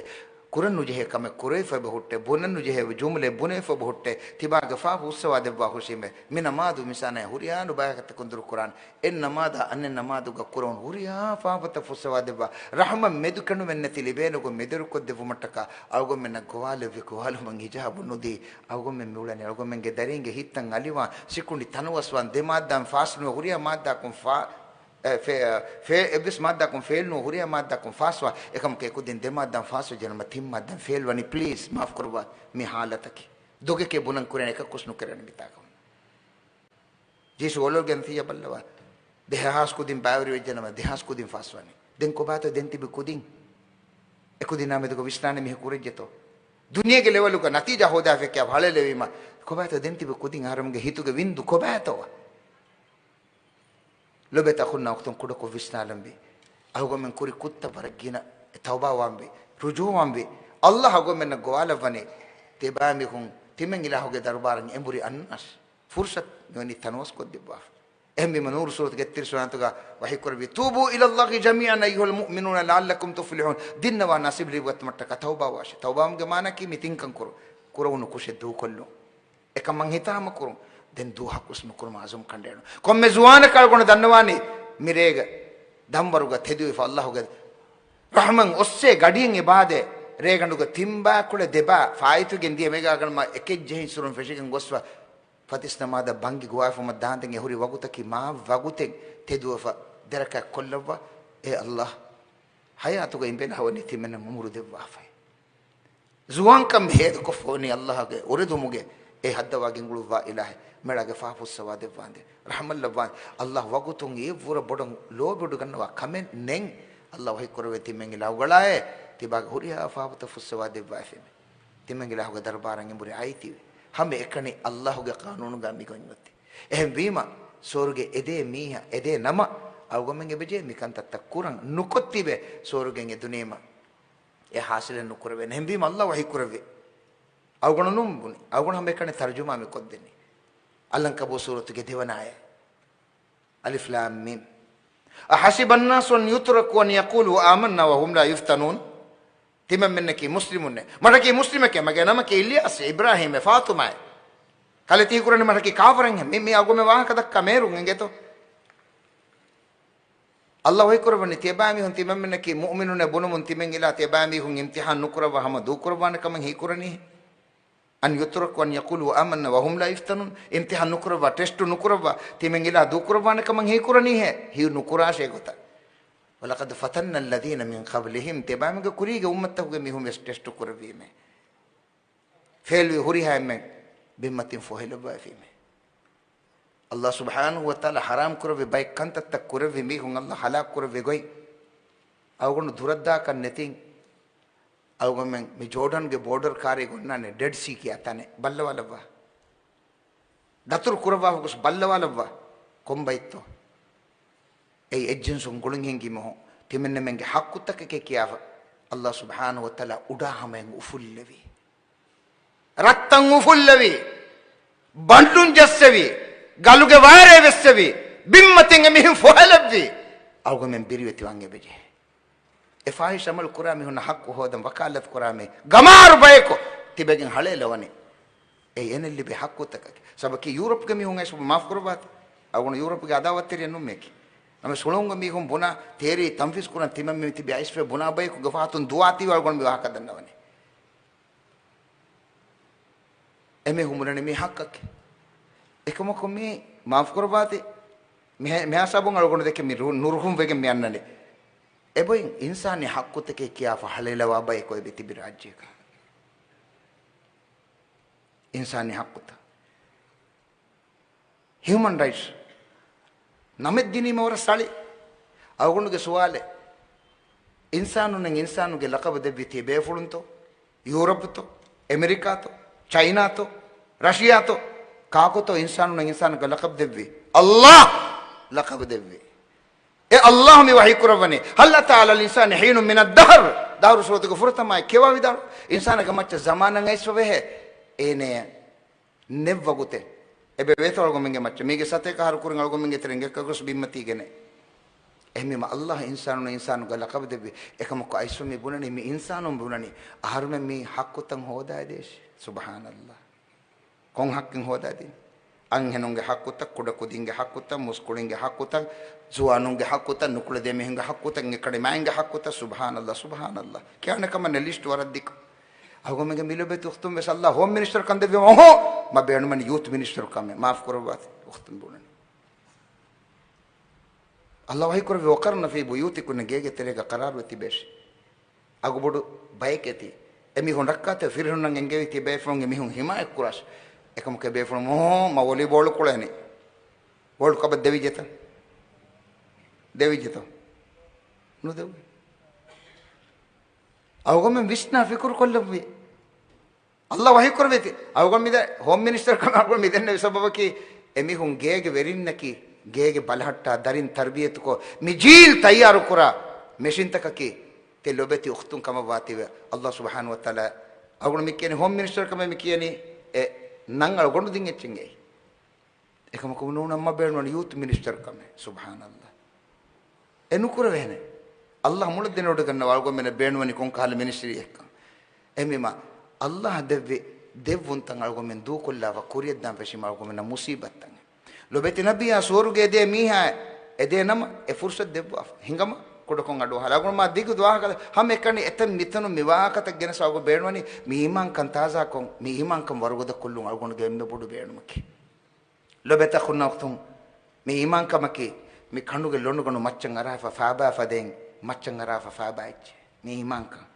ކުރަން ނުޖެހޭ ކަމެއް ކުރެވިފައިބަ ހުއްޓޭ، ބުނަން ނުޖެހޭ ޖުމްލައެއް ބުނެފައިބަ ހުއްޓޭ، ތިބާގެ ފާފަ ފުއްސަވާދެއްވާ ހުށީމޭ. މި ނަމާދު މިސާނައި ހުރިހާ ނުބައިކަތަކުން ދުރުކުރާނެ. އެއް ނަމާދާ އަނެއް ނަމާދުގަ ކުރެވުނު ހުރިހާ ފާފަތައް ފުއްސަވާދެއްވާ، ރަޙްމަތް މެދުކެނޑުމެއްނެތި ލިބޭނެ ގޮތް މެދުވެރިކޮށްދެއްވުމަށްޓަކާ އަޅުގަނޑުމެންނަށް ގޮވާލެއްވި ގޮވާލުމަށް އިޖާބަ ނުދީ، އަޅުގަނޑުމެން މިއުޅެނީ އަޅުގަނޑުމެންގެ ދަރީންގެ ހިތްތައް އަލިވާން، ސިކުނޑި ތަނަވަސްވާން، ދެ މާއްދާއިން ފާސްނުވެ ހުރިހާ މާއްދާއަކުން ފާ-، އެ، ފޭ-، ފޭ-، އެއްވެސް މާއްދާއަކުން ފެއިލް ނުވާ ހުރިހާ މާއްދާއަކުން ފާސްވާ، އެކަމަކު އެކުދިން ދެ މާއްދާއިން ފާސްވެއްޖެނަމަ ތިން މާއްދާއިން ފެއިލް ވަނީ. ޕްލީޒް މާފް ކުރައްވާ މި ޙާލަތަކީ. ދޮގެކޭ ބުނަން ކުރޭނެ އެކަކުވެސް ނުކެރޭނެ މިތާކަމުން. ޖީސު އޮޅުގެން ތިޔަ ބައްލަވާ. ދެހާސް ކުދިން ބައިވެރިވެއްޖެނަމަ ދެހާސް ކުދިން ފާސްވަނީ. ދެން ކޮބާތޯ ދެން ތިބި ކުދިން؟ އެކުދިންނާ މެދުގަ ވިސްނާނެ މީހަކު ކުރެއްޖެތޯ؟ ދުނިޔޭގެ ލެވެލުގަ ނަތީޖާ ހޯދާފައި ކިޔާ ހަޅޭލެވީމަ، ކޮބާތޯ ދެން ތިބި ކުދިން؟ އަހަރެމެންގެ ހިތުގެ ވިންދު ކޮބާތޯ؟ ލޮބެތި އަޚުންނާ އުޚްތުން ކުޑަކޮށް ވިސްނާލަންވީ. އަޅުގަނޑުމެން ކުރި ކުށްތައް ވަރަށް ގިނަ. ތައުބާވާންވީ. ރުޖޫޢަވާންވީ. އައްލާހު އަޅުގަނޑުމެންނަށް ގޮވާލައްވަނީ، ތިބާމީހުން ތިމަން އިލާހުގެ ދަރުބާރަށް އެނބުރި އަންނާށި. ފުރުޞަތު މިވަނީ ތަނަވަސްކޮށްދެއްވާފަ. އެހެންވީމަ ނޫރު ސޫރަތުގެ އެއްތިރީސް ވަނަ އާޔަތުގަ ވަޙީކުރެއްވި، "توبوا إلى الله جميعا أيها المؤمنون لعلكم تفلحون." ދިންނަވާ ނަސީބު ލިބުވަތުމަށްޓަކާ ތައުބާވާށި. ތައުބާވުމުގެ މާނައަކީ މި ތިންކަން ކުރުން. ކުރެވުނު ކުށެއް ދޫކޮށްލުން. އެކަމަށް ހިތާމަ ކުރުން. ދެން ދުވަހަކުވެސް ނުކުރުމަށް އަޒުމް ކަނޑައެޅުން. ކޮންމެ ޒުވާނަކަށް އަޅުގަނޑު ދަންނަވާނީ މިރޭގަ ދަންވަރުގަ ތެދުވެފަ އައްލާހުގެ ރަޙްމަތް އޮއްސޭ ގަޑިއެއް އެބާދޭ. ރޭގަނޑުގަ ތިންބާ ކުޅެ ދެބާ ފާއިތުގެން ދިޔަ މޭގާގަނޑުމަ އެކެއް ޖެހިން ސުރުން ފެށިގެން ގޮސްފަ. ފަތިސް ނަމާދަށް ބަންގި ގޮވާފަމަ ދާންދެން އެ ހުރި ވަގުތަކީ މާ ވަގުތެއް ތެދުވެފަ ދެރަކާތް ކޮށްލައްވާ. އޭ އައްލާހް، ޙަޔާތުގަ އިނބޭނެ ހަވަނީ ތިމަންނަށް އުމުރު ދެއްވާފައި. ޒުވާންކަން ހޭދަކޮށްފަވަނީ އައްލާހުގެ އުރެދުމުގެ އެ ހައްދަވާ ގެންގުޅުއްވާ އިލާހެއް. މެޅާގެ ފާފަ ފުއްސަވާ ދެއްވާނދޭ. ރަޙްމަތް ލައްވާނދޭ. އައްލާހު ވަގުތުން އެއްވުރަ ބޮޑަށް ލޯބިވެޑިގަންނަވާ ކަމެއް ނެތް. އައްލާހު ވަޙީކުރެއްވި ތިމަން އިލާހުގަޅާއޭ، ތިބާގެ ހުރިހާ ފާފަތައް ފުއްސަވާ ދެއްވާފައި. ތިމަން އިލާހުގެ ދަރުބާރަށް އެނބުރި އައިތީވެ. ހަމައެކަނި އައްލާހުގެ ޤާނޫނުގަ މި ގޮތް އޮތީ. އެހެންވީމަ، ސުވަރުގެ އެދޭ މީހާ އެދޭ ނަމަ، އަޅުގަނޑުމެން އެބަޖެހޭ މިކަންތައްތައް ކުރަން. ނުކޮށްތީވެ ސުވަރުގެ އެދުނީމަ، އެ ޙާޞިލެއް ނުކުރެވޭނެ. އެހެންވީމަ އައްލާހު ވަޙީކުރެއްވި. އަޅުގަނޑު ނޫން ބުނި. އަޅުގަނޑު ހަމައެކަނި ތަރުޖުމާ މި ކޮށްދެނީ. އަލްޢަންކަބޫތު ސޫރަތުގެ ދެވަނަ އާޔަތް. الم. أحسب الناس أن يتركوا أن يقولوا آمنا وهم لا يفتنون. ތިމަންމެންނަކީ މުސްލިމުންނޭ. މަޑަކީ މުސްލިމެކޭ. މަގޭ ނަމަކީ އިލްޔާސް، އިބްރާހީމް، ފާތުމާ. ކަލޭ ތި ކުރަނީ މަޑަކީ ކާފަރެއްހެން. މި، މި އަގުމެ ވާހަކަ ދައްކާ މޭރުން އެނގޭތޯ. އައްލާހު ވަޙީކުރައްވަނީ ތިޔަބައިމީހުން ތިމަންމެންނަކީ މުއުމިނުންނޭ ބުނުމުން ތިމަން އިލާ ތިޔަބައިމީހުން އިމްތިޙާން ނުކުރައްވާ ހަމަ ދޫކުރައްވާނެ ކަމަށް ހީކުރަނީ. أن يتركوا أن يقولوا آمنا وهم لا يفتنون. އިމްތިޙާން ނުކުރައްވާ، ޓެސްޓު ނުކުރައްވާ، ތިމަން އިލާ ދޫކުރައްވާނެ ކަމަށް ހީކުރަނީހޭ؟ ހީ ނުކުރާށޭ ގޮތަށް. ولقد فتنا الذين من قبلهم. ތިޔަބައިމީހުންގެ ކުރީގެ އުއްމަތްތަކުގެ މީހުން ވެސް ޓެސްޓު ކުރެއްވީމޭ. ފެއިލްވި ހުރިހާ އެންމެން ބިންމަތިން ފޮހެލައްވައިފީމޭ. އައްލާހު ސުބްޙާނަހޫ ވަތަޢާލާ ޙަރާމް ކުރެއްވި ބައެއް ކަންތައްތައް ކުރެއްވި މީހުން އައްލާހު ހަލާކު ކުރެއްވި ގޮތް. އަޅުގަނޑު ދުރަށްދާކަށް ނެތިން. އަޅުގަނޑުމެން މި ޖޯޑަންގެ ބޯޑަރު ކާރީގަ އޮންނާނެ ޑެޑް ސީ ކިޔާ ތަނެއް. ބައްލަވާލައްވާ. ދަތުރު ކުރައްވާފަ ގޮސް ބައްލަވާލައްވާ. ކޮންބައެއްތޯ؟ އެއީ އެއްޖިންސުން ގުޅުން ހިންގި މީހުން ތިމެންނަމެންގެ ޙައްޤުތަކެކޭ ކިޔާފަ، އައްލާހު ސުބްޙާނަހު ވަތަޢާލާ އުޑާ ހަމައިން އުފުއްލެވި. ރަށްތައް އުފުއްލެވި. ބަނޑުން ޖައްސެވި. ގަލުގެ ވާރޭ ވެއްސެވި. ބިންމަތިން އެމީހުން ފޮހެލެއްވި. އަޅުގަމެން ބިރުވެތި ވާން އެބަޖެހޭ. އެ ފާޙިޝް ޢަމަލު ކުރާ މީހުންނަށް ޙައްޤު ހޯދަން ވަކާލަތު ކުރާ މީ ގަމާރު ބަޔަކު ތިބެގެން ހަޅޭލަވަނީ. އެ އެނެއް ލިބޭ ޙައްޤުތަކަކީ. ސަބަކީ ޔޫރަޕްގެ މީހުން އައިސް މާފު ކުރައްވާތި. އަޅުގަނޑު ޔޫރަޕްގެ އަދާވަތްތެރިއެއް ނޫން މީކީ. ނަމަ ސުޅުންގެ މީހުން ބުނާ ތޭރީ ތަންފީޒް ކުރަން ތިމަން މި ތިބި އައިސްފައި ބުނާ ބަޔަކު ގެފާތުން ދުވާތީވެ އަޅުގަނޑު މި ވާހަކަ ދަންނަވަނީ. އެމީހުން ބުނަނީ މީ ޙައްޤަކީ. އެކަމަކު މީ މާފު ކުރައްވާތި. މިހެ-، މިހާ ސަބުން އަޅުގަނޑު ދެކެ މި ރު-، ނުރުހުން ވެގެން މި އަންނަނީ. އެބައިން އިންސާނީ ޙައްޤުތަކެއް ކިޔާފަ ހަޅޭލަވާ ބަޔަކު އެބަ ތިބި ރާއްޖޭގަ. އިންސާނީ ޙައްޤުތައް. ހިއުމަން ރައިޓްސް ނަމެއް ދިނީމަ ވަރަށް ސަޅި. އަޅުގަނޑުގެ ސުވާލެއް، އިންސާނުންނަށް އިންސާނުގެ ލަޤަބު ދެއްވީ ތި ބޭފުޅުންތޯ؟ ޔޫރަޕްތޯ؟ އެމެރިކާތޯ؟ ޗައިނާތޯ؟ ރަޝިޔާތޯ؟ ކާކުތޯ އިންސާނުންނަށް އިންސާނުގެ ލަޤަބު ދެއްވީ؟ އައްލާހް ލަޤަބު ދެއްވީ. އެ އައްލާހް މި ވަޙީ ކުރައްވަނީ، "هل أتى على الإنسان حين من الدهر." ދަހުރު ސޫރަތުގެ ފުރަތަމައި ކިޔަވާ ވިދާޅު، އިންސާނާގެ މައްޗަށް ޒަމާނަށް އައިސްފަ ވެހޭ. އޭނަޔަށް ނެއްވަގުތެއް އެބަ ވޭތޯ އަޅުގަމެންގެ މައްޗަށް. މީގެ ސަތޭކަ އަހަރު ކުރިން އަޅުގަމެންގެ ތެރެއިން އެއްކަކުވެސް ބިންމަތީގެނެއް. އެހެންވީމަ އައްލާހް އިންސާނުންނަށް އިންސާނުގެ ލަޤަބު ދެއްވި. އެކަމަކު އައިސްފަ މި ބުނަނީ، މި އިންސާނުން ބުނަނީ، އަހަރުމެން މި ޙައްޤުތައް ހޯދާ އެދޭށި. ސުބްޙާނައްލާހް. ކޮން ޙައްޤެއް ހޯދާ ދިނީ؟ އަންހެނުންގެ ޙައްޤުތައް، ކުޑަކުދިންގެ ޙައްޤުތައް، މުސްކުޅިންގެ ޙައްޤުތައް، ޒުވާނުންގެ ޙައްޤުތައް، ނުކުޅެދޭ މީހުންގެ ޙައްޤުތައް، އެކަޑި މާތްގެ ޙައްޤުތައް. ސުބްޙާނައްލާހް، ސުބްޙާނައްލާހް. ކިޔާނެ ކަމެއް ނެތް، ލިސްޓް ވަރަށް ދިގު. އަޅުގަމެންގެ މި ލޮބުވެތި އުޚްތުން ވެސް އައްލާހް ހޯމް މިނިސްޓަރ ކަން ދެއްވީމަ، އޮހޯ! މަ ބޭނުމަނީ ޔޫތު މިނިސްޓަރ ކަމެއް. މާފު ކުރައްވާތި އުޚްތުން ބުނަނީ. އައްލާހް ވަޙީ ކުރެއްވި، "وقرن في بيوتكن" ގޭގެ ތެރޭގަ ޤަރާރުވެ ތިބޭށި. އަގުބޮޑު ބައެކޭ ތި. އެމީހުން ރައްކާތެރި ފިރިހެނުންނަށް އެންގެވި ތިބޭފުޅުންގެ މީހުން ޙިމާޔަތް ކުރާށި. އެކަމަކު އެބޭފުޅުން މޮހޯ މަ ވޮލީބޯޅު ކުޅޭނެ. ވޯލްޑް ކަޕެއް ދެވިއްޖެތަ؟ ދެވިއްޖެތަ؟ ނުދެވޭ. އަޅުގަމެން ވިސްނާ ފިކުރު ކޮށްލައްވި. އައްލާހް ވަޙީ ކުރެއްވީތީ. އަޅުގަނޑު މިދެ-، ހޯމް މިނިސްޓަރ ކަމަށް އަޅުގަނޑު މިދެންނެވި ސަބަބަކީ، އެމީހުން ގޭގެ ވެރިންނަކީ، ގޭގެ ބަލަހައްޓާ ދަރިން ތަރްބިޔަތުކޮށް، މި ޖީލް ތައްޔާރު ކުރާ މެޝިންތަކަކީ، ތި ލޮބެތި އުޚްތުން ކަމަށް ވާތީވެ. އައްލާހް ސުބްޙާނަހު ވަތަޢާލާ އަޅުގަނޑު މި ކިޔަނީ ހޯމް މިނިސްޓަރ ކަމަށް މި ކިޔަނީ، އެ ނަން އަޅުގަނޑު ދިން އެއްޗެއް އެއީ. އެކަމަކު ނޫނަ މަ ބޭނުން ޔޫތު މިނިސްޓަރ ކަމެއް. ސުބްޙާނައްލާހް. އެ ނުކުރެވޭނެ. އައްލާހް މުޅަށް ދެނެވޮޑިގަންނަވާ އަޅުގަނޑުމެންނަށް ބޭނުންވަނީ ކޮން ކަހަލަ މިނިސްޓްރީއެއްކަން. އެހެންވީމަ، އައްލާހް ދެއްވި ދެއްވުންތައް އަޅުގަނޑުމެން ދޫކޮށްލާފަ ކުރިޔަށްދާން ފެށީމަ އަޅުގަނޑުމެންނަށް މުސީބަތްތައް. ލޮބެތި ނަބިއްޔާ ސުވަރުގެ އެދޭ މީހާ އެދޭ ނަމަ އެ ފުރުސަތު ދެއްވާފަ. ހިނގަމަ ކުޑަކޮށް އަޑުއަހާލާ. އަޅުގަނޑު މާ ދިގު ދުވަހަކަށް ހަމަ އެކަނި އެތަން މިތަނުން މި ވާހަކަތައް ގެނެސް އަޅުގަނޑު ބޭނުންވަނީ މި އީމާންކަން ތާޒާކޮށް، މި އީމާންކަން ވަރުގަދަ ކޮށްލުން އަޅުގަނޑުގެ އެންމެ ބޮޑު ބޭނުމަކީ. ލޮބެތި އަޚުންނާ އުޚްތުން، މި އީމާންކަމަކީ، މި ކަނޑުގެ ލޮނުގަނޑު މައްޗަށް އަރާފަ ފާބާ ފަދައިން، މައްޗަށް އަރާފަ ފާބާ އެއްޗެއް. މި އީމާންކަން.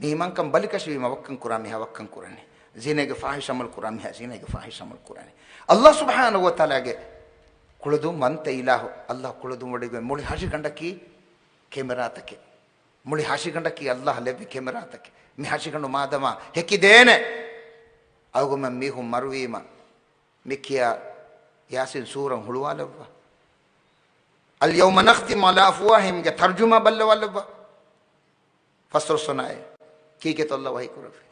މި އީމާންކަން ބަލިކަށިވީމަ ވައްކަން ކުރާ މީހާ ވައްކަން ކުރަނީ. ޒިނޭގެ ފާޙިޝް ޢަމަލު ކުރާ މީހާ ޒިނޭގެ ފާޙިޝް ޢަމަލު ކުރަނީ. އައްލާހް ސުބްޙާނަހު ވަތަޢާލާގެ ކުޅަދުން ވަންތަ އިލާހު، އައްލާހް ކުޅަދުން ވޮޑިގެން މުޅި ހަށިގަނޑަކީ ކެމެރާތަކެއް. މުޅި ހަށިގަނޑަކީ އައްލާހް ލެއްވި ކެމެރާތަކެއް. މި ހަށިގަނޑު މާދަމާ ހެކިދޭނެ. އަޅުގަނޑުމެން މީހުން މަރުވީމަ، މި ކިޔާ ޔާސީން ސޫރަ ހުޅުވާލައްވާ. اليوم نختم على أفواههم ގެ ތަރުޖުމާ ބައްލަވާލައްވާ. ފަސްދޮޅަސް ވަނައޭ. ކީކޭތޯ އައްލާހް ވަޙީ ކުރެއްވީ؟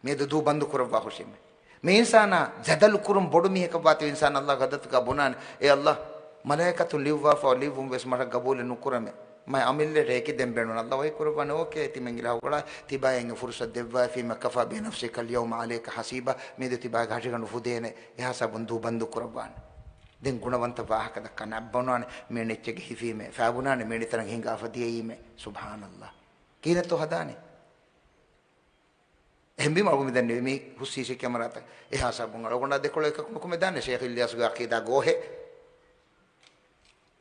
މިއަދު ދޫ ބަންދު ކުރައްވާ ހުށީމޭ. މި އިންސާނާ ޖަދަލު ކުރުން ބޮޑު މީހަކަށް ވާތީ އިންސާނާ އައްލާހްގެ ޙަޟްރަތުގަ ބުނާނެ، އޭ އައްލާހް، މަލާއިކަތުން ލިޔުއްވާފަ ލިޔުއްވުން ވެސް މަށަށް ގަބޫލެއް ނުކުރަމޭ. މާތް އަމިއްލައަށް ހެކިދޭން ބޭނުން. އައްލާހް ވަޙީ ކުރައްވާނެ، އޯކޭ، ތިމަން އިލާހު ގަޅާ، ތިބާއަށް އެނގޭ ފުރުޞަތު ދެއްވާފީމަ، كفى بنفسك اليوم عليك حسيبا، މިއަދު ތިބާގެ ހަށިގަނޑު ފުދޭނެ، އެހާ ސަބުން ދޫ ބަންދު ކުރައްވާނެ. ދެން ގުނަވަންތައް ވާހަކަ ދައްކާނެ، އައްބަނާނެ، މިއަންނަ އެއްޗެއްގަ ހިފީމޭ، ފާބުނާނެ، މިއަންނަ ތަނަށް ހިނގާފަ ދިޔައީމޭ. ސުބްޙާނައްލާހް. ކިހިނެއްތޯ ހަދާނީ؟ އެހެންވީމަ އަޅުގަނޑު މި ދެންނެވި މި ހުސީސީ ކެމެރާތައް އެހާ ސަބުން އަޅުގަނޑާ ދެކޮޅަށް އެކަކު ނުކުމެ ދާނެ ޝޭޚް އިލްޔާސްގެ ޢަޤީދާ ގޯހެއް.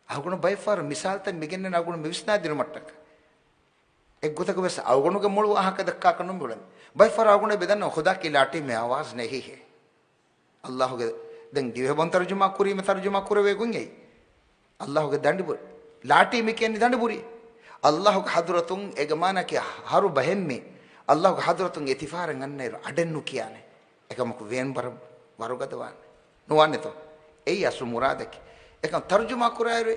އަޅުގަނޑު ބައެއްފަހަރު މިސާލުތައް މިގެންނަން އަޅުގަނޑު މިވިސްނާދިނުމަށްޓަކައި. އެއްގޮތަކަށް ވެސް އަޅުގަނޑުގެ މޮޅު ވާހަކަ ދައްކާކަށް ނުމިއުޅެނީ. ބައެއްފަހަރު އަޅުގަނޑު އެބަދަންނަ ޚުދާ ކި ލާޓީމެ އަވާޒް ނެހިހޭ. އައްލާހުގެ ދެން ދިވެހިބަހުން ތަރުޖުމާ ކުރީމަ ތަރުޖުމާ ކުރެވޭ ގޮތް އެއީ. އައްލާހުގެ ދަނޑިބުރި. ލާޓީ މި ކިޔަނީ ދަނޑިބުރި. އައްލާހުގެ ޙަޟްރަތުން އޭގެ މާނައަކީ ހަރު ބަހެއް މި. އައްލާހުގެ ޙަޟްރަތުން އެތިފާރަށް އަންނައިރު އަޑެއް ނުކިޔާނެ. އެކަމަކު ވޭން ވަރަށް ވަރުގަދަވާނެ. ނުވާނެތޯ؟ އެއީ އަސްލު މުރާދަކީ. އެކަން ތަރުޖުމާ ކުރާއިރު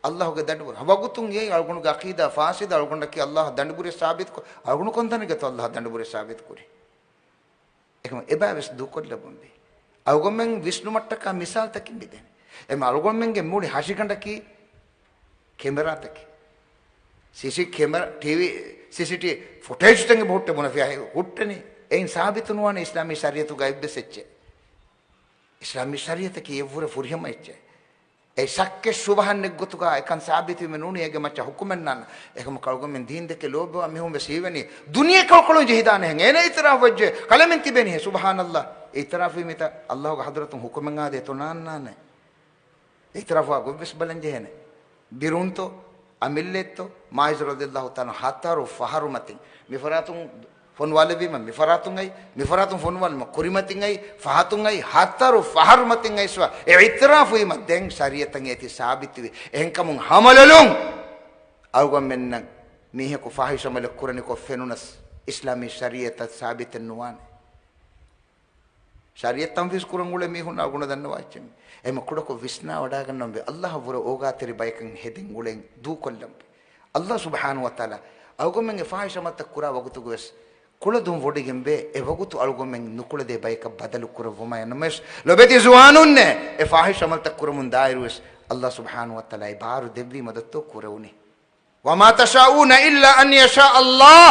އައްލާހުގެ ދަނޑުބުރި. ވަގުތުން އެއީ އަޅުގަނޑުގެ ޢަޤީދާ ފާސިދު، އަޅުގަނޑަކީ އައްލާހަށް ދަނޑުބުރި ސާބިތުކޮށް، އަޅުގަނޑު ކޮންތަނެއްގަތޯ އައްލާހަށް ދަނޑުބުރި ސާބިތުކުރީ؟ އެކަމަ އެބައިވެސް ދޫކޮށްލަބުންވީ. އަޅުގަނޑުމެން ވިސްނުމަށްޓަކާ މިސާލުތަކެއް މިދެނީ. އެމަ އަޅުގަނޑުމެންގެ މުޅި ހަށިގަނޑަކީ ކެމެރާތަކެއް. ސީސީ ކެމެރާ، ޓީވީ، ސީސީޓީވީ ފުޓޭޖްތައް އެބަ ހުއްޓެ ބުނެފި އަހި ހުއްޓެނީ. އެއިން ސާބިތުނުވާނެ އިސްލާމީ ޝަރީޢަތުގަ އެއްވެސް އެއްޗެއް. އިސްލާމީ ޝަރީޢަތަކީ އެއްވުރެ ފުރިހަމަ އެއްޗެއް. އެ ޝައްކެއް ޝުބުހައެއް ނެތްގޮތުގަ އެކަން ސާބިތުވީމަ ނޫނީ އޭގެ މައްޗަށް ހުކުމެއް ނާންނަ. އެކަމަކު އަޅުގަނޑުމެން ދީން ދެކެ ލޯބިވާ މީހުން ވެސް ހީވަނީ ދުނިޔެ ކަޅުކަޅުން ޖެހިދާނެހެން. އޭނަ އިއުތިރާފު ވެއްޖެ. ކަލޭމެން ތިބޭނީ ހެ. ސުބްޙާނައްލާހް. އިއުތިރާފުވީ މިތަ އައްލާހުގެ ޙަޟްރަތުން ހުކުމެއް އާދޭ އެތޯ ނާންނާނެ. އިއުތިރާފުވާ ގޮތްވެސް ބަލަން ޖެހޭނެ. ބިރުންތޯ؟ އަމިއްލައެއްތޯ؟ މާޢިޒު ރަޟިޔައްލާހު ތަޢާލާ ހަތަރު ފަހަރު މަތިން. މިފަރާތުން ފޮނުވާލެއްވީމަ މިފަރާތުން އައި، މިފަރާތުން ފޮނުވާލުމަ ކުރިމަތިން އައި، ފަހަތުން އައި، ހަތަރު ފަހަރު މަތިން އައިސްވާ އެ އިއުތިރާފުވީމަ ދެން ޝަރީޢަތަށް އޭތި ސާބިތުވި. އެހެންކަމުން ހަމަލޮލުން އަޅުގަނޑުމެންނަށް މީހަކު ފާޙިޝް ޢަމަލެއް ކުރަނިކޮށް ފެނުނަސް އިސްލާމީ ޝަރީޢަތަށް ސާބިތެއް ނުވާނެ. ޝަރީޢަތް ތަންފީޒު ކުރަން އުޅޭ މީހުންނާ އަޅުގަނޑު ދަންނަވާ އެއްޗެއް. އެމަ ކުޑަކޮށް ވިސްނާ ވަޑާގަންނަންވީ އައްލާހަށްވުރެ އޯގާތެރި ބަޔަކަށް ހެދެން އުޅެން ދޫކޮށްލަންވީ. އައްލާހު ސުބްޙާނަހޫ ވަތަޢާލާ އަޅުގަނޑުމެންގެ ފާޙިޝް ޢަމަލްތައް ކުރާ ވަގުތުގަވެސް ކުޅަދުން ވޮޑިގެންވޭ. އެ ވަގުތު އަޅުގަނޑުމެން ނުކުޅެދޭ ބަޔަކަށް ބަދަލު ކުރައްވުމާ އެންމެވެސް ލޮބެތި ޒުވާނުންނޭ އެ ފާޙިޝް ޢަމަލްތައް ކުރަމުން ދާއިރުވެސް އައްލާހު ސުބްޙާނަހޫ ވަތަޢާލާ އެ ބާރު ދެއްވީމަ ދޮއްތޯ ކުރެވުނީ. وما تشاءون إلا أن يشاء الله.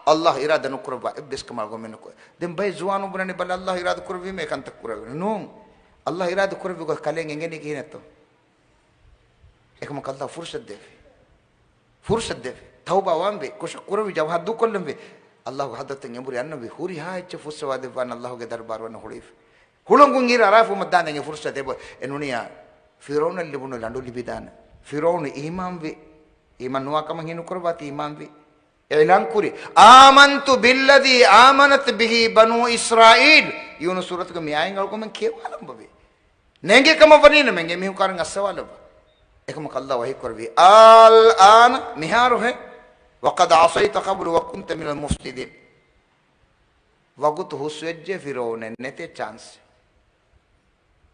އައްލާހު އިރާދަ ނުކުރައްވާ އެއްވެސް ކަމެއް އަޅުގަނޑުމެން ނުކުރޭ. ދެން ބައެއް ޒުވާނުން ބުނަނީ ބަލަ އައްލާހު އިރާދަ ކުރެއްވީމަ އެ ކަންތައް ކުރެވޭނެ. ނޫން. އައްލާހު އިރާދަ ކުރެއްވި ގޮތް ކަލޭން އެނގެނީ ކިހިނެއްތޯ؟ އެކަމަކު އައްލާހު ފުރުޞަތު ދެއްވި. ފުރުޞަތު ދެއްވި. ތައުބާ ވާންވީ، ކުށަށް ކުރެވި ޖަވާބު ދޫކޮށްލަންވީ. އައްލާހުގެ ޙަޟްރަތުން އެނބުރި އަންނަންވީ. ހުރިހާ އެއްޗެއް ފުއްސަވާ ދެއްވާނެ އައްލާހުގެ ދަރުބާރު ވަން ހުޅުވިފަ. ހުޅަނގުން އިރު އަރާފުމަށް ދާނެ އެ ފުރުޞަތު އެބަ އެ ނޫނިޔާ. ފިރުޢައުނަށް ލިބުނު ލަނޑު ލިބިދާނެ. ފިރުޢައުނު އީމާންވި. އީމާން ނުވާ ކަމަށް ހީ ނުކުރައްވާތީ އީމާންވި. އިޢުލާން ކުރި. آمنت بالذي آمنت به بنو إسرائيل. ޔޫނުސް ސޫރަތުގެ މި އާޔަތް އަޅުގަނޑުމެން ކިޔަވާލަން ބަވި. ނޭނގޭ ކަމަށް ވަނީނަމެން އެ މީހުން ކާރިން އައްސަވާލައްވާ. އެކަމަކު އައްލާހު ވަޙީ ކުރެއްވީ. الآن މިހާރު ހެ. وقد عصيت قبل وكنت من المفسدين. ވަގުތު ހުސްވެއްޖެ ފިރުޢައުނެއް ނެތޭ ޗާންސް.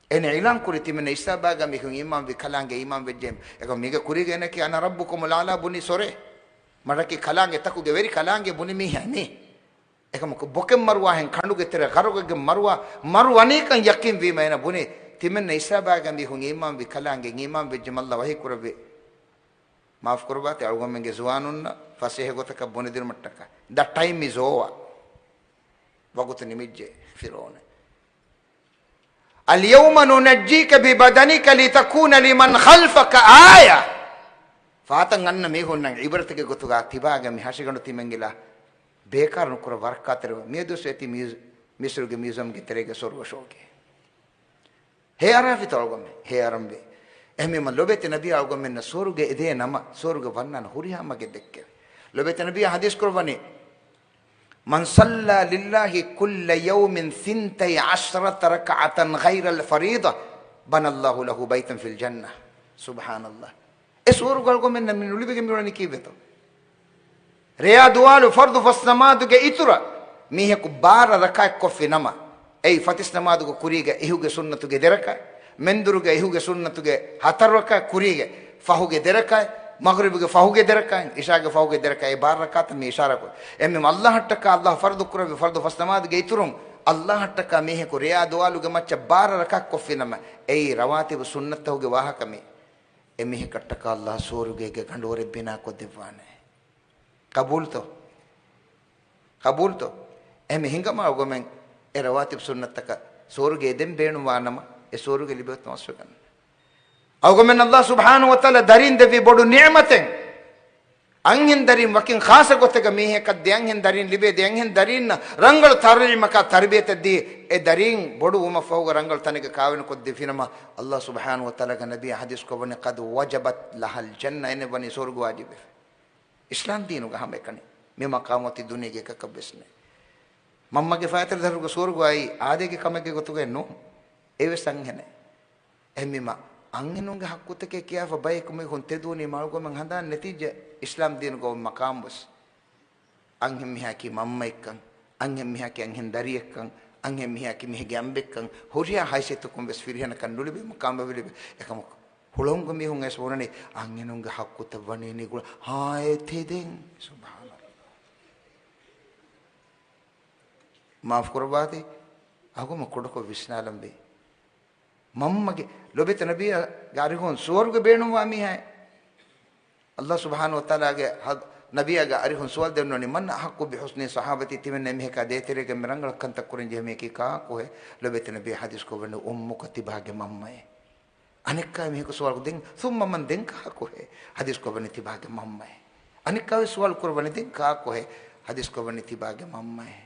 އޭނަ އިޢުލާން ކުރި ތިމެން އިސްލާމް ބާގަ މީހުން އީމާންވި ކަލާނގެ އީމާން ވެއްޖެ. އެކަމް މީގެ ކުރީގަ އޭނަކީ أنا ربكم الأعلى ބުނި ސޮރޭ. މަޑަކި ކަލާނގެ ތަކުގެ ވެރި ކަލާނގެ ބުނި މީހާ މީ. އެކަމަކު ބޮކެއް މަރުވާހެން ކަނޑުގެ ތެރެ ޣަރުގެ މަރުވާ، މަރުވަނީކަން ޔަޤީން ވީމަ އޭނަ ބުނި، ތިމެންނަ އިސްލާމް ބާގަ މީހުން އީމާންވި ކަލާނގެ އީމާން ވެއްޖެ މައްލަ ވަޙީ ކުރެއްވި. މާފު ކުރައްވާތި އަޅުގަނޑުމެންގެ ޒުވާނުންނަށް ފަސޭހަ ގޮތަކަށް ބުނެދިނުމަށްޓަކާ. The time is over. ވަގުތު ނިމިއްޖެ ފިރުޢައުނެ. اليوم ننجيك ببدنك لتكون لمن خلفك آية. ފާތަން އަންނަ މީހުންނަށް ޢިބްރަތެއްގެ ގޮތުގަ ތިބާގެ މި ހަށިގަނޑު ތިމެންގިލާ ބޭކާރު ނުކުރަ ވަރަށް ކާތެރިވެ. މިއަދުވެސް އެތި މިއުޒް-، މިސްރުގެ މިއުޒަމްގެ ތެރޭގެ ސޮރުގަ ޝޯގެ. ހޭ އަރާފިތަ އަޅުގަނޑުމެން؟ ހޭ އަރަންވޭ. އެހެންވީމަ ލޮބެތި ނަބީ އަޅުގަނޑުމެންނަށް ސުވަރުގެ އެދޭ ނަމަ، ސުވަރުގެ ވަންނާނެ ހުރިހާ މަގެއް ދެއްކެވެ. ލޮބެތި ނަބީ ޙަދީޘް ކުރައްވަނީ، من صلى لله كل يوم ثنتي عشرة ركعة غير الفريضة بنى الله له بيتا في الجنة. ސުބްޙާނައްލާހް. އެ ސުވަރުގެ އަޅުގަނޑުމެންނަށް މި ނުލިބިގެން މިއުޅެނީ ކީއްވެތޯ؟ ރެޔާ ދުވާލު ފަރުޟު ފަސް ނަމާދުގެ އިތުރަށް މީހަކު ބާރަ ރަކާތް ކޮށްފި ނަމަ، އެއީ ފަތިސް ނަމާދުގެ ކުރީގެ އިހުގެ ސުންނަތުގެ ދެ ރަކާތް، މެންދުރުގެ އިހުގެ ސުންނަތުގެ ހަތަރު ރަކާތް ކުރީގެ ފަހުގެ ދެ ރަކާތް، މަޣްރިބުގެ ފަހުގެ ދެ ރަކާތް، އިޝާގެ ފަހުގެ ދެ ރަކާތް، އެ ބާރަ ރަކާތަށް މި އިޝާރާ ކުރީ. އެހެންވީމަ އައްލާހަށްޓަކާ އައްލާހު ފަރުޟު ކުރެއްވި ފަރުޟު ފަސް ނަމާދުގެ އިތުރުން އައްލާހަށްޓަކާ މީހަކު ރެޔާ ދުވާލުގެ މައްޗަށް ބާރަ ރަކާތް ކޮށްފި ނަމަ، އެއީ ރަވާތިބު ސުންނަތްތަކުގެ ވާހަކަ މީ. އެމީހަކަށްޓަކާ އައްލާހު ސުވަރުގޭގެ ގަނޑުވަރެއް ބިނާކޮށްދެއްވާނެ. ޤަބޫލުތޯ؟ ޤަބޫލުތޯ؟ އެހެން ހިނގަމާ އަޅުގަމެން އެ ރަވާތިބު ސުންނަތްތަކަށް ސުވަރުގެ އެދެން ބޭނުންވާ ނަމަ، އެ ސުވަރުގެ ލިބޭތޯ މަސްވެގަންނަ. އަޅުގަމެން އައްލާހު ސުބްޙާނަހު ވަތަޢާލާ ދަރީން ދެއްވި ބޮޑު ނިޢުމަތެއް. އަންހެން ދަރީން ވަކިން ޚާއްޞަ ގޮތެއްގަ މީހަކަށް ދެ އަންހެން ދަރީން ލިބޭ، ދެ އަންހެން ދަރީންނަށް ރަނގަޅު ތަޢުލީމަކާ ތަރުބިޔަތެއް ދީ، އެ ދަރީން ބޮޑު ވުމަށް ފަހުގަ ރަނގަޅު ތަނެއްގަ ކާވެނިކޮށްދިފިނަމަ، އައްލާހު ސުބްޙާނަހު ވަތަޢާލާގެ ނަބީ ޙަދީޘް ކޮށްވަނީ، قد وجبت لها الجنة، އޭނަ ވަނީ ސުވަރުގެ ވާޖިބެފަ. އިސްލާމް ދީނުގަ ހަމައެކަނި މި މަޤާމު އޮތީ ދުނިޔޭގެ އެކަކަށްވެސް ނެތް. މަންމަގެ ފަޔަތެރެ ދަރިފުޅުގެ ސުވަރުގެ ވާއީ އާދައިގެ ކަމެއްގެ ގޮތުގައެއް ނޫން. އެވެސް އަންހެނެއް. އެހެންވީމަ، އަންހެނުންގެ ޙައްޤުތަކޭ ކިޔާފަ ބައެއް މީހުން ތެދުވަނީ މަ އަޅުގަމެން ހަނދާން ނެތިއްޖެ އިސްލާމް ދީނުގަ އޮތް މަޤާމްވެސް. އަންހެން މީހާއަކީ މަންމައެއްކަން، އަންހެން މީހާއަކީ އަންހެން ދަރިއެއްކަން، އަންހެން މީހާއަކީ މީހެއްގެ އަނބެއްކަން، ހުރިހާ ހައިސިއްޔަތަކުން ވެސް ފިރިހެނަކަށް ނުލިބޭ މަޤާމެއް ލިބޭ. އެކަމަކު، ކުޅަނގު މީހުން އެސް ބުނަނީ އަންހެނުންގެ ޙައްޤުތައް ވަނީ ނިގުޅަ. ހާ، އެތި ދެން. ސުބްޙާނަﷲ. މާފު ކުރައްވާތި. އަގުމަ ކުޑަކޮށް ވިސްނާލަންވީ. މަންމަގެ ލޮބެތި ނަބިއްޔާގެ އަރިހުން ސުވަރުގެ ބޭނުންވާ މީހާއެއް. ﷲ ސުބްޙާނަހޫ ވަތަޢާލާގެ ޙަ-، ނަބިއްޔާގެ އަރިހުން ސުވާލު ދެންނެވި، "من أحق بحسن صحابتي؟" ތިމެން އެމީހަކާ ދޭތެރޭގަ މި ރަނގަޅަށް ކަންތައް ކުރަން ޖެހޭ މީހަކީ ކާކުހޭ؟ ލޮބެތި ނަބިއްޔާ ޙަދީޘް ކޮށްވަނީ، "أمك" ތިބާގެ މަންމައޭ. އަނެއްކާ މީހަކު ސުވާލު ދެން، "ثم من؟" ދެން ކާކުހޭ؟ ޙަދީޘް ކޮށްވަނީ ތިބާގެ މަންމައޭ. އަނެއްކާ ސުވާލު ކުރައްވަނީ، "ދެން ކާކުހޭ؟" ޙަދީޘް ކޮށްވަނީ ތިބާގެ މަންމައޭ.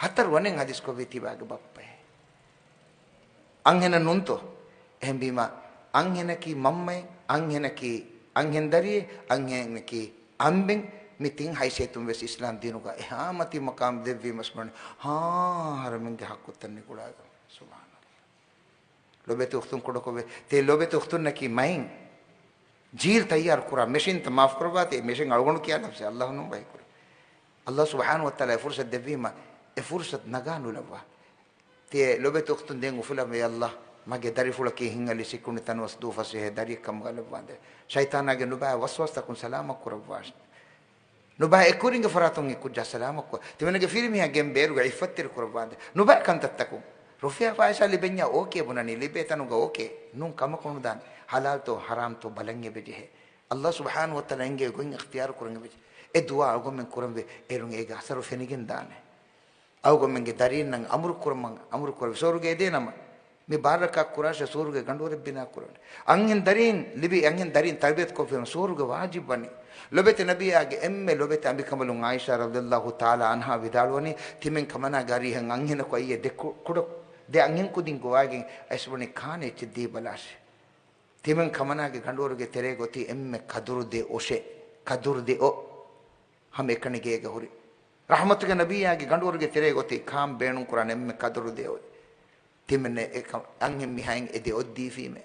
ހަތަރު ވަނެއް ޙަދީޘް ކޮށްވީ ތިބާގެ ބައްޕައޭ. އަންހެނަށް ނޫންތޯ؟ އެހެންވީމަ، އަންހެނަކީ މަންމައެއް، އަންހެނަކީ އަންހެން ދަރިއެއް، އަންހެނަކީ އަނބެއް. މި ތިން ހައިސިއްޔަތުން ވެސް އިސްލާމް ދީނުގަ އެހާ މަތީ މަޤާމް ދެއްވީމަސް ބުނަނީ، ހާ، އަހަރެމެންގެ ޙައްޤުތައް ނިގުޅާގަން. ސުބްޙާނަﷲ. ލޮބެތި އުޚްތުން ކުޑަކޮށްވެ، ތޭ ލޮބެތި އުޚްތުންނަކީ މައިން ޖީލް ތައްޔާރު ކުރާ މެޝިންތައް. މާފު ކުރައްވާތި، އެ މެޝިން އަޅުގަނޑު ކިޔާ ލަފްޒެއް ﷲ ނޫން ބަހިކުރި. ﷲ ސުބްޙާނަހޫ ވަތަޢާލާ އެ ފުރުޞަތު ދެއްވީމަ، އެ ފުރުޞަތު ނަގާ ނުލައްވާ. ތިޔަ ލޮބެތި އުޚްތުން ދެން އުފުލަން ވޭ، ﷲ މަގޭ ދަރިފުޅަކީ ހިތްހަލި ސިކުނޑި ތަނުވަސް ދޫ ފަސޭހަ ދަރިއެއް ކަމުގަ ލައްވާނދޭ. ޝައިޠާނާގެ ނުބައި ވަސްވަސްތަކުން ސަލާމަތް ކުރައްވާށި. ނުބައި އެކުވެރިންގެ ފަރާތުން އެ ކުއްޖާ ސަލާމަތްކޮށް، ތިމަންނަގެ ފިރިމީހާ ގެން ބޭރުގަ އިއްފަތްތެރި ކުރައްވާނދޭ. ނުބައި ކަންތައްތަކުން ރުފިޔާ ފައިސާ ލިބެންޏާ އޯކޭ ބުނަނީ، ލިބޭ ތަނުގަ އޯކޭ. ނޫން ކަމަކު ނުދާނެ. ޙަލާލްތޯ ޙަރާމްތޯ ބަލަން އެބަޖެހޭ. ﷲ ސުބްޙާނަހޫ ވަތަޢާލާ އެންގެވި ގޮތް އިޚްތިޔާރު ކުރަން އެބަޖެހޭ. އެ ދުޢާ އަޅުގަނޑުމެން ކުރަންވީ، އޭރުން އޭގެ އަސަރު ފެނިގެން ދާނެ. އަޅުގަނޑުމެންގެ ދަރީންނަށް އަމުރު ކުރަމަށް އަމުރު ކުރެވި، ސުވަރުގެ އެދޭ ނަމަ، މި ބާރަކާތް ކުރާށޭ، ސުވަރުގެ ގަނޑުވަރެއް ބިނާ ކުރަން. އަންހެން ދަރީން ލިބި، އަންހެން ދަރީން ތަރުބިޔަތު ކޮށްފީމަ ސުވަރުގެ ވާޖިބު ވަނީ. ލޮބެތި ނަބިއްޔާގެ އެންމެ ލޮބެތި އަނބިކަނބަލުން ޢާއިޝާ ރަޟިޔަﷲ ތަޢާލާ ޢަންހާ ވިދާޅުވަނީ، ތިމަން ކަމަނާގެ އަރިހަށް އަންހެނަކު އައްޔެ ދެ ކު-، ކުޑަ ދެ އަންހެން ކުދިން ގޮވާގެން އައިސް ވަނީ ކާނެ އެއްޗެއް ދީބަލާށޭ. ތިމަން ކަމަނާގެ ގަނޑުވަރުގެ ތެރޭގަ އޮތީ އެންމެ ކަދުރު ދެ އޮށެއް، ކަދުރު ދެ އޮށް. ހަމައެކަނި ގޭގަ ހުރި. ރަޙްމަތުގެ ނަބިއްޔާގެ ގަނޑުވަރުގެ ތެރޭގަ އޮތީ ކާން ބޭނުން ކުރާނެ އެންމެ ކަދުރު ދެ އޮށް. ތިމަން އެ ކަ-، އަންހެން މީހާއިން އެ ދެ އޮށް ދީފީމޭ.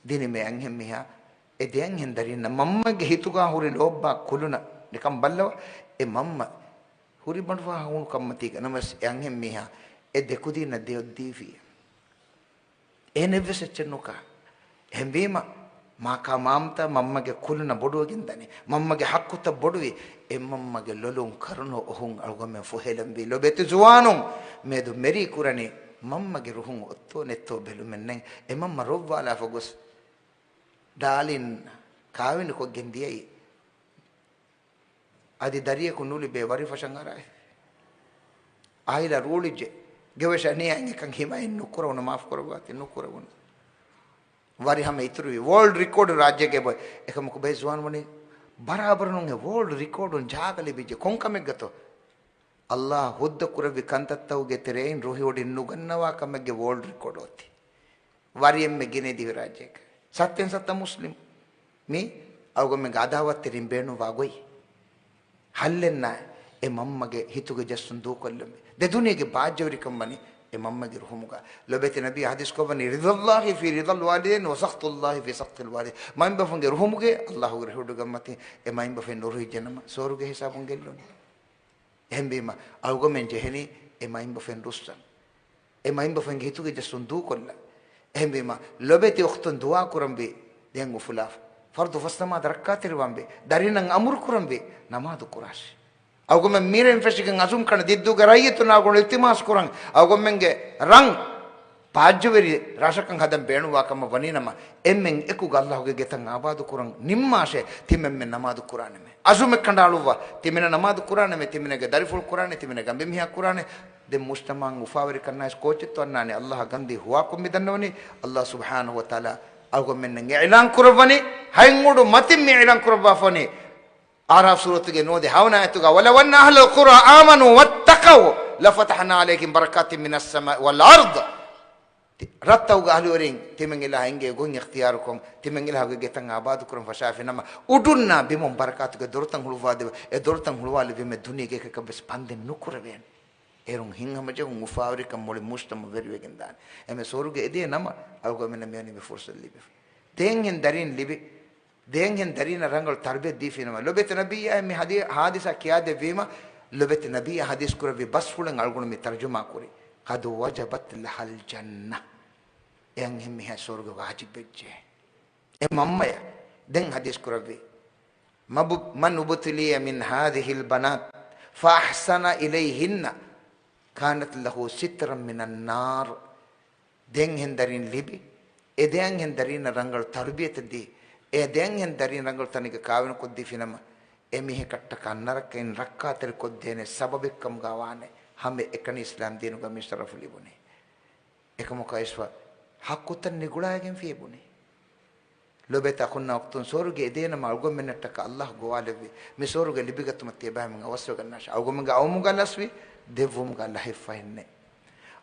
ދިނީމޭ އަންހެން މީހާ އެ ދެ އަންހެން ދަރިންނަށް މަންމަގެ ހިތުގަ ހުރި ލޯބި ކުލުނަ. ނިކަން ބައްލަވާ، އެ މަންމަ ހުރި ބަނޑުފަހަ ހޫނު ކަންމަތީގަ ނަމަވެސް އެ އަންހެން މީހާ އެ ދެ ކުދީންނަށް ދެ އޮށް ދީފީ. އޭނައަށްވެސް އެއްޗެއް ނުކާ. އެހެންވީމަ، މާކާ މާމްތާ މަންމަގެ ކުލުނަ ބޮޑުވެގެން ދަނީ. މަންމަގެ ޙައްޤުތައް ބޮޑުވި. އެ މަންމަގެ ލޮލުން ކަރުނަ އޮހުން އަޅުގަމެން ފުހޭލަންވީ. ލޮބެތި ޒުވާނުން މިއަދު މެރީ ކުރަނީ، މަންމަގެ ރުހުން އޮތްތޯ ނެތްތޯ ބެލުމެއް ނެތް. އެ މަންމަ ރޮއްވާލާފަ ގޮސް، ޑާލިން ކާވެނިކޮށްގެން ދިޔައީ. އަދި ދަރިޔަކު ނުލިބޭ ވަރިފަށަށް އަރާ. އާއިލާ ރޫޅިއްޖެ. ގެވެށަ ނިޔާއިން އެކަން ހިމައެއް ނުކުރެވުނު، މާފު ކުރައްވާތި، ނުކުރެވުނު. ވަރި ހަމަ އިތުރުވި. ވޯލްޑް ރިކޯޑް ރާއްޖޭގެ ބޮއެ. އެކަމަކު ބައެއް ޒުވާން ވަނީ ބަރާބަރު ނޫންހޭ. ވޯލްޑް ރިކޯޑުން ޖާގަ ލިބިއްޖެ. ކޮން ކަމެއްގަތޯ؟ ﷲ ހުއްދަ ކުރެއްވި ކަންތައްތަކުގެ ތެރެއިން ރުހިވޮޑިން ނުގަންނަވާ ކަމެއްގެ ވޯލްޑް ރިކޯޑް އޮތީ. ވަރިއެންމެ ގިނަ ދިވެހިރާއްޖެއަކަށް. ސައްތެން ސައްތަ މުސްލިމް. މީ އަޅުގަމެންގެ އަދާވަތްތެރިން ބޭނުންވާ ގޮތް. ހައްލެއްނާ އެ މަންމަގެ ހިތުގެ ޖައްސުން ދޫކޮށްލަން. ދެ ދުނިޔޭގެ ބާއްޖަވެރިކަން ވަނީ އެ މަންމަގެ ރުހުމުގަ. ލޮބެތި ނަބީ ޙަދީޘް ކޮށްވަނީ، "رضا الله في رضا الوالدين وسخط الله في سخط الوالدين." މައިންބަފަންގެ ރުހުމުގައި ﷲގެ ރުހިވޮޑިގަން މަތިން އެ މައިންބަފައިން ނުރުހިއްޖެނަމަ، ސުވަރުގެ ހިސާބުން ގެއްލުނީ. އެހެންވީމަ، އަޅުގަމެން ޖެހެނީ އެ މައިންބަފައިން ރުއްސަން. އެ މައިންބަފައިންގެ ހިތުގެ ޖައްސުން ދޫކޮށްލަން. އެހެންވީމަ، ލޮބެތި އުޚްތުން ދުޢާ ކުރަންވީ، ދެން އުފުލާފަ. ފަރުޟު ފަސް ނަމާދު ރައްކާތެރިވާންވީ، ދަރިންނަށް އަމުރު ކުރަންވީ، ނަމާދު ކުރާށި. އަޅުގަމެން މީރެން ފެށިގެން އަޒުމް ކަނޑަ ދިއްދޫގެ ރައްޔިތުންނާ ގުޅުން އިލްތިމާސް ކުރަން، އަޅުގަމެންގެ ރަން ބާއްޖަވެރި ރަށަކަށް ހަދަން ބޭނުންވާ ކަމަށް ވަނީނަމަ، އެންމެން އެކުގަ ﷲގެ ގެތައް އާބާދު ކުރަން ނިންމާށޭ، ތިމަންމެން ނަމާދު ކުރާނަމޭ. އަޒުމެއް ކަނޑައަޅުއްވާ، ތިމެން ނަމާދު ކުރާނަމޭ، ތިމެންގެ ދަރިފުޅު ކުރާނެ، ތިމެންގެ އަނބިމީހާ ކުރާނެ. ދެން މުޖްތަމަޢަށް އުފާވެރިކަންނާއިސް ކޯޗެއްތޯ އަންނާނެ؟ ﷲ ގަންދީ ހުވާކޮށް މި ދަންނަވަނީ. ﷲ ސުބްޙާނަހޫ ވަތަޢާލާ އަޅުގަނޑުމެންނަށް އިޢުލާން ކުރައްވަނީ، ހަތް އުޑު މަތިން މި އިޢުލާން ކުރައްވާފަވަނީ. އަޢުރާފް ސޫރަތުގެ ނުވަދިހަ ހަވަނަ އާޔަތުގަ، "ولو أن أهل القرى آمنوا واتقوا لفتحنا عليهم بركات من السماء والأرض." ތި-، ރަށްތަކުގެ އަހުލުވެރިން ތިމަން އިލާހަށް އެނގޭ ގޮތް އިޚްތިޔާރުކޮށް، ތިމަން އިލާހުގެ ގެތައް އާބާދުކުރަން ފަށާފިނަމަ، އުޑުންނާ ބިމުން ބަރަކާތުގެ ދޮރުތައް ހުޅުވާދެވޭ. އެ ދޮރުތައް ހުޅުވާލެވީމަ ދުނިޔޭގެ އެކަކަށްވެސް ބަންދެއް ނުކުރެވޭނެ. އޭރުން ހިތްހަމަޖެހުން، އުފާވެރިކަން މުޅި މުޖްތަމަޢު ވެރިވެގެން ދާނެ. އެމެ ސުވަރުގެ އެދޭ ނަމަ، އަޅުގަމެންނަށް މިވަނީ މި ފުރުޞަތު ލިބިފަ. ދެންހެން ދަރީން ލިބި، ދެންހެން ދަރީންނަށް ރަނގަޅު ތަރުބިޔަތު ދީފިނަމަ، ލޮބެތި ނަބިއްޔާ މި ހަދި-، ހާދިސާ ކިޔާދެއްވީމަ، ލޮބެތި ނަބިއްޔާ ޙަދީޘް ކުރެއްވި ބަސްފުޅެއް އަޅުގަނޑު މި ތަރުޖަމާ ކުރީ، "قد وجبت لها الجنة." އެ އަންހެން މީހާ ސުވަރުގެ ވާޖިބް ވެއްޖެ. އެ މަންމަޔަށް ދެން ޙަދީޘް ކުރެއްވި، މަބު-، من ابتلي من هذه البنات فأحسن إليهن كانت له سترا من النار. ދެން ހެން ދަރީން ލިބި، އެ ދެން ހެން ދަރީންނަށް ރަނގަޅު ތަރުބިޔަތެއް ދީ، އެ ދެން ހެން ދަރީން ރަނގަޅު ތަނެއްގަ ކާވެނި ކޮށްދީފިނަމަ، އެ މީހަކަށްޓަކާ ނަރަކައިން ރައްކާތެރި ކޮށްދޭނެ ސަބަބެއްކަމުގަ ވާނެ. ހަމަ އެކަނި އިސްލާމް ދީނުގަ މި ޝަރަފު ލިބުނީ. އެކަމަކު އައިސްފަ ޙައްޤުތައް ނިގުޅާގެން ފިޔަ ބުނީ. ލޮބެތި އަޚުންނާ އުޚްތުން، ސުވަރުގެ އެދޭނަމަ އަޅުގަނޑުމެންނަށްޓަކާ ﷲ ގޮވާލެއްވި. މި ސުވަރުގެ ލިބިގަތުމަށް ތިޔަބައިމީހުން އަވަސްވެގަންނާށި. އަޅުގަނޑުމެންގެ އައުމުގަ ލަސްވި، ދެއްވުމުގަ ލަހެއްފައެއްނެއް.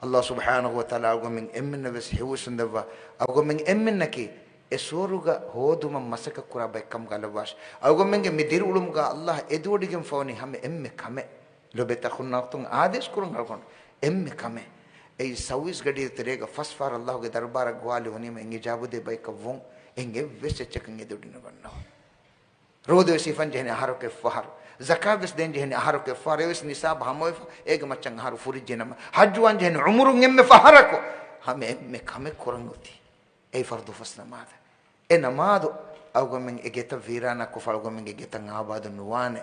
ﷲ ސުބްޙާނަހޫ ވަތަޢާލާ އަޅުގަނޑުމެން އެންމެންނަށް ވެސް ހެޔޮވެސް އުނދައްވާ، އަޅުގަނޑުމެން އެންމެންނަކީ އެ ސުވަރުގަ ހޯދުމަށް މަސައްކަތްކުރާ ބައެއްކަމުގަ ލައްވާށި. އަޅުގަނޑުމެންގެ މި ދިރިއުޅުމުގަ ﷲ އެދުވޮޑިގެން ފަވަނީ ހަމަ އެންމެ ކަމެއް. ލޮބެތި އަޚުންނާ އުޚްތުން، އާދޭސް ކުރަން އަޅުގަނޑު އެންމެ ކަމެއް. އެއީ ސައުވީސް ގަޑިއިރު ތެރޭގަ ފަސް ފަހަރަށް ﷲގެ ދަރުބާރަށް ގޮވާލެވުނީމަ އެން އިޖާބުދޭ ބަޔަކަށް ވުން، އެން އެއްވެސް އެއްޗަކަށް އެދުވޮޑި ނުގަންނަވާ. ރޯދަވެސް ހިފަން ޖެހެނީ އަހަރަކު އެއްފަހަރު. ޒަކާތްވެސް ދޭން ޖެހެނީ އަހަރަކު އެއްފަހަރު. އެވެސް ނިޞާބު ހަމަވެފަ، އޭގެ މައްޗަށް އަހަރު ފުރިއްޖެނަމަ، ޙައްޖުވާން ޖެހެނީ ޢުމުރުން އެންމެ ފަހަރަކު. ހަމަ އެންމެ ކަމެއް ކުރަން އޮތީ. އެއީ ފަރުޟު ފަސް ނަމާދަށް. އެ ނަމާދު އަޅުގަނޑުމެން އެ ގެތައް ވީރާނާ ކޮށްފަ އަޅުގަނޑުމެންގެ ގެތައް އާބާދު ނުވާނެ.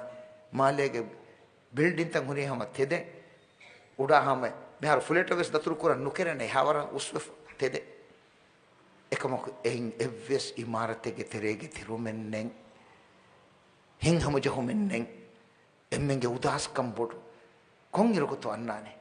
މާލޭގެ ބިލްޑިންތައް ހުރީ ހަމަ ތެދެއް. އުޑާ ހަމަ މިހާރު ފުލެޓަށް ވެސް ދަތުރު ކުރަން ނުކެރޭނެ، އެހާވަރަށް އުސްވެފަ ތެދެއް. އެކަމަކު އެއިން އެއްވެސް އިމާރަތެއްގެ ތެރޭގެ ތިރުމެއް ނެތް، ހިތްހަމަޖެހުމެއް ނެތް. އެންމެންގެ އުދާސްކަން ބޮޑު. ކޮންއިރަކުތޯ އަންނާނެ؟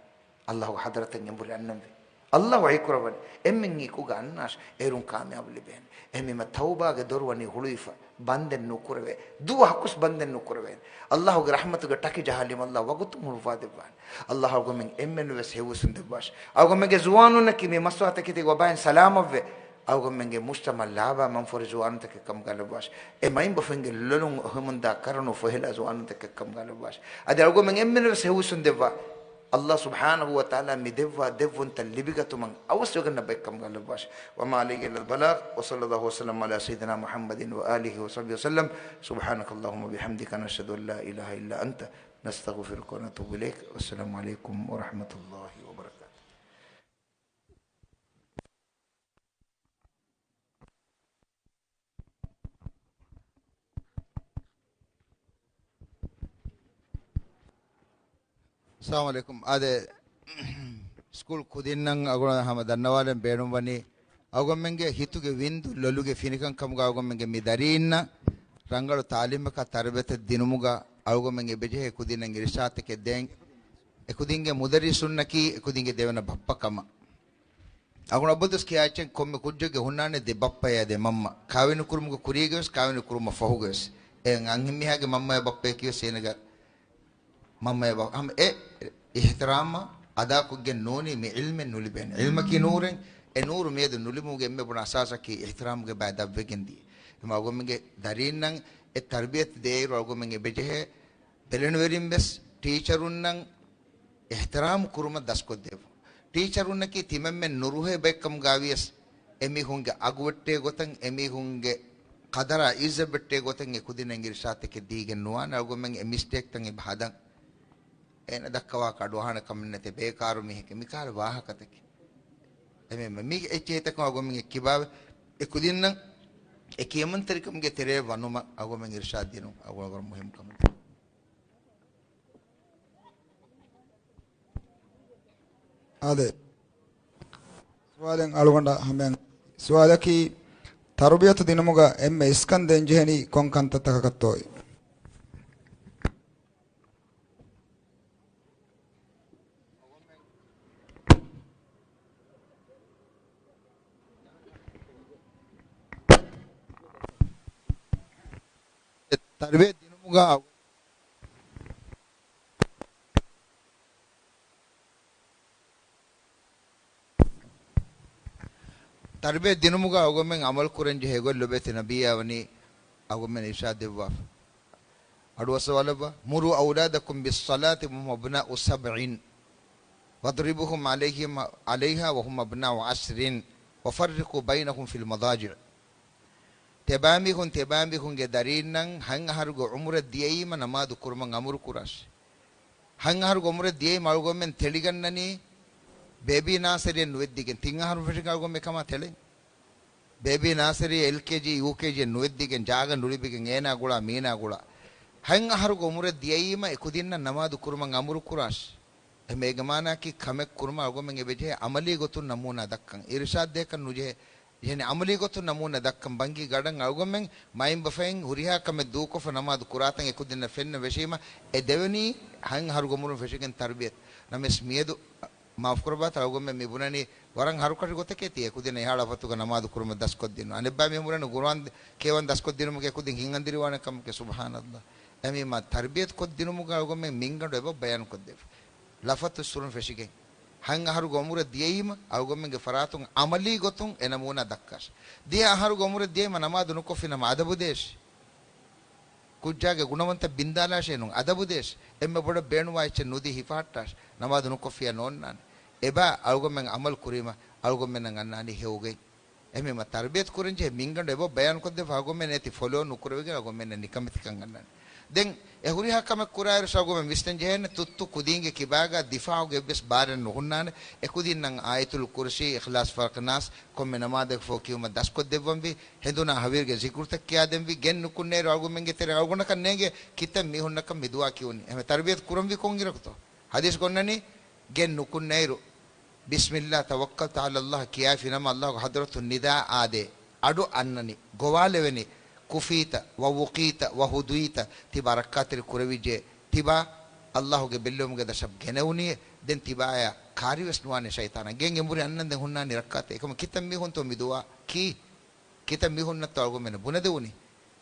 ﷲގެ ޙަޟްރަތަށް އެނބުރި އަންނަންވީ. ﷲ ވަޙީކުރައްވަނީ، އެންމެން އެކުގަ އަންނާށި، އޭރުން ކާމިޔާބު ލިބޭނެ. އެހެންވީމަ ތައުބާގެ ދޮރު ވަނީ ހުޅުވިފަ، ބަންދެއް ނުކުރެވޭ. ދުވަހަކުސް ބަންދެއް ނުކުރެވޭނެ. ﷲގެ ރަޙްމަތުގެ ޓަކި ޖަހާލީމަ ﷲ ވަގުތުން ހުޅުވާ ދެއްވާނެ. ﷲ އަޅުގަނޑުމެން އެންމެން ވެސް ހެޔޮވެސް އުނދައްވާށި. އަޅުގަނޑުމެންގެ ޒުވާނުންނަކީ މި މަސްތުވާތަކެތި ވަބާއިން ސަލާމަތްވެ، އަޅުގަނޑުމެންގެ މުޖްތަމަޢަށް ލާބާ މަންފުރި ޒުވާނުންތަކެއް ކަމުގަ ލައްވާށި. އެ މައިންބަފައިންގެ ލޮލުން އޮހެމުންދާ ކަރަނު ފޮހެލާ ޒުވާނުންތަކެއް ކަމުގަ ލައްވާށި. އަދި އަޅުގަނޑުމެން އެންމެން ވެސް ހެޔޮވެސް އުނދައްވާ، ﷲ ސުބްޙާނަހޫ ވަތަޢާލާ މި ދެއްވާ ދެއްވުންތައް ލިބިގަތުމަށް އަވަސްވެގަންނަ ބައެއްކަމުގަ ލައްވާށި. وما علينا إلا البلاغ، وصلى الله وسلم على سيدنا محمد وآله وصحبه وسلم. سبحانك اللهم وبحمدك، نشهد أن لا إله إلا أنت، نستغفرك ونتوب إليك. والسلام عليكم ورحمة الله وبركاته. އައްސަލާމު ޢަލައިކުމް. އާދެ، ސްކޫލް ކުދިންނަށް އަޅުގަނޑު ހަމަ ދަންނަވާލަން ބޭނުންވަނީ، އަޅުގަނޑުމެންގެ ހިތުގެ ވިންދު ލޮލުގެ ފިނިކަން ކަމުގަ އަޅުގަނޑުމެންގެ މި ދަރީންނަށް ރަނގަޅު ތާލީމަކާ ތަރުބިޔަތެއް ދިނުމުގަ އަޅުގަނޑުމެން އެބަޖެހޭ އެކުދިންނަށް އިރުޝާދުތަކެއް ދޭން. އެކުދިންގެ މުދައްރިސުންނަކީ އެކުދިންގެ ދެވަނަ ބައްޕަ ކަމަށް. އަޅުގަނޑު އަބަދުވެސް ކިޔާ އެއްޗެއް ކޮންމެ ކުއްޖެއްގެ ހުންނާނެ ދެ ބައްޕަ އެއާ ދެ މަންމަ. ކާވެނި ކުރުމުގެ ކުރީގަވެސް، ކާވެނި ކުރުމަށް ފަހުގަވެސް. އެ އަންހެން މީހާގެ މަންމަޔާ ބައްޕަޔަކީވެސް އޭނަގެ މަންމަޔާ ބައްޕަ. ހަމަ އެ އިޙްތިރާމަށް އަދާކޮށްގެން ނޫނީ މި ޢިލްމެއް ނުލިބޭނެ. ޢިލްމަކީ ނޫރެއް. އެ ނޫރު މިއަދު ނުލިބުމުގެ އެންމެ ބޮޑު އަސާސަކީ އިޙްތިރާމުގެ ބައި ދަށްވެގެން ދިޔަ. އެމަ އަޅުގަނޑުމެންގެ ދަރީންނަށް އެ ތަރުބިޔަތު ދޭއިރު އަޅުގަނޑުމެން އެބަޖެހޭ ބެލެނިވެރިން ވެސް ޓީޗަރުންނަށް އިޙްތިރާމް ކުރުމަށް ދަސްކޮށްދެއްވުން. ޓީޗަރުންނަކީ ތިމަންމެން ނުރުހޭ ބައެއްކަމުގަވިޔަސް، އެމީހުންގެ އަގުވެއްޓޭ ގޮތަށް، އެމީހުންގެ ޤަދަރާ ޢިއްޒަތްވެއްޓޭ ގޮތަށް އެކުދިންނަށް އިރުޝާދުތަކެއް ދީގެން ނުވާނެ. އަޅުގަނޑުމެން އެ މިސްޓޭކްތައް އެބަ ހަދަން. އޭނަ ދައްކަވާކަށް އަޑުއަހާނެ ކަމެއް ނެތޭ، ބޭކާރު މީހެކޭ. މިކަހަލަ ވާހަކަތަކެއް. އެމެ-، މި އެއްޗެހިތަކުން އަޅުގަނޑުމެން އެ ކިބާވެ، އެކުދިންނަށް އެ ކިޔަމަންތެރިކަމުގެ ތެރެއަށް ވަނުމަށް އަޅުގަނޑުމެން އިރުޝާދު ދިނުން އަޅުގަނޑު ވަރަށް މުހިއްމު ކަމެއް. އާދެ. ސުވާލެއް އަޅުގަނޑަށް ހަމައަށް. ސުވާލަކީ، ތަރުބިޔަތު ދިނުމުގަ އެންމެ އިސްކަން ދޭންޖެހެނީ ކޮން ކަންތައްތަކަކަށްތޯއޭ؟ ތަރުބިޔަތު ދިނުމުގަ ތަރުބިޔަތު ދިނުމުގަ އަޅުގަނޑުމެން ޢަމަލު ކުރަން ޖެހޭ ގޮތް ލޮބެތި ނަބިއްޔާ ވަނީ އަޅުގަނޑުމެން އިރުޝާދު ދެއްވާފަ. އަޑުއައްސަވާލައްވާ، مروا أولادكم بالصلاة وهم أبناء سبع واضربوهم عليهم، عليها وهم أبناء عشر وفرقوا بينهم في المضاجع. ތިޔަބައިމީހުން، ތިޔަބައިމީހުންގެ ދަރީންނަށް ހަތް އަހަރުގެ ޢުމުރަށް ދިޔައީމަ ނަމާދު ކުރުމަށް އަމުރު ކުރާށި. ހަތް އަހަރުގެ ޢުމުރަށް ދިޔައީމަ އަޅުގަނޑުމެން ތެޅިގަންނަނީ ބޭބީ ނާސަރީއަށް ނުވެއްދިގެން. ތިން އަހަރުން ފެށިގެން އަޅުގަނޑުމެން އެކަމާ ތެޅެން. ބޭބީ ނާސަރީ އެލްކޭޖީ، ޔޫކޭޖީ ނުވެއްދިގެން ޖާގަ ނުލިބިގެން އޭނާ ގުޅާ މީނާ ގުޅާ. ހަތް އަހަރުގެ އުމުރެއް ދިޔައީމަ އެކުދިންނަށް ނަމާދު ކުރުމަށް އަމުރު ކުރާށި. އެހެން އޭގެ މާނައަކީ ކަމެއް ކުރުމަށް އަޅުގަނޑުމެން އެބަޖެހޭ އަމަލީ ގޮތުން ނަމޫނާ ދައްކަން. އިރުޝާދު ދޭކަށް ނުޖެހޭ. އެހެން އަމަލީ ގޮތުން ނަމޫނާ ދައްކަން. ބަންގި ގަޑަށް އަޅުގަނޑުމެން މައިންބަފައިން ހުރިހާ ކަމެއް ދޫކޮށްފަ ނަމާދު ކުރާތަން އެކުދިންނަށް ފެންނަ ވެށީމަ އެ ދެވެނީ ހަތް އަހަރުގެ އުމުރުން ފެށިގެން ތަރުބިޔަތު. ނަމަވެސް މިއަދު މާފުކުރައްވާތަ އަޅުގަނޑުމެން މި ބުނަނީ ވަރަށް ހަރުކަށި ގޮތެކޭ ތި އެކުދިންނަށް އެހާ ޅަފަތުގަ ނަމާދު ކުރުމަށް ދަސްކޮށްދިނުން. އަނެއްބައި މީހުން ބުނަނީ ގުރުއާން ކިޔަވަން ދަސްކޮށްދިނުމުގެ އެކުދިން ހިތްހަނދިރިވާނެ ކަމެކޭ. ސުބްޙާނައްލާހް. އެމީ މާ ތަރްބިޔަތު ކޮށްދިނުމުގަ އަޅުގަނޑުމެން މިންގަނޑު އެބަ ބަޔާންކޮށްދެވި. ލަފަތު ސުރުން ފެށިގެން. ހަތް އަހަރުގެ އުމުރެއް ދިޔައީމަ އަޅުގަނޑުމެންގެ ފަރާތުން އަމަލީ ގޮތުން އެ ނަމޫނާ ދައްކާށި. ދިހަ އަހަރުގެ އުމުރެއް ދިޔައީމަ ނަމާދު ނުކޮށްފިނަމަ އަދަބު ދޭށި. ކުއްޖާގެ ގުނަވަންތައް ބިންދާލާށޭ ނޫން، އަދަބު ދޭށި. އެންމެ ބޮޑަށް ބޭނުންވާ އެއްޗެއް ނުދީ ހިފަހައްޓާށި. ނަމާދު ނުކޮށްފިއްޔާ ނޯންނާނެ. އެބަ އަޅުގަނޑުމެން އަމަލު ކުރީމަ އަޅުގަނޑުމެންނަށް އަންނާނީ ހެޔޮ ގޮތް. އެހެންވީމަ ތަރްބިޔަތު ކުރަންޖެހޭ މިންގަނޑު އެބަ ބަޔާންކޮށްދެއްވާ އަޅުގަނޑުމެން އޭތި ފޮލޯ ނުކުރެވިގެން އަޅުގަނޑުމެންނަށް ނިކަމެތިކަން އަންނާނެ. ދެން އެ ހުރިހާ ކަމެއް ކުރާއިރު އަޅުގަނޑުމެން ވިސްނަން ޖެހޭނެ ތުއްތު ކުދީންގެ ކިބާގަ ދިފާޢުގެ އެއްވެސް ބާރެއް ނުހުންނާނެ. އެކުދިންނަށް އާޔަތުލް ކުރުސީ، އިޚްލާޞް، ފަލަޤް، ނާސް ކޮންމެ ނަމާދަކަށް ފަހު ކިޔުމަށް ދަސްކޮށްދެއްވަންވީ. ހެނދުނާ ހަވީރުގެ ޒިކުރުތައް ކިޔާދެންވީ. ގެން ނުކުންނައިރު އަޅުގަނޑުމެންގެ ތެރޭ އަޅުގަނޑަކަށް ނޭނގޭ ކިތައް މީހުންނަކަށް މި ދުޢާ ކިޔުނީ. އެހެން ތަރްބިޔަތު ކުރަންވީ ކޮންއިރަކުތޯ؟ ޙަދީޘް ގޮންނަނީ ގެން ނުކުންނައިރު، بسم الله توكلت على الله ކިޔާފިނަމަ ﷲގެ ޙަޟްރަތުން ނިދާ އާދޭ، އަޑު އަންނަނީ، ގޮވާލެވެނީ، كفيت ووقيت وهديت، ތިބާ ރައްކާތެރި ކުރެވިއްޖެ، ތިބާ ﷲގެ ބެއްލެވުމުގެ ދަށަށް ގެނެވުނީ، ދެން ތިބާޔާ ކާރިވެސް ނުވާނެ ޝައިޠާނާ. ގެން އެނބުރި އަންނަން ދެން ހުންނާނީ ރައްކާތެރި. އެކަމަ ކިތައް މީހުންތޯ މި ދުޢާ ކީ؟ ކިތައް މީހުންނަށްތޯ އަޅުގަނޑުމެން ބުނެދެވުނީ؟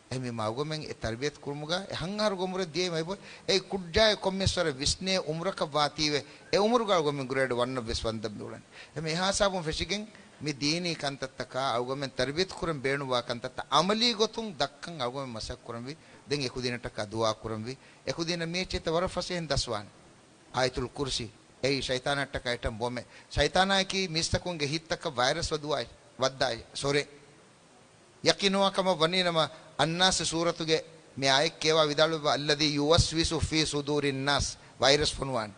އެހެންވީމަ އަޅުގަނޑުމެން އެ ތަރްބިޔަތު ކުރުމުގަ އެ ހަތް އަހަރުގެ އުމުރެއް ދިޔައީމަ އެބަ އެ ކުއްޖާއެއް ކޮންމެސް ވަރެއް ވިސްނޭ އުމުރަކަށް ވާތީވެ، އެ އުމުރުގަ އަޅުގަނޑުމެން ގްރޭޑް ވަންއަށް ވެސް ވަންދަން މިއުޅެނީ. އެހެން އެހާ ހިސާބުން ފެށިގެން މި ދީނީ ކަންތައްތަކާ އަޅުގަނޑުމެން ތަރްބިޔަތު ކުރަން ބޭނުންވާ ކަންތައްތައް އަމަލީ ގޮތުން ދައްކަން އަޅުގަނޑުމެން މަސައްކަތް ކުރަންވީ. ދެން އެކުދިންނަށްޓަކާ ދުޢާ ކުރަންވީ. އެކުދިންނަށް މި އެއްޗެއްތައް ވަރަށް ފަސޭހައިން ދަސްވާނެ. އާޔަތުލް ކުރުސީ، އެއީ ޝައިޠާނަށްޓަކާ އެޓަން ބޮމެއް. ޝައިޠާނާއަކީ މީސްތަކުންގެ ހިތްތަކަށް ވައިރަސް ވަދުވާ، ވައްދާ ސޮރެއް. ޔަޤީނުވާ ކަމަށް ވަނީނަމަ، އައްނާސް ސޫރަތުގެ މި އާޔަތް ކިޔަވާ ވިދާޅުވެއްވާ، الذي يوسوس في صدور الناس، ވައިރަސް ފޮނުވާނެ.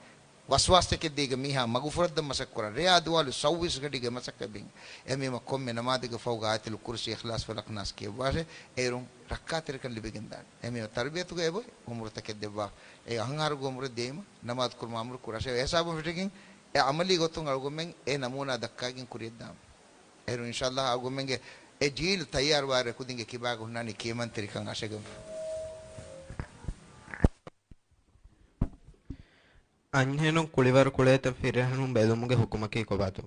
ވަސްވާސްތަކެއް ދީގެ މީހާ މަގުފުރައްދަން މަސައްކަތް ކުރާ. ރޭ އަދުވާލު ސައުވީސް ގަޑީގެ މަސައްކަތް ބިން. އެހެންވީމަ ކޮންމެ ނަމާދެއްގެ ފަހުގަ އާޔަތުލް ކުރުސީ، އިޚްލާޞް، ފަލަޤް، ނާސް ކިޔައްވާށޭ. އޭރުން ރައްކާތެރިކަން ލިބިގެންދާނެ. އެހެންވީމަ ތަރްބިޔަތުގަ އެބައޮތް އުމުރުތަކެއް ދެއްވާ. އެ އަހަރުގެ އުމުރެއް ދިޔައީމަ ނަމާދު ކުރުމަށް އަމުރު ކުރާށޭ. އެހިސާބުން ފެށިގެން އެ އަމަލީ ގޮތުން އަޅުގަނޑުމެން އެ ނަމޫނާ ދައްކާގެން ކުރިޔަށްދާނަމޭ. އޭރު އިންޝާﷲ އަޅުގަނޑުމެންގެ އެ ޖީލު ތައްޔާރުވާއިރު އެކުދިންގެ ކިބާގަ ހުންނާނީ ކިޔަމަންތެރިކަން އަށެގެން. އަންހެނުން ކުޅިވަރު ކުޅޭތަން ފިރިހެނުން ބެލުމުގެ ހުކުމަކީ ކޮބާތޯ؟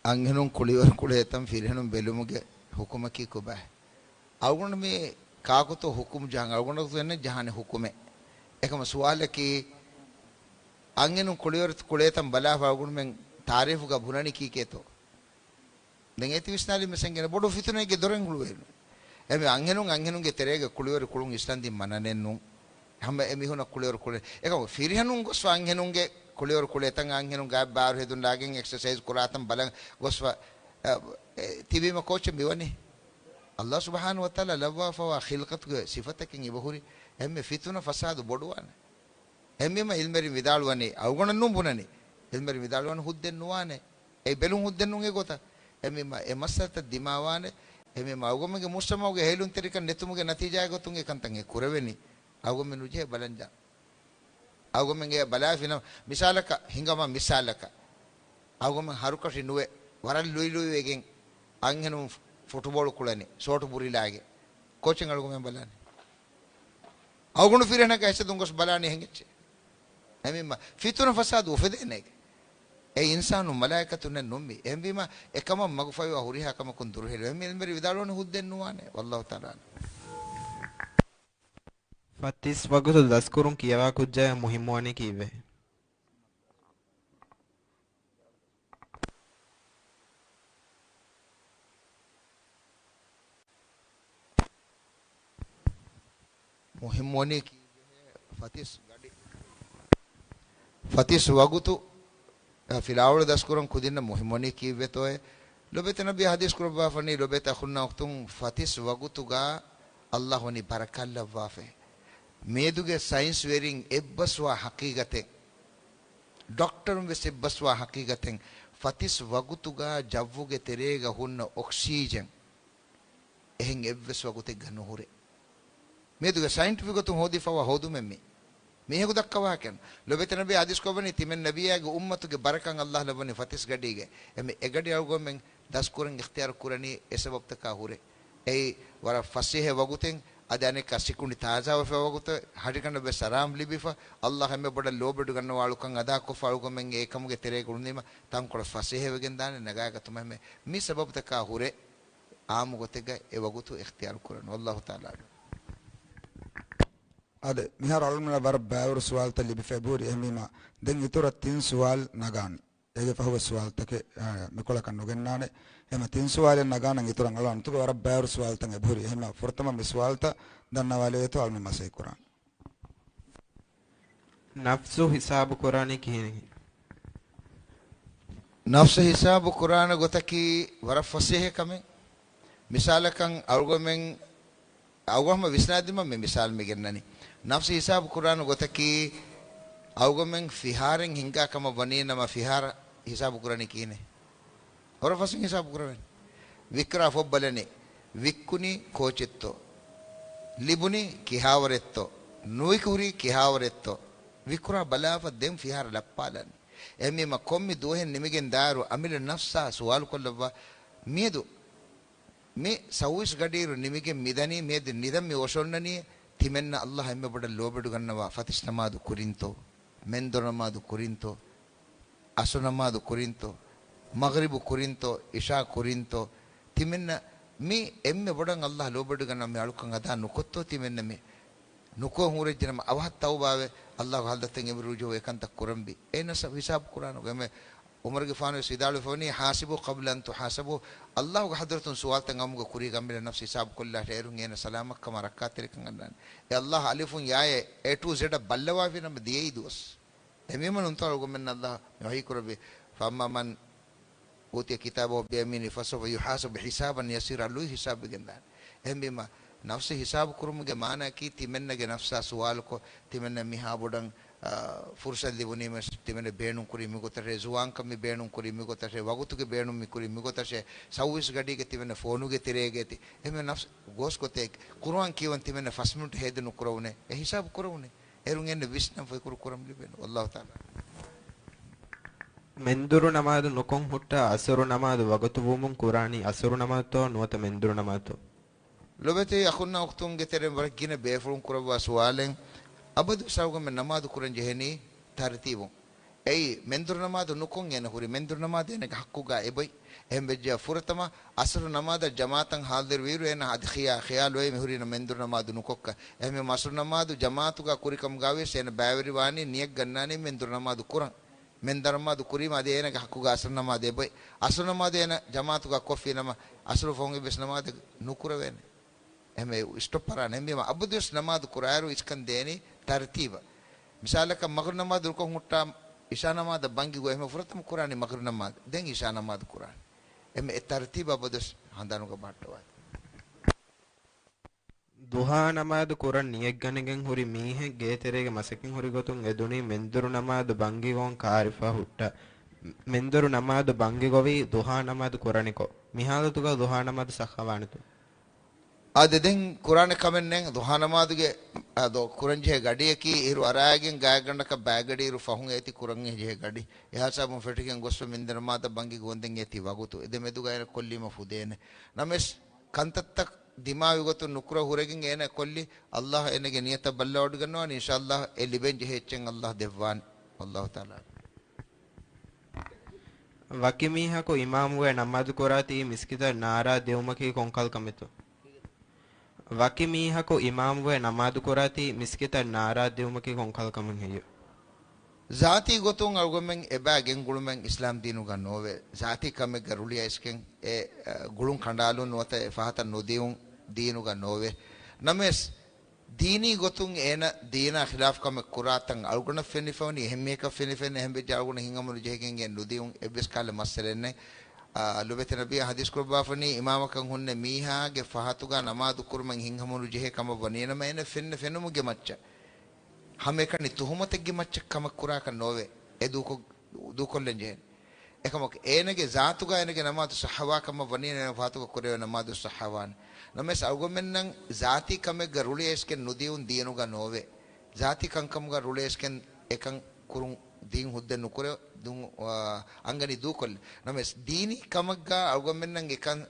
އަންހެނުން ކުޅިވަރު ކުޅޭތަން ފިރިހެނުން ބެލުމުގެ ހުކުމަކީ ކޮބާ؟ އަޅުގަނޑު މި ކާކުތޯ ހުކުމް ޖަހަން އަޅުގަނޑު ދެންނެ ޖަހާނެ ހުކުމެއް. އެކަމަ ސުވާލަކީ، އަންހެނުން ކުޅިވަރު ކުޅޭތަން ބަލާފަ އަޅުގަނޑުމެން ތާރީފުގަ ބުނަނީ ކީކޭތޯ؟ ދެން އޭތި ވިސްނާލީމަ ސެންގެން ބޮޑު ފިތުނައެއްގެ ދޮރެއް ހުޅުވޭނު. އެމެ އަންހެނުން އަންހެނުންގެ ތެރޭގަ ކުޅިވަރު ކުޅުން އިސްލާމްދީން މަނަނެއްނު. ހަމަ އެމީހުނަށް ކުޅިވަރު ކުޅެ. އެކަމު ފިރިހެނުން ގޮސްފަ އަންހެނުންގެ ކުޅިވަރު ކުޅޭތަން އަންހެނުން ގާތް ބާރު ހެދުން ލާގެން އެކްސަސައިޒް ކުރާތަން ބަލަން ގޮސްފަ، އެ، ތިބީމަ ކޯޗެއް މިވަނީ. ﷲ ސުބްޙާނަހޫ ވަތަޢާލާ ލައްވާފަވާ ޚިލްޤަތުގެ ސިފަތަކެއް އިބަހުރި. އެހެންމެ ފިތުނަ ފަސާދު ބޮޑުވާނެ. އެހެންވީމަ އިލްމެރިން ވިދާޅުވަނީ، އަޅުގަނޑަށްނޫން ބުނަނީ. އިލްމެރިން ވިދާޅުވަނީ ހުއްދައެއް ނުވާނެ. އެ ބެލުން ހުއްދައެއް ނޫން އެގޮތަށް. އެހެންވީމަ އެ މައްސަލަތައް ދިމާވާނެ. އެހެންވީމަ އަޅުގަނޑުމެންގެ މުޖްތަމަޢުގެ ހޭލުންތެރިކަން ނެތުމުގެ ނަތީޖާއެއް ގޮތުން އެ ކަންތައް އެ ކުރެވެނީ. އަޅުގަނޑުމެން ނުޖެހޭ ބަލަންޖާ. އަޅުގަނޑުމެން އެ ބަލާފިނަމަ، މިސާލަކަށް ހިނގަމާ މިސާލަކަށް. އަޅުގަނޑުމެން ހަރުކަށި ނުވެ، ވަރަށް ލުއިލުއިވެގެން އަންހެނުން ފުޓުބޯޅު ކުޅެނީ، ޝޯޓު ބުރިލާގެ. ކޯޗެއް އަޅުގަނޑުމެން ބަލާނީ. އަޅުގަނޑު ފިރިހެނަކަށް ހެއްސެދުން ގޮސް ބަލާނީ އެހެން އެއްޗެއް. އެހެންވީމަ ފިތުނަ ފަސާދު އުފެދޭނެގެ. އެ އިންސާނުން މަލާއިކަތުންނެއް ނޫން މީ. އެހެންވީމަ އެކަމަށް މަގުފަހިވާ ހުރިހާ ކަމަކުން ދުރުހެލި. އެހެންވީމަ އިލްމެރި ވިދާޅުވަނީ ހުއްދައެއް ނުވާނެ. ވައްލާހު ތަޢާލާ އަޢްލަމް. ފަތިސް ވަގުތު ދަސްކުރުން ކިޔަވާ ކުއްޖާއަށް މުހިއްމުވަނީ ކީއްވެ؟ މުހިއްމުވަނީ ކީއްވެހޭ؟ ފަތިސް ގަޑި، ފަތިސް ވަގުތު، އަ، ފިލާވަޅު ދަސްކުރަން ކުދިންނަށް މުހިއްމުވަނީ ކީއްވެތޯއޭ؟ ލޮބެތި ނަބީ ޙަދީޘް ކުރައްވާފަނީ، ލޮބެތި އަޚުންނާ އުޚްތުން، ފަތިސް ވަގުތުގަ ﷲ ވަނީ ބަރަކާތްލައްވާފައި. މިއަދުގެ ސައިންސް ވެރިން އެއްބަސްވާ ޙަޤީޤަތެއް. ޑޮކްޓަރުން ވެސް އެއްބަސްވާ ހަޤީޤަތެއް، ފަތިސް ވަގުތުގަ ޖައްވުގެ ތެރޭގަ ހުންނަ އޮކްސީޖަން އެހެން އެއްވެސް ވަގުތެއްގަ ނުހުރޭ. މިއަދުގެ ސައިންޓިފިކް ގޮތުން ހޯދިފަވާ ހޯދުމެއް މީ. މީހަކު ދައްކަވާކަށް. ލޮބެތި ނަބީ ޙަދީޘް ކޮށްވަނީ ތިމެން ނަބިއްޔާގެ އުއްމަތުގެ ބަރަކަތް ﷲ ލައްވަނީ ފަތިސް ގަޑީގަ. އެމެ އެގަޑި އަޅުގަނޑުމެން ދަސްކުރަން އިޚްތިޔާރު ކުރަނީ އެ ސަބަބުތަކާ ހުރެ. އެއީ ވަރަށް ފަސޭހަ ވަގުތެއް، އަދި އަނެއްކާ ސިކުނޑި ތާޒާވެފަ ވަގުތެއް، ހަޑިގަނޑަށް ވެސް އަރާމް ލިބިފަ، ﷲ އެންމެ ބޮޑަށް ލޯބިވެޑިގަންނަވާ އަޅުކަން އަދާކޮށްފަ އަޅުގަނޑުމެން އެކަމުގެ ތެރޭގަ އުޅުނީމަ ތަންކޮޅެއް ފަސޭހަވެގެން ދާނެ ނަގާގަތުމަށް. މި ސަބަބުތަކާ ހުރެ އާއްމު ގޮތެއްގަ އެ ވަގުތު އިޚްތިޔާރު ކުރަން. ވައްލާހު ތަޢާލާ އަޢްލަމް. އާދެ، މިހާރު އަޅުގަނޑުމެންނަށް ވަރަށް ބައިވަރު ސުވާލުތައް ލިބިފަ އެބަހުރި. އެހެންވީމަ، ދެން އިތުރަށް ތިން ސުވާލު ނަގާނެ. އޭގެ ފަހުވެސް ސުވާލުތަކެއް، އާ، މިކޮޅަކަށް ނުގެންނާނެ. އެހެންވީމަ، ތިން ސުވާލެއް ނަގާނަން އިތުރަށް އަޅުގަނޑު އަންތުގެ ވަރަށް ބައިވަރު ސުވާލުތައް އެބަހުރި. އެހެންވީމަ، ފުރަތަމަ މި ސުވާލުތައް ދަންނަވާލެވޭތޯ އަޅުގަނޑު މަސައްކަތް ކުރާނެ. ނަފްސު ހިސާބު ކުރާނީ ކިހިނެއް؟ ނަފްސު ހިސާބު ކުރާނެ ގޮތަކީ ވަރަށް ފަސޭހަ ކަމެއް. މިސާލަކަށް އަޅުގަނޑުމެން، އަޅުގަނޑު ވިސްނާދިނުމަށް މި މިސާލު މި ގެންނަނީ. ނަފްސު ހިސާބު ކުރާނެ ގޮތަކީ އަޅުގަނޑުމެން ފިހާރައިން ހިންގާ ކަމަށް ވަނީ ނަމަ ފިހާރަ ހިސާބު ކުރަނީ ކިހިނެއް؟ ވަރަށް ފަސް ހިސާބު ކުރެވެން. ވިއްކުރާ ފޮށް ބަލަނީ. ވިއްކުނީ ކޯޗެއްތޯ؟ ލިބުނީ ކިހާވަރެއްތޯ؟ ނުވިކުރީ ކިހާވަރެއްތޯ؟ ވިއްކުރާ ބަލާފަ ދެން ފިހާރަ ލައްޕާލަނީ. އެހެންވީމަ ކޮންމެ ދުވަހެއް ނިމިގެން ދާއިރު އަމިއްލަ ނަފްސާ ސުވާލު ކޮށްލައްވާ. މިއަދު މި ސައުވީސް ގަޑިއިރު ނިމިގެން މިދަނީ، މިއަދު ނިދަން މި އޮށޯންނަނީ، ތިމެންނަށް ﷲ އެންމެ ބޮޑަށް ލޯބިވެޑިގަންނަވާ ފަތިސް ނަމާދު ކުރިންތޯ؟ މެންދުރު ނަމާދު ކުރިންތޯ؟ އަސުރު ނަމާދު ކުރިންތޯ؟ މަޣްރިބު ކުރިންތޯ؟ އިޝާ ކުރިންތޯ؟ ތިމެންނަށް މި އެންމެ ބޮޑަށް ﷲ ލޯބިވެޑިގަންނަވާ މި އަޅުކަން އަދާ ނުކޮށްތޯ ތިމެންނަށް މި ނުކޮށް ހުރެއްޖެނަމަ އަވަހަށް ތައުބާވެ، ﷲގެ ޙަޟްރަތަށް އެނބުރި ރުޖޫޢަވެ އެކަންތައް ކުރަންވީ. އޭނަ ސަ-، ހިސާބު ކުރާނު ގޮތް އެމެ ޢުމަރުގެފާނު ވެސް ވިދާޅުވެފަ ވަނީ، "حاسبوا قبل أن تحاسبوا." ﷲގެ ޙަޟްރަތުން ސުވާލުތައް އައުމުގެ ކުރީގަ އަމިއްލަ ނަފްސު ހިސާބު ކޮށްލާށޭ. އޭރުން އޭނަ ސަލާމަތްކަމާ ރައްކާތެރިކަން އަންނާނެ. އެ ﷲ އަލިފުން ޔާއެއް އޭ ޓު ޒެޑަށް ބައްލަވާފިނަމަ ދިޔައީ ދުވަސް. އެމީހުން ނުންތޯ އަޅުގަނޑުމެން ﷲ މި ވަޙީ ކުރެއްވި، "فأما من أوتي كتابه بيمينه فسوف يحاسب حسابا يسيرا." ލުއި ހިސާބުވެގެންދާނެ. އެހެންވީމަ، ނަފްސު ހިސާބު ކުރުމުގެ މާނައަކީ، ތިމެންނަގެ ނަފްސާ ސުވާލުކޮށް، ތިމެންނަށް މިހާ ބޮޑަށް، އާ، ފުރުޞަތު ލިބުނީމަ، ތިމެންނަށް ބޭނުން ކުރީ މިގޮތަށޭ، ޒުވާންކަން މި ބޭނުން ކުރީ މިގޮތަށޭ، ވަގުތުގެ ބޭނުން މި ކުރީ މިގޮތަށޭ، ސައުވީސް ގަޑީގަ ތިމެންނަށް ފޯނުގެ ތެރޭގަ އެތި. އެހެންވެ ނަފްސު ގޯސް ގޮތެއް، ޤުރުއާން ކިޔަވަން ތިމެންނަށް ފަސް މިނިޓް ހޭދަ ނުކުރެވުނޭ، އެ ހިސާބު ކުރެވުނޭ. އޭރުން އެންމެ ވިސްނަން ފުރިކުރު ކުރަން ލިބޭނެ. ވައްލާހު ތަޢާލާ. މެންދުރު ނަމާދު ނުކޮށް ހުއްޓާ އަސުރު ނަމާދު ވަގުތު ވުމުން ކުރާނީ އަސުރު ނަމާދުތޯ ނުވަތަ މެންދުރު ނަމާދުތޯ؟ ލޮބެތި އަޚުންނާ އުޚްތުންގެ ތެރެއިން ވަރަށް ގިނަ ބޭފުޅުން ކުރައްވާ ސުވާލެއް. އަބަދު ސައުގަމެ ނަމާދު ކުރަން ޖެހެނީ ތަރުތީބުން. އެއީ، މެންދުރު ނަމާދު ނުކޮށް އޭނަ ހުރި، މެންދުރު ނަމާދު އޭނަގެ ޙައްޤުގަ އެބޮތް. އެހެން ވެއްޖެޔާ ފުރަތަމަ އަސުރު ނަމާދަށް ޖަމާޢަތަށް ޙާޟިރުވިއިރު އޭނަ އަދި ޚިޔާ-، ޚިޔާލު އެއީ މިހުރީނަ މެންދުރު ނަމާދު ނުކޮށްކަން. އެހެންވީމަ އަސުރު ނަމާދު ޖަމާޢަތުގަ ކުރިކަމުގަ ވިޔަސް އޭނަ ބައިވެރިވާނީ ނިޔަތް ގަންނާނީ މެންދުރު ނަމާދު ކުރަން. މެންދުރު ނަމާދު ކުރީމަ އަދި އޭނަގެ ޙައްޤުގަ އަސުރު ނަމާދު އެބޮތް. އަސުރު ނަމާދު އޭނަ ޖަމާޢަތުގަ ކޮށްފިނަމަ އަސުރު ފަހުން އެއްވެސް ނަމާދެއް ނުކުރެވޭނެ. އެހެންވެ އިސްޓޮޕް އަރާނެ. އެހެންވީމަ އަބަދުވެސް ނަމާދު ކުރާއިރު އިސްކަން ދޭނީ ތަރުތީބަށް. މިސާލަކަށް މަޣްރިބް ނަމާދު ނުކޮށް ހުއްޓާ އިޝާ ނަމާދަށް ބަންގި ގޮވޭ، އެހެންވީމަ ފުރަތަމަ ކުރާނީ މަޣްރިބް ނަމާދު. ދެން އިޝާ ނަމާދު ކުރާނީ. އެހެންވެ އެ ތަރުތީބަށް އަބަދުވެސް ހަނދާނުގަ ބަހައްޓަވާތި. ޟުޙާ ނަމާދު ކުރަން ނިޔަތްގަނެގެން ހުރި މީހެއް ގޭތެރޭގެ މަސައްކަތް ހުރި ގޮތުން އެދުނީ މެންދުރު ނަމާދު ބަންގި ގޮވަން ކާރިފަ ހުއްޓާ. މެންދުރު ނަމާދު ބަންގި ގޮވީ ޟުޙާ ނަމާދު ކުރަނިކޮށް. މި ޙާލަތުގަ ޟުޙާ ނަމާދު ޞައްޙަވާނެތޯ؟ އާދެ، ދެން ކުރާނެ ކަމެއް ނެތް. ޟުޙާ ނަމާދުގެ، އާ، ދޯ، ކުރަންޖެހޭ ގަޑިއަކީ އިރު އަރާގެން ގާތްގަނޑަކަށް ބައިގަޑިއިރު ފަހުން އޭތި ކުރަންޖެހޭ ގަޑި. އެހާ ހިސާބުން ފެށިގެން ގޮސްފަ މެންދުރު ނަމާދަށް ބަންގި ގޮވަންދެން އޭތި ވަގުތު. އެ ދެމެދުގަ އޭނަ ކޮށްލީމަ ފުދޭނެ. ނަމަވެސް ކަންތައްތައް ދިމާވި ގޮތުން ނުކުރަ ހުރެގެން އޭނަ ކޮށްލި، ﷲ އޭނަގެ ނިޔަތަށް ބައްލަވަޑިގަންނަވާނެ، އިންޝާﷲ އެ ލިބެން ޖެހޭ އެއްޗެއް ﷲ ދެއްވާނެ. ވައްލާހު ތަޢާލާ. ވަކި މީހަކު އިމާމުވެ ނަމާދު ކުރާތީ މިސްކިތަށް ނާރާ ދިއުމަކީ ކޮންކަހަލަ ކަމެއްތޯ؟ ވަކި މީހަކު އިމާމުވެ ނަމާދު ކުރާތީ މިސްކިތަށް ނާރާ ދިއުމަކީ ކޮންކަހަލަ ކަމެއް ހެއްޔޯ؟ ޒާތީ ގޮތުން އަޅުގަނޑުމެން އެބައި ގެންގުޅުމެއް އިސްލާމް ދީނުގަ ނޯވޭ. ޒާތީ ކަމެއްގަ ރުޅި އައިސްގެން އެ، އަ، ގުޅުން ކަނޑާލުން ނުވަތަ އެ ފަހަތަށް ނުދިއުން ދީނުގަ ނޯވޭ. ނަމަވެސް، ދީނީ ގޮތުން އޭނަ ދީނާ ޚިލާފު ކަމެއް ކުރާތަން އަޅުގަނޑަށް ފެނިފަވަނީ، އެހެން މީހަކަށް ފެނިފައިން، އެހެން ވެއްޖެ އަޅުގަނޑަށް ހިތްހަމަނުޖެހިގެން އެ ނުދިއުން އެއްވެސް ކަހަލަ މައްސަލައެއް ނެތް. އާ، ލޮބެތި ނަބީ ޙަދީޘް ކުރައްވާފަނީ، އިމާމަކަށް ހުންނަ މީހާގެ ފަހަތުގަ ނަމާދު ކުރުމަށް ހިތްހަމަނުޖެހޭ ކަމަށް ވަނީނަމަ އޭނަ ފެންނަ ފެނުމުގެ މައްޗަށް. ހަމައެކަނި ތުހުމަތެއްގެ މައްޗަށް ކަމެއް ކުރާކަށް ނޯވޭ. އެ ދޫކޮށް-، ދޫކޮށްލަން ޖެހޭނެ. އެކަމަކު އޭނަގެ ޒާތުގަ އޭނަގެ ނަމާދު ޞައްޙަވާ ކަމަށް ވަނީ އޭނަ ފާތުގަ ކުރެވޭ ނަމާދު ޞައްޙަވާނެ. ނަމަވެސް އަޅުގަނޑުމެންނަށް ޒާތީ ކަމެއްގަ ރުޅި އެސްކެން ނުދިޔުން ދީނުގަ ނޯވޭ. ޒާތީ ކަންކަމުގަ ރުޅި އެސްކެން އެކަން ކުރުން ދީން ހުއްދަ ނުކުރެ-، ދުން، އާ، އަންގަނީ ދޫކޮށްލަ. ނަމަވެސް ދީނީ ކަމަށްގަ އަޅުގަނޑުމެންނަށް އެކަން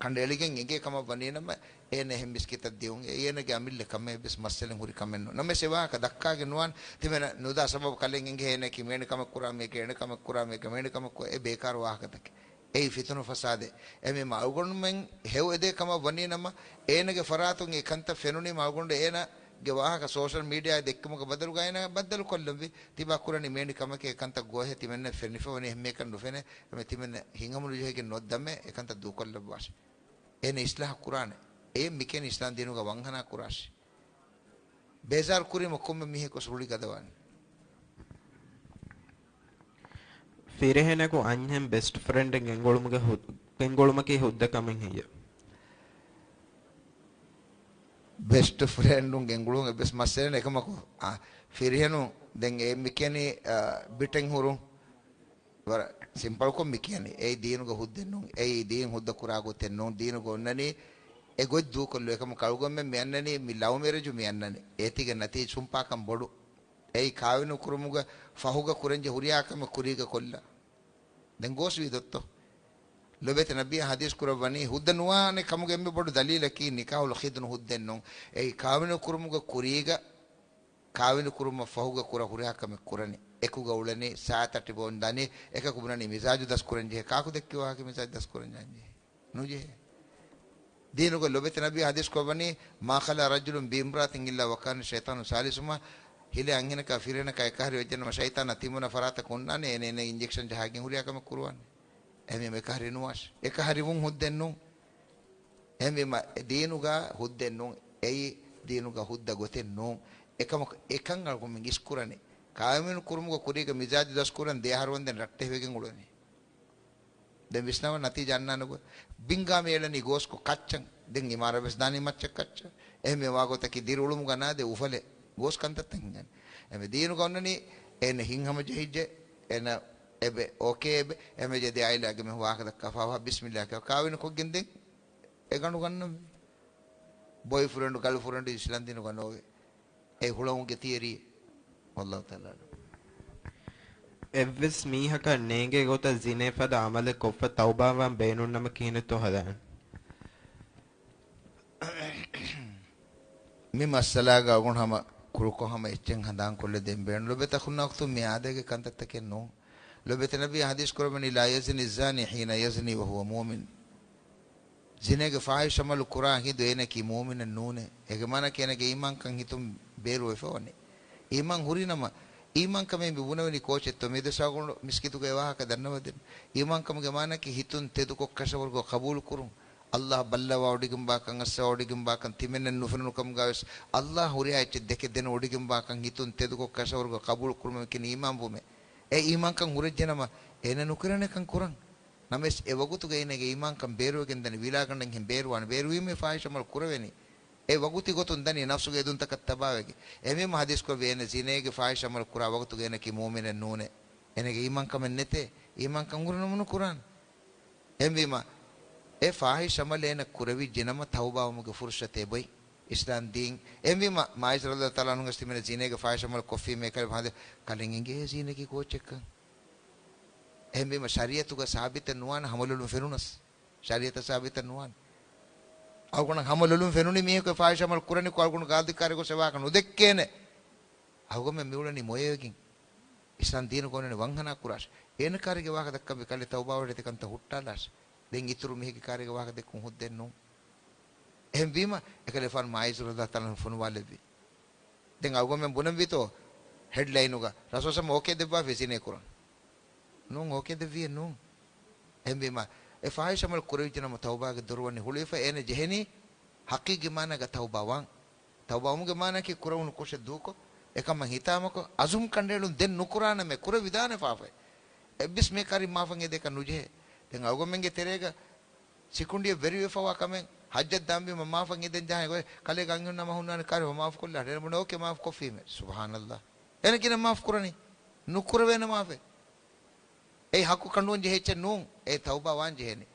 ކަނޑައެޅިގެން އެނގޭ ކަމަށް ވަނީ ނަމަ، އޭނަ އެހެން މިސްކިތަށް ދިޔުން، އޭނަގެ އަމިއްލަ ކަމެއް ވެސް މައްސަލައެއް ހުރި ކަމެއް ނޫން. ނަމަވެސް އެ ވާހަކަ ދައްކާގެން ނުވާން، ތިމެން ނުދާ ސަބަބު ކަލޭގެން އެނގޭ އޭނައަކީ މޭނި ކަމެއް ކުރާ، މީހަކީ އޭނަ ކަމެއް ކުރާ، މީހަކީ މޭނި ކަމެއް ކުރާ، އެ ބޭކާރު ވާހަކަތަކެއް. އެއީ ފިތުނަ ފަސާދެއް. އެހެންވީމަ އަޅުގަނޑުމެން ހެޔޮ އެދޭ ކަމަށް ވަނީ ނަމަ، އޭނަގެ ފަރާތުން އެ ކަންތައް ފެނުނީމަ އަޅުގަނޑު އޭނަގެ ވާހަކަ ސޯޝަލް މީޑިއާއަށް ދެއްކުމުގެ ބަދަލުގަ އޭނަ ބައްދަލު ކޮށްލަންވީ. ތިބާ ކުރަނީ މޭނި ކަމެކޭ، އެ ކަންތައް ގޯހޭ، ތިމެންނަށް ފެނިފަ ވަނީ އެހެން ކަމެއް ނުފެނޭ. އެމެ ތިމެން ހިތްހަމަނުޖެހިގެން ނުވައްދަމޭ އެ ކަންތައް ދޫކޮށްލައްވާށި. އޭނަ އިސްލާހު ކުރާނެ. އޭ މިކެން އިސްލާމް ދީނުގަ ވަންހަނާ ކުރާށި. ބޭޒާރު ކުރީމަ ކޮންމެ މީހަކުވެސް ރުޅި ގަދަވާނެ. ފިރިހެނަކު އަންހެން ބެސްޓް ފްރެންޑެއް ގެންގުޅުމުގެ ހު-، ގެންގުޅުމަކީ ހުއްދަ ކަމެއް ހެއްޔެވެ؟ ބެސްޓް ފްރެންޑުން ގެންގުޅުން އެއްވެސް މައްސަލައެއް ނެތް. އެކަމަކު، އާ، ފިރިހެނުން ދެން އެ މިކެނީ، އާ، ބިޓެއް ހުރުން. ވަރަށް ސިމްޕަލްކޮށް މި ކިޔަނީ. އެއީ ދީނުގަ ހުއްދައެއް ނޫން. އެއީ ދީން ހުއްދަ ކުރާ ގޮތެއް ނޫން. ދީނުގަ އޮންނަނީ އެ ގޮތް ދޫކޮށްލު. އެކަމަކު އަޅުގަނޑުމެން މި އަންނަނީ މި ލަވް މެރޭޖު މި އަންނަނީ. އޭތީގެ ނަތީޖަ ސުންޕާކަން ބޮޑު. އެއީ ކާވެނިކުރުމުގެ ފަހުގަ ކުރަންޖެހޭ ހުރިހާ ކަމެއް ކުރީގަ ކޮށްލާ. ދެން ގޯސްވީ ދޮއްތޯ؟ ލޮބެތި ނަބީ ޙަދީޘް ކުރައްވަނީ ހުއްދަ ނުވާނެ ކަމުގެ އެންމެ ބޮޑު ދަލީލަކީ ނިކާޙުލް ޚިޟްނު ހުއްދައެއް ނޫން. އެއީ ކާވެނިކުރުމުގެ ކުރީގަ ކާވެނި ކުރުމަށް ފަހުގަ ކުރާ ހުރިހާ ކަމެއް ކުރަނީ. އެކުގަ އުޅެނީ، ސާތަށް ޓިބޯން ދާނީ، އެކަކު ބުނަނީ މިޒާޖު ދަސް ކުރަން ޖެހޭ. ކާކު ދެއްކި ވާހަކަ މިޒާޖު ދަސް ކުރަން ޖެހޭ؟ ނުޖެހޭ. ދީނުގަ ލޮބެތި ނަބީ ޙަދީޘް ކޮށްވަނީ، "ما خلا رجل بامرأة إلا وكان الشيطان ثالثهما." ހިލޭ އަންހެނަކާ ފިރިހެނަކާ އެކަހަރި ވެއްޖެނަމަ ޝައިޠާނާ ތިންވަނަ ފަރާތަކަށް އޮންނާނެ، އޭނަ އޭނަ އިންޖެކްޝަން ޖަހާގެން ހުރިހާ ކަމެއް ކުރުވާނެ. އެހެންވީމަ އެކަހަރި ނުވާށި. އެކަހަރިވުން ހުއްދައެއް ނޫން. އެހެންވީމަ، އެ ދީނުގަ ހުއްދައެއް ނޫން. އެއީ ދީނުގަ ހުއްދަ ގޮތެއް ނޫން. އެކަމަކު، އެކަން އަޅުގަނޑުމެން އިސްކުރަނީ. ކާވެނި ކުރުމުގަ ކުރީގަ މިޒާޖު ދަސްކުރަން ދެ އަހަރު ވަންދެން ރައްޓެހިވެގެން އުޅެނީ. ދެން ވިސްނާވަ ނަތީޖާ އަންނާނެ ގޮތް. ބިންގާ މި އެޅެނީ ގޯސްކޮށް ކައްޗަށް. ދެން އިމާރާތް ވެސް ދާނީ މައްޗަށް ކައްޗަށް. އެހެންވީމަ ވާގޮތަކީ ދިރިއުޅުމުގަ ނާދޭ އުފަލެއް. ގޯސް ކަންތައްތައް ހިނގާނެ. އެމެ ދީނުގަ އޮންނަނީ އޭނަ ހިތްހަމަޖެހިއްޖެ، އޭނަ އެބެ، އޯކޭ އެބެ، އެމެޖެ ދެ އާއިލާގެ މީހުން ވާހަކަ ދައްކާފަ ބިސްމިއްލާ ކިޔާ ކާވެނި ކޮށްގެން ދެން އެ ގަނޑު ގަންނަން. ބޮއިފްރެންޑު، ގަލްފްރެންޑު އިސްލާމް ދީނުގަ ނޯވޭ. އެ ހުޅަވުމުގެ ތިއަރީ. ވައްލާހު ތަޢާލާ އަޢްލަމް. އެއްވެސް މީހަކަށް ނޭނގޭ ގޮތަށް ޒިނޭ ފަދަ ޢަމަލެއް ކޮށްފަ ތައުބާވާން ބޭނުންނަމަ ކިހިނެއްތޯ ހަދާން؟ މި މައްސަލާގަ އަޅުގަނޑު ހަމަ ކުރުކޮށް ހަމަ އެއްޗެއް ހަނދާންކޮށްލަދޭން ބޭނުން. ލޮބެތި އަޚުންނާ އުޚްތުން، މި އާދައިގެ ކަންތައްތަކެއް ނޫން. ލޮބެތި ނަބީ ޙަދީޘް ކުރައްވަނީ، "لا يزني الزاني حين يزني وهو مؤمن." ޒިނޭގެ ފާޙިޝް ޢަމަލު ކުރާ ހިނދު އޭނައަކީ މުއުމިނެއް ނޫނޭ. އޭގެ މާނައަކީ އޭނަގެ އީމާންކަން ހިތުން ބޭރުވެފަ ވަނީ. އީމާން ހުރިނަމަ، އީމާންކަމެއް މި ބުނެވެނީ ކޯޗެއްތޯ؟ މި ދެ ސާގުނޑު މިސްކިތުގައި ވާހަކަ ދަންނަވަދެން. އީމާންކަމުގެ މާނައަކީ ހިތުން ތެދުކޮށް ކަށަވަރުކޮށް ޤަބޫލުކުރުން. ﷲ ބައްލަވާ ވޮޑިގެންވާކަން، އައްސަވާ ވޮޑިގެންވާކަން، ތިމެންނަށް ނުފެނުނު ކަމުގަވެސް ﷲ ހުރިހާ އެއްޗެއް ދެކެ ދެނެ ވޮޑިގެންވާކަން ހިތުން ތެދުކޮށް ކަށަވަރުކޮށް ޤަބޫލުކުރުމަކީ އީމާންވުމޭ. އެ އީމާންކަން ހުރެއްޖެނަމަ، އޭނަ ނުކުރޭނެ ކަން ކުރަން. ނަމަވެސް އެ ވަގުތުގަ އޭނަގެ އީމާންކަން ބޭރުވެގެން ދަނީ، ވިލާގަނޑެއްހެން ބޭރުވާނެ، ބޭރުވީމަ ފާޙިޝް ޢަމަލު ކުރެވެނީ. އެ ވަގުތީ ގޮތުން ދަނީ ނަފްސުގެ އެދުންތަކަށް ތަބާވެގެން. އެހެންވީމަ ޙަދީޘް ކުރެއްވި އޭނަ ޒިނޭގެ ފާޙިޝް ޢަމަލު ކުރާ ވަގުތުގަ އޭނައަކީ މުއުމިނެއް ނޫނޭ. އޭނަގެ އީމާންކަމެއް ނެތޭ. އީމާންކަން ހުރިނަމަ ނުކުރާނެ. އެހެންވީމަ، އެ ފާޙިޝް ޢަމަލު އޭނަ ކުރެވިއްޖެނަމަ ތައުބާވުމުގެ ފުރުޞަތު އެބޮތް. އިސްލާމް ދީން. އެހެންވީމަ، މާޢިޒު ރަޟިޔަﷲ ތަޢާލާ ޢަންހުގެ ތިމެން ޒިނޭގެ ފާޙިޝް ޢަމަލު ކޮށްފީމޭ ކަލޭ ކަލޭ އެނގޭ ޒިނޭއަކީ ކޯޗެއްކަން. އެހެންވީމަ، ޝަރީޢަތުގަ ސާބިތެއް ނުވާނެ ހަމަލޮލުން ފެނުނަސް. ޝަރީޢަތަށް ސާބިތެއް ނުވާނެ. އަޅުގަނޑަށް ހަމަލޮލުން ފެނުނީ މީހަކު ފާޙިޝް ޢަމަލު ކުރަނީކޮށް އަޅުގަނޑު ގާދި ކާރިގަ ގޮސް އެ ވާހަކަ ނުދެއްކޭނެ. އަޅުގަނޑުމެން މިއުޅެނީ މޮޔަވެގެން. އިސްލާމް ދީނުގަ އޮންނަނީ ވަންހަނާ ކުރާށޭ. އޭނަ ކާރިގެ ވާހަކަ ދައްކަންވީ ކަލޭ ތައުބާވެރި އެތި ކަންތައް ހުއްޓާލާށޭ. ދެން އިތުރު މީހެއްގެ ކާރިގެ ވާހަކަ ދެއްކުން ހުއްދައެއް ނޫން. އެހެންވީމަ، އެކަލޭގެފާނު މާޢިޒު ރަޟިޔަﷲ ތަޢާލާ ޢަންހު ފޮނުވާލެއްވި. ދެން އަޅުގަނޑުމެން ބުނަންވީތޯ ހެޑްލައިނުގަ ރަސޫލު ޞައްލަﷲު ޢަލައިހި ވަސައްލަމަ އޯކޭ ދެއްވާފައި ޒިނޭ ކުރަން. ނޫން، އޯކޭ ދެއްވިއެއް ނޫން. އެހެންވީމަ، އެ ފާޙިޝް ޢަމަލު ކުރެވިއްޖެނަމަ ތައުބާގެ ދޮރު ވަނީ ހުޅުވިފަ. އޭނަ ޖެހެނީ ޙަޤީޤީ މާނާގަ ތައުބާވާން. ތައުބާވުމުގެ މާނައަކީ ކުރެވުނު ކުށެއް ދޫކޮށް، އެކަމަށް ހިތާމަކޮށް، ޢަޒުމް ކަނޑައެޅުން. ދެން ނުކުރާނަމޭ، ކުރެވިދާނެ ފާފައެއް. އެއްވެސް މީހަކަށް މާފަށް އެދޭކަށް ނުޖެހޭ. ދެން އަޅުގަނޑުމެންގެ ތެރޭގަ ސިކުނޑިއެއް ވެރިވެފަވާ ކަމެއް ޙައްޖަށް ދާންވީމަ މާފަށް އެދެން ޖަހާ ގޮތް، ކަލޭގެ އަންހެނުންނާ މަ ހުންނާނެ ކާރި މާފު ކޮށްލާށޭ. އޭނަ ބުނޭ އޯކޭ މާފު ކޮށްފީމޭ. ސުބްޙާނަﷲ. އޭނަ ކިހިނެއް މާފު ކުރަނީ؟ ނުކުރެވޭނަމާފަ. އެއީ ޙައްޤު ކަނޑުވަން ޖެހޭ އެއްޗެއް ނޫން. އެ ތައުބާ ވާން ޖެހޭނެ.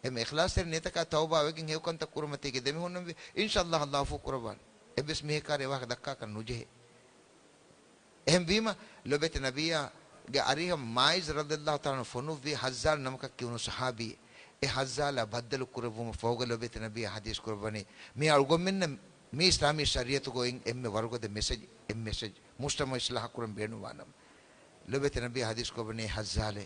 އެމެ އިޚްލާޞްތެރި ނިޔަތަކާ ތައުބާ ވެގެން ހެޔޮކަންތައް ކުރުމަތީގެ ދެމިހުންނަންވީ. އިންޝާﷲ ﷲ ޢަފޫ ކުރައްވާނެ. އެއްވެސް މީހަކާރެ އެވާހަކަ ދައްކާކަށް ނުޖެހޭ. އެހެންވީމަ، ލޮބެތި ނަބިއްޔާގެ އަރިހަށް މާއިޒް ރަޟިޔަﷲ ތަޢާލާ ޢަންހު ފޮނުއްވި ހައްޒާލް ނަމަކަށް ކިޔުނު ޞަޙާބީ. އެ ހައްޒާލާ ބައްދަލު ކުރެއްވުމަށް ފަހުގަ ލޮބެތި ނަބިއްޔާ ޙަދީޘް ކުރައްވަނީ، މި އަޅުގަނޑުމެންނަށް މި އިސްލާމީ ޝަރީޢަތުގައި އެންމެ ވަރުގަދަ މެސެޖް، އެއް މެސެޖް، މުޖްތަމަޢު އިޞްލާޙަ ކުރަން ބޭނުންވާނަމަ، ލޮބެތި ނަބިއްޔާ ޙަދީޘް ކުރައްވަނީ ހައްޒާލޭ.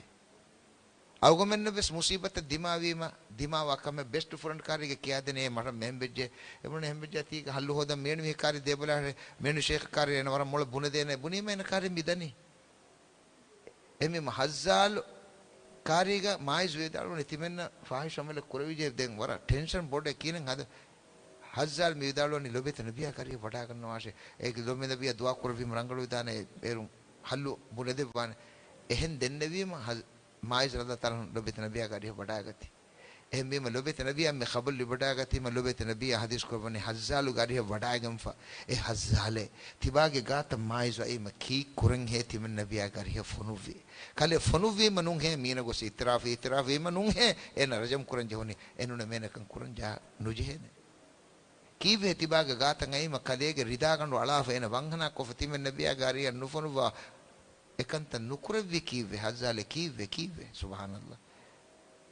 އަޅުގަނޑުމެންނަށް ވެސް މުޞީބަތަށް ދިމާވީމަ، ދިމާވާ ކަމެއް ބެސްޓް ފްރެންޑް ކާރީގަ ކިޔާދޭނެ، އޭ މަށަށް މެހެން ވެއްޖެ، އެ މުނެ ހެން ވެއްޖެ، ތީގަ ހައްލު ހޯދަން މޭނު މީހެއް ކާރި ދޭބަލާށޭ، މޭނު ޝޭޚް ކާރި އޭނަ ވަރަށް މޮޅަށް ބުނެދޭނެ، ބުނީމަ އޭނަ ކާރި މި ދަނީ. އެމީ މަ ހައްޒާލު ކާރީގަ މާއިޒް ވިދާޅުވަނީ ތިމެންނަށް ފާޙިޝް ޢަމަލެއް ކުރެވިއްޖެ ދެން ވަރަށް ޓެންޝަން ބޮޑޭ ކިހިނެއް ހަދަ. ހައްޒާލް މި ވިދާޅުވަނީ ލޮބެތި ނަބިއްޔާ ކާރިއަށް ވަޑާގަންނަވާށޭ. އޭގެ ލޮބެ ނަބިއްޔާ ދުޢާ ކުރެއްވީމަ ރަނގަޅުވެދާނެ އޭރުން ހައްލު ބުނެދެއްވާނެ. އެހެން ދެންނެވީމަ ހަ-، މާއިޒް ރަޟިޔަﷲ ތަޢާލާ ޢަންހު ލޮބެތި ނަބިއްޔާގެ އަރިހަށް ވަޑާގަތީ. އެހެންވީމަ ލޮބެތި ނަބިއްޔާ މި ޚަބަރު ލިބިވަޑާގަތީމަ ލޮބެތި ނަބިއްޔާ ޙަދީޘް ކުރައްވަނީ ހައްޒާލުގެ އަރިހަށް ވަޑާގެންފަ. އޭ ހައްޒާލޭ، ތިބާގެ ގާތަށް މާއިޒް އައީމަ ކީއްކުރަންހޭ ތިމަން ނަބިއްޔާގެ އަރިހަށް ފޮނުއްވީ؟ ކަލޭ ފޮނުއްވީމަ ނޫންހޭ މީނަ ގޮސް އިޢުތިރާފު، އިޢުތިރާފު ވީމަ ނޫންހޭ އޭނަ ރަޖަމް ކުރަން ޖެހުނީ. އެނޫނެ މޭނަކަން ކުރަން ޖާ ނުޖެހޭނެ. ކީއްވެ ތިބާގެ ގާތަށް އައީމަ ކަލޭގެ ރިދާގަނޑު އަޅާފަ އޭނަ ވަންހަނާ ކޮށްފަ ތިމަން ނަބިއްޔާގެ އަރިހަށް ނުފޮނުއްވާ އެކަންތައް ނުކުރެއްވީ ކީއްވެ؟ ހައްޒާލެ ކީއްވެ؟ ކީއްވެ؟ ސުބްޙާނަﷲ.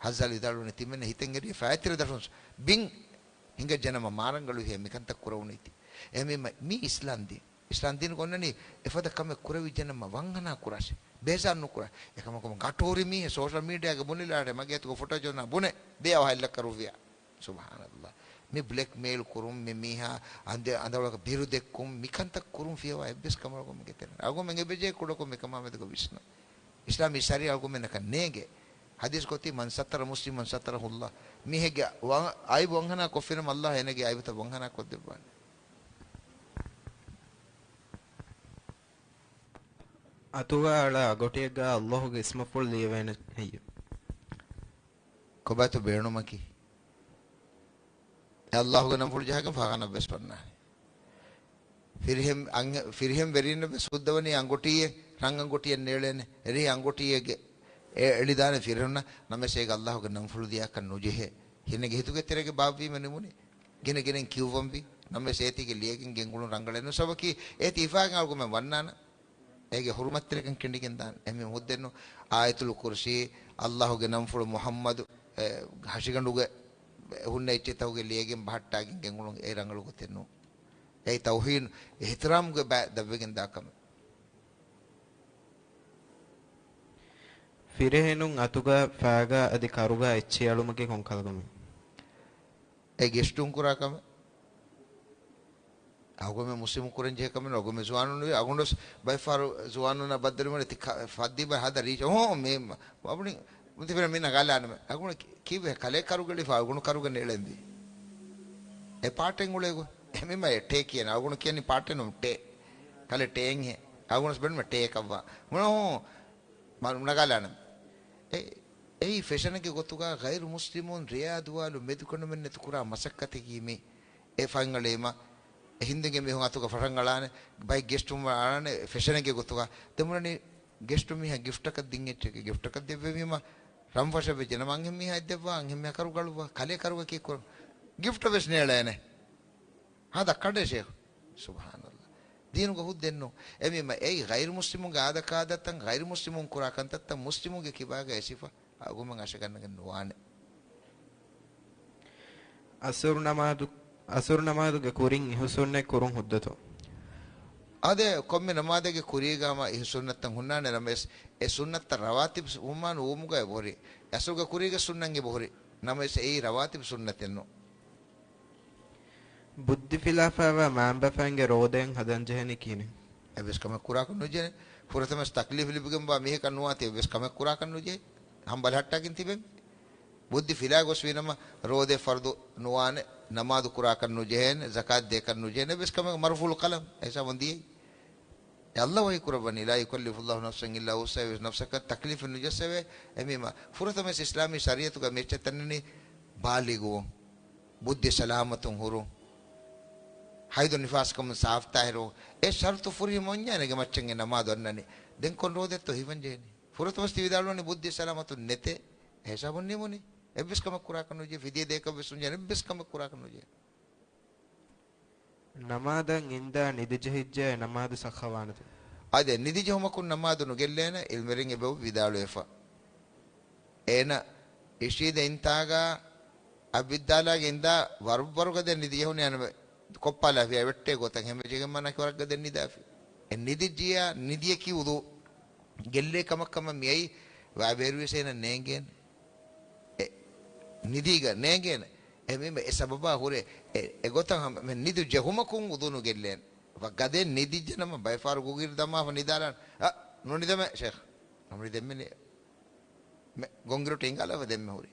ހައްޒާލް ވިދާޅުވަނީ ތިމަންނަ ހިތަށް އެރި ފައިތިރަ ދަށުން ބިން ހިނގައްޖެނަމަ މާރަނގަޅު ހޭ މިކަންތައް ކުރެވުނީތީ. އެހެންވީމަ މީ އިސްލާމް ދީން. އިސްލާމް ދީނުގަ އޮންނަނީ އެފަދަ ކަމެއް ކުރެވިއްޖެނަމަ ވަންހަނާ ކުރާށޭ. ބޭޒާރު ނުކުރާ. އެކަމަކު ގަޓޯރި މީހެއް ސޯޝަލް މީޑިއާގަ ބުނިލާށޭ މަގޭ އަތުގަ ފޮޓޯ ޖެހުނާ ބުނެ ދެ އަވަހަށް އެއްލައްކަ ރުފިޔާ. ސުބްޙާނަﷲ. މި ބްލެކްމެއިލް ކުރުން، މި މީހާ އަނދެ-، އަނދަވަޅަކަށް ބިރު ދެއްކުން، މިކަންތައް ކުރުން ފިޔަވާ އެއްވެސް ކަމަކު މިގެ ތެރެއިން. އަޅުގަނޑުމެން އެބަޖެހޭ ކުޑަކޮށް މިކަމާ މެދުގަ ވިސްނަން. އިސްލާމީ ޝަރީޢަތް އަޅުގަނޑުމެންނަކަށް ނޭނގޭ. ޙަދީޘް ކޮށްތީ، "މަން ސަތަރަ މުސްލިމަން ސަތަރަހުﷲ." މީހެއްގެ ވަ-، އައިބު ވަންހަނާ ކޮށްފިނަމަ ﷲ އޭނަގެ އައިބުތައް ވަންހަނާ ކޮށްދެއްވާނެ. އަތުގަ އަޅާ އަގޮޓިއެއްގަ ﷲގެ އިސްމުފުޅު ލިޔެވޭނެ ހެއްޔެވެ؟ ކޮބާތޯ ބޭނުމަކީ؟ އެ ﷲގެ ނަންފުޅު ޖަހާގެން ފާޚާނާ ވެސް ވަންނާނެ. ފިރިހެން އަންހެ-، ފިރިހެން ވެރީންނަށް ވެސް ހުއްދަވަނީ އަނގޮޓީއެއް، ރަން އަނގޮޓިއެއް ނޭޅޭނެ. އެރީ އަނގޮޓީއެއްގެ އެ އެޅިދާނެ ފިރިހެނުންނަށް. ނަމަވެސް އޭގަ ﷲގެ ނަންފުޅު ލިޔާކަށް ނުޖެހޭ. ހިނެގެ ހިތުގެ ތެރޭގަ ބާއްވީމަ ނިމުނީ. ގިނަ ގިނައިން ކިޔުއްވަންވީ. ނަމަވެސް އޭތީގެ ލިޔެގެން ގެންގުޅުން ރަނގަޅެއް ނޫން. ސަބަބަކީ އޭތި ހިފާގެން އަޅުގަނޑުމެން ވަންނާނަން. އޭގެ ހުރުމަތްތެރިކަން ކެނޑިގެން ދާން. އެހެންވީމަ ހުއްދައެއްނު. އާޔަތުލް ކުރްސީ، ﷲގެ ނަންފުޅު މުޙައްމަދު، އެ، ހަށިގަނޑުގެ ހުންނަ އެއްޗެއްތަކުގެ ލިޔެގެން ބަހައްޓާގެން ގެންގުޅުން އެ ރަނގަޅު ގޮތެއް ނޫން. އެއީ ތައުހީނު އިޙްތިރާމުގެ ބައި ދަށްވެގެން ދާ ކަމެއް. ފިރިހެނުން އަތުގަ ފާގަ އަދި ކަރުގަ އެއްޗިއަޅުމުގެ ކޮންކަލަ ކަމެއް؟ އެ ގެސްޓުން ކުރާ ކަމެއް. އަގުމެ މުސްލިމު ކުރަން ޖެހޭ ކަމެއް ނޫން. އަގުމެ ޒުވާނުން ވީ، އަގުނޑޮސް ބައެއްފަހަރު ޒުވާނުންނާ ބައްދަލުވުމަށް ތި ކަ-، ފައްދީބަ ހަދަ ރީޗ. އޮހޯ، މޭ މަ-، ވަބުނި، މުތިފިރ މި ނަގާލާނަމެ. އަގުނޑު ކި-، ކީއްވެ ކަލޭ ކަރުގަ އެޅިފަ، އަގުނޑު ކަރުގަ ނޭޅެންދީ. އެ ޕާޓެން އުޅޭގޮ. އެމީ މަ އެ ޓޭ ކިޔަން. އަގުނޑު ކިޔަނީ ޕާޓެން ނޫން ޓޭ. ކަލޭ ޓޭން ހޭ. އަގުނޑޮސް ބެންމެ ޓޭ ކައްވާ. މުނަ ހޯ. މަ-، ނަގާލާނަމެ. އެ-، އެއީ ފެޝަނެއްގެ ގޮތުގަ ޣައިރު މުސްލިމުން ރެޔާ ދުވާލު މެދުކަނޑުމެންނެތު ކުރާ މަސައްކަތަކީ މީ. އެ ފަންއަޅޭމަ، އެ ހިންދުގެ މީހުން އަތުގަ ފަށަން އަޅާނެ، ބައެއް ގެސްޓުން އަޅާނެ ފެޝަނެއްގެ ގޮތުގަ. ދެމުނަނީ ގެސްޓު މީހާ ގިފްޓަކަށް ދިން އެއްޗެއްގެ ގިފްޓަކަށް ދެއްވެވީމަ، ރަންފަށަށް ވެއްޖެނަމަ އަންހެން މީހާ އެއްދެއްވާ، އަންހެން މީހާ ކަރު ގަޅުއްވާ، ކަލޭ ކަރުގަ ކީއްކުރަން؟ ގިފްޓަށް ވެސް ނޭޅޭނެ. ހާދަ ކަޑޭ ޝޭޚް. ސުބްޙާނަﷲ. ދީނުގަ ހުއްދައެއްނު. އެމީމަ އެއީ ޣައިރު މުސްލިމުންގެ އާދަކާދަތައް، ޣައިރު މުސްލިމުން ކުރާ ކަންތައްތައް މުސްލިމުންގެ ކިބާގަ އެސިފަ. އަގުމެން އަށަގަންނަގެން ނުވާނެ. އަސުރު ނަމާދު، އަސުރު ނަމާދުގެ ކުރިން އިހުސުންނަތް ކުރުން ހުއްދަތޯ؟ އާދެ، ކޮންމެ ނަމާދެއްގެ ކުރީގަ ހަމަ އިހުސުންނަތްތައް ހުންނާނެ ނަމަވެސް، އެ ސުންނަތްތައް ރަވާތިބް ހުންނާނެ ވުމުގައި ބޮހުރި. އަސުރުގެ ކުރީގެ ސުންނަތް އެބޮހުރި. ނަމަވެސް އެއީ ރަވާތިބް ސުންނަތެއްނު. ބުއްދި ފިލާފައިވާ މާންބަފައިންގެ ރޯދައިން ހަދަންޖެހެނީ ކިހިނެއް؟ އެއްވެސް ކަމެއް ކުރާކަށް ނުޖެހޭ. ފުރަތަމަސް ތަކްލީފް ލިބިގެންވާ މީހަކަށް ނުވާތީ އެއްވެސް ކަމެއް ކުރާކަށް ނުޖެހޭ. ހަނބަލަހައްޓާގެން ތިބެން. ބުއްދި ފިލާ ގޮސްވީނަމަ ރޯދަ ފަރުދު ނުވާނެ، ނަމާދު ކުރާކަށް ނުޖެހޭނެ، ޒަކާތް ދޭކަށް ނުޖެހޭނެ، އެއްވެސް ކަމެއް މަރުފޫލު ޤަލަމް ހިސާބުން ދިޔައީ. އެ ﷲ ވަޙީ ކުރައްވަނީ، "لا يكلف الله نفسا إلا وسعها"، ނަފްސަކަށް ތަކްލީފެއް ނުޖައްސަވޭ. އެމީމަ ފުރަތަމަސް އިސްލާމީ ޝަރީޢަތުގަ މިއެއްޗެއް ތަންނަނީ ބާލިޣުވުން. ބުއްދި ސަލާމަތުން ހުރުން، ޙައިޟު ނިފާސްކަމުން ސާފްތާހިރު، އެ ޝަރުޠު ފުރިހަމަ އޮންޏާނެގެ މައްޗަށް އެ ނަމާދު އަންނަނީ. ދެން ކޮން ރޯދައެއްތޯ ހިފަން ޖެހެނީ؟ ފުރަތަމަސް ތި ވިދާޅުވަނީ ބުއްދި ސަލާމަތުން ނެތޭ. އެ ހިސާބުން ނިމުނީ. އެއްވެސް ކަމެއް ކުރާކަށް ނުޖެހޭ. ފިދިޔަ ދޭކަށްވެސް ނުޖެހޭ. އެއްވެސް ކަމެއް ކުރާކަށް ނުޖެހޭ. ނަމާދަށް އިންދާ ނިދިޖެހިއްޖެ ނަމާދު ސައްހަވާނެތަ؟ އާދެ، ނިދިޖެހުމަކުން ނަމާދު ނުގެއްލޭނެ، އިލްމެރިން އެބަ ވިދާޅުވެފަ. އޭނަ އިށީދެ އިންތާގަ އަބިއްދާލާގެ އިންދާ ވަރަށް ވަރުގަދަ ނިދި ޖެހުނީ އަނެ ކޮއްޕާލާފިޔާ ވެއްޓޭ ގޮތަށް ހެމެޖެގެން މަނާކި ވަރަށް ގަދަ ނިދާފި. އެ ނިދި ޖިޔާ ނިދިޔަކީ ވުޟޫ ގެއްލޭ ކަމަށް ކަމަށް މިއައީ ވާބޭރުވިޔަސް އޭނަ ނޭނގޭނެ. އެ ނިދީގަ ނޭނގޭނެ. އެ މީ އެ ސަބަބާ ހުރެ އެ، އެ ގޮތަށް ހަމަ މެ ނިދު ޖެހުމަކުން ވުޟޫ ނުގެއްލޭނެ. ވަ ގަދަ ނިދިއްޖެ ނަމަ ބައެއް ފަހަރު ގުގިރި ދަމާފަ ނިދާލާނެ. އަ، ނުނިދަމޭ ޝޭޚް. ނަމަ ނިދެންމެ މެ ގޮންގިރޮޓި އިނގާލާފަ ދެންމެ ހުރި.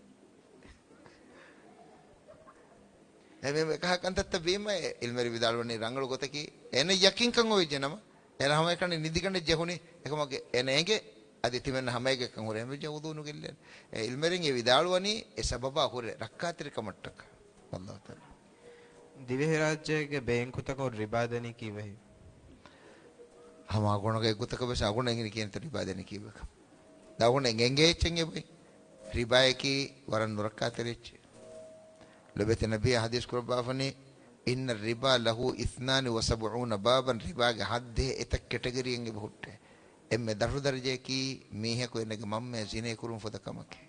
އެ މެ އެކަހަ ކަންތައްތައް ވީމަ އެ އިލްމެރި ވިދާޅުވަނީ ރަނގަޅު ގޮތަކީ އޭނަ ޔަޤީންކަން އޮވެއްޖެ ނަމަ، އޭނަ ހަމައެކަނި ނިދިގަނޑެއް ޖެހުނީ އެކަމަކު އޭނަ އެނގޭ އަދި ތިމެން ހަމައެކަކަށް ހުރެ ހެމެޖެ ވުޟޫ ނުގެއްލޭނެ. އެ އިލްމެރިން އެ ވިދާޅުވަނީ އެ ސަބަބާ ހުރެ ރައްކާތެރިކަމަށްޓަކާ. ވައްލާހު ތަޢާލާ. ދިވެހިރާއްޖޭގެ ބޭންކުތަކުން ރިބާ ދެނީ ކީއްވެހޭ؟ ހަމަ އަގުނަގަ އެއްގޮތަކަށް ވެސް އަގުނަ އެނގިނީ ކިހިނެއްތަ ރިބާ ދެނީ ކީއްވެކަން. ދާ އަގުނަ އެނގޭ އެއްޗެއް އެބައި. ރިބާއަކީ ވަރަށް ނުރައްކާތެރި އެއްޗެއް. ލޮބެތި ނަބީ ޙަދީޘް ކުރައްވާފަނީ، إن الربا له اثنان وسبعون بابا، ރިބާގެ ހައްދެހި އެތައް ކެޓަގަރީއެއް އެބަ ހުއްޓޭ. އެންމެ ދަށު ދަރަޖައަކީ މީހަކު އޭނަގެ މަންމަޔާ ޒިނޭ ކުރުން ފުދަ ކަމަކީ.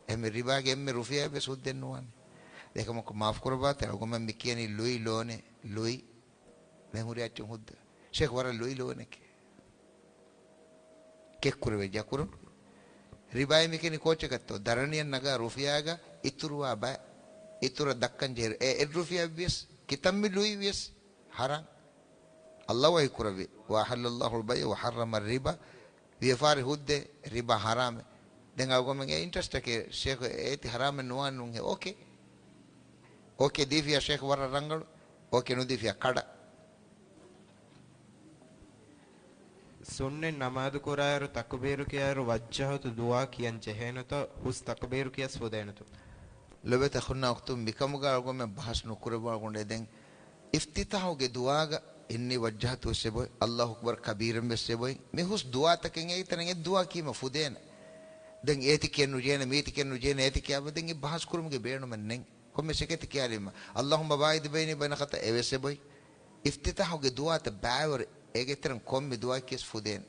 އެންމެ ރިބާގެ އެންމެ ރުފިޔާއެއް ވެސް ހުއްދައެއް ނުވާނެ. އެކަމަކު މާފު ކުރައްވާތި އަޅުގަނޑުމެން މި ކިޔަނީ ލުއި ލޯނެ، ލުއި. މެ ހުރި އައްޗުން ހުއްދަ. ޝޭޚް ވަރަށް ލުއި ލޯނެކޭ. ކެއްކުރެވޭ ޖަކުރު. ރިބާއި މި ކިޔަނީ ކޯޗަކަށްތޯ؟ ދަރަނިއަށް ނަގާ ރުފިޔާގަ އިތުރުވާ ބައެއް. އިތުރަށް ދައްކަން ޖެހިރު. އެ އެއް ރުފިޔާއެއް ވިޔަސް ކިތަންމެ ލުއި ވިޔަސް ހަރާން. އައްލާހު ވަޙީ ކުރެއްވި، وأحل الله البيع وحرم الربا، ވިޔަފާރި ހުއްދަ، ރިބާ ހަރާމެއް. ދެން އަޅުގަނޑުމެން އެ އިންޓްރެސްޓަކީ ޝޭޚް އޭތި ހަރާމެއް ނުވާނެ ނޫންހޭ. އޯކޭ. އޯކޭ ދީފިޔާ ޝޭޚް ވަރަށް ރަނގަޅު. އޯކޭ ނުދީފިޔާ ކަޑަ. ސުންނަތް ނަމާދު ކުރާއިރު ތަކުބީރު ކިޔާއިރު ވައްޖަހްތު ދުޢާ ކިޔަން ޖެހޭނެތޯ ހުސް ތަކުބީރު ކިޔަސް ފުދޭނެތޯ؟ ލޮބެތި އަޚުންނާ އުޚްތުން މިކަމުގަ އަޅުގަނޑުމެން ބަހަސް ނުކުރެއްވާ އަޅުގަނޑު އެދެން. އިފްތިތާޙުގެ ދުޢާގަ އިންނީ ވައްޖަހްތު ވެސް އެބޮތް، އައްލާހު އަކްބަރު ކަބީރަން ވެސް އެބޮތް. މި ހުސް ދުޢާތަކެއް އެއީ ތަނެއް އެއް ދުޢާ ކީމަ ފުދޭނެ. ދެން އޭތި ކިޔަން ނުޖޭނެ، މީތި ކިޔަން ނުޖޭނެ، އޭތި ކިޔާބަ ދެން އެ ބަހަސް ކުރުމުގެ ބޭނުމެއް ނެތް. ކޮންމެސް އެކޭތި ކިޔާލީމަ. اللهم باعد بيني وبين خطاياي އެވެސް އެބޮތް. އިފްތިތާޙުގެ ދުޢާތައް ބައިވަރު އޭގެ ތެރެއިން ކޮންމެ ދުޢާއެއް ކިޔަސް ފުދޭނެ.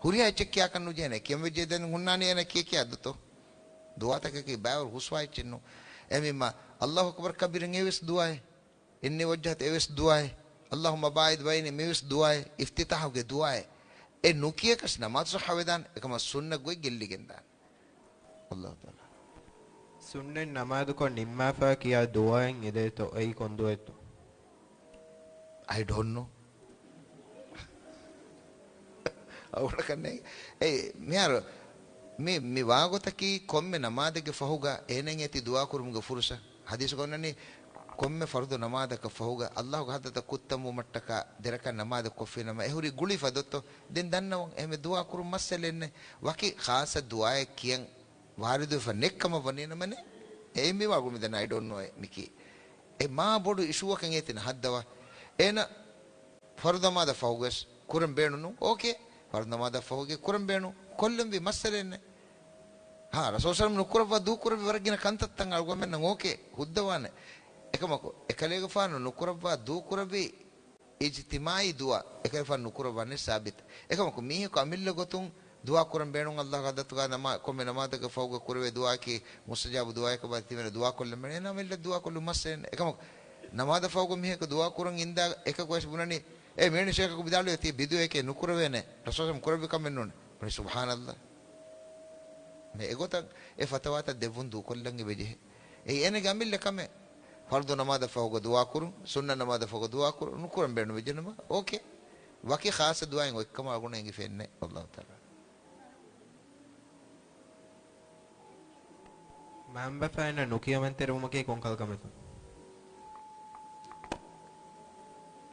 ހުރިހާ އެއްޗެއް ކިޔާކަށް ނުޖޭނެ. ކިޔަން ވެއްޖެ ދެން ހުންނާނީ އޭނަ ކިޔަ ކިޔާ ދޯ. ދުޢާތަކަކީ ބައިވަރު ހުސްވާ އެއްޗެއް ނޫން. އެމީމާ، الله أكبر كبيرا އެވެސް ދުޢާއެއް. إني وجهت އެވެސް ދުޢާއެއް. اللهم باعد بيني މިވެސް ދުޢާއެއް. އިފްތިތާޙުގެ ދުޢާއެއް. އެ ނުކިޔަކަސް ނަމާދު ޞައްޙަވެދާނެ. އެކަމަށް ސުންނަތް ގޮތް ގެއްލިގެންދާނެ. ވައްލާހު ތަޢާލާ. ސުންނަތް ނަމާދުކޮށް ނިންމާފަ ކިޔާ ދުޢާއެއް އެދޭތޯ؟ އެއީ ކޮން ދުޢާއެއްތޯ؟ I don't know. އަވަޅަކަށް ނޭނގެ. އެ، މިހާރު މި، މި ވާގޮތަކީ ކޮންމެ ނަމާދެއްގެ ފަހުގަ އޭނައަށް އޭތި ދުޢާ ކުރުމުގެ ފުރުޞަތު. ޙަދީޘްގަ އޮންނަނީ ކޮންމެ ފަރުޟު ނަމާދަކަށް ފަހުގަ އައްލާހުގެ ޙަޟްރަތަށް ކުއްތަންވުމަށްޓަކާ ދެރަކަށް ނަމާދެއް ކޮށްފިނަމަ އެ ހުރީ ގުޅިފަ ދޯ. ދެން ދަންނަވަން އެހެން ދުޢާ ކުރުން މައްސަލައެއް ނެތް. ވަކި ޚާއްޞަ ދުޢާއެއް ކިޔަން ވާރިދުވެފަ ނެތްކަމަށް ވަނީނަމަ ނެތް. އެއީ މި ވާގޮތުން މި ދަންނަ I don't know އޭ މިކީ. އެ މާ ބޮޑު އިޝޫއަކަށް އޭތި ނަހައްދަވާ. އޭނަ ފަރުޟު ނަމާދަށް ފަހުގަސް ކުރަން ބޭނުން ނޫން. އޯކޭ. ފަރުޟު ނަމާދަށް ފަހުގެ ކުރަން ބޭނުން. ކޮށްލަންވީ މައްސަލައެއް ނެތް. ހާ، ރަސޫލު ޞައްލަﷲު ޢަލައިހި ވަސައްލަމަ ނުކުރައްވާ ދޫކުރެއްވި ވަރަށް ގިނަ ކަންތައްތައް އަޅުގަނޑުމެންނަށް އޯކޭ ހުއްދަވާނެ. އެކަމަކު، އެކަލޭގެފާނު ނުކުރައްވާ ދޫކުރެއްވި އިޖްތިމާޢީ ދުޢާ އެކަލޭގެފާނު ނުކުރައްވާނެ ސާބިތު. އެކަމަކު، މީހަކު އަމިއްލަ ގޮތުން ދުޢާ ކުރަން ބޭނުން އައްލާހުގެ ޙަޟްރަތުގަ ނަމާ، ކޮންމެ ނަމާދަކަށް ފަހުގަ ކުރެވޭ ދުޢާއަކީ މުސްތަޖާބު ދުޢާއަކަށް ވާތީ ތިމެން ދުޢާ ކޮށްލަން ބޭނުން. އޭނަ އަމިއްލަ ދުޢާ ކޮށްލުން މައްސަލައެއް ނެތް. އެކަމަކު، ނަމާދަށް ފަހުގަ މީހަކު ދުޢާ ކުރަން އިންދާ އެކަކު ވެސް ބުނަނީ، އޭ މީނި ޝޭޚަކު ވިދާޅުވޭތީ ބިދުޢައެކޭ ނުކުރެވޭނެ. ރަސޫލު ޞައްލަﷲު ޢަލައިހި ވަސައްލަމަ ކުރެއްވި ކަމެއް ނޫން. ބުނި ސުބްޙާނައްލާހް. މި އެގޮތަށް އެ ފަތަވާތައް ދެއްވުން ދޫކޮށްލަން އެބަޖެހޭ. އެއީ އޭނަގެ އަމިއްލަ ކަމެއް. ފަރުޟު ނަމާދަށް ފަހުގަ ދުޢާ ކުރުން، ސުންނަ ނަމާދަށް ފަހުގަ ދުޢާ ކުރުން، ނުކުރަން ބޭނުމެއް ނުވެއްޖެނަމަ، އޯކޭ. ވަކި ޚާއްޞަ ދުޢާއެއް އޮތްކަމަށް އަޅުގަނޑަށް އެނގިފައެއް ނެތް. ވައްލާހު ތަޢާލާ. މަންބަފައިންނަށް ނުކިޔަމަންތެރިވުމަކީ ކޮންކަހަލަ ކަމެއްތޯ؟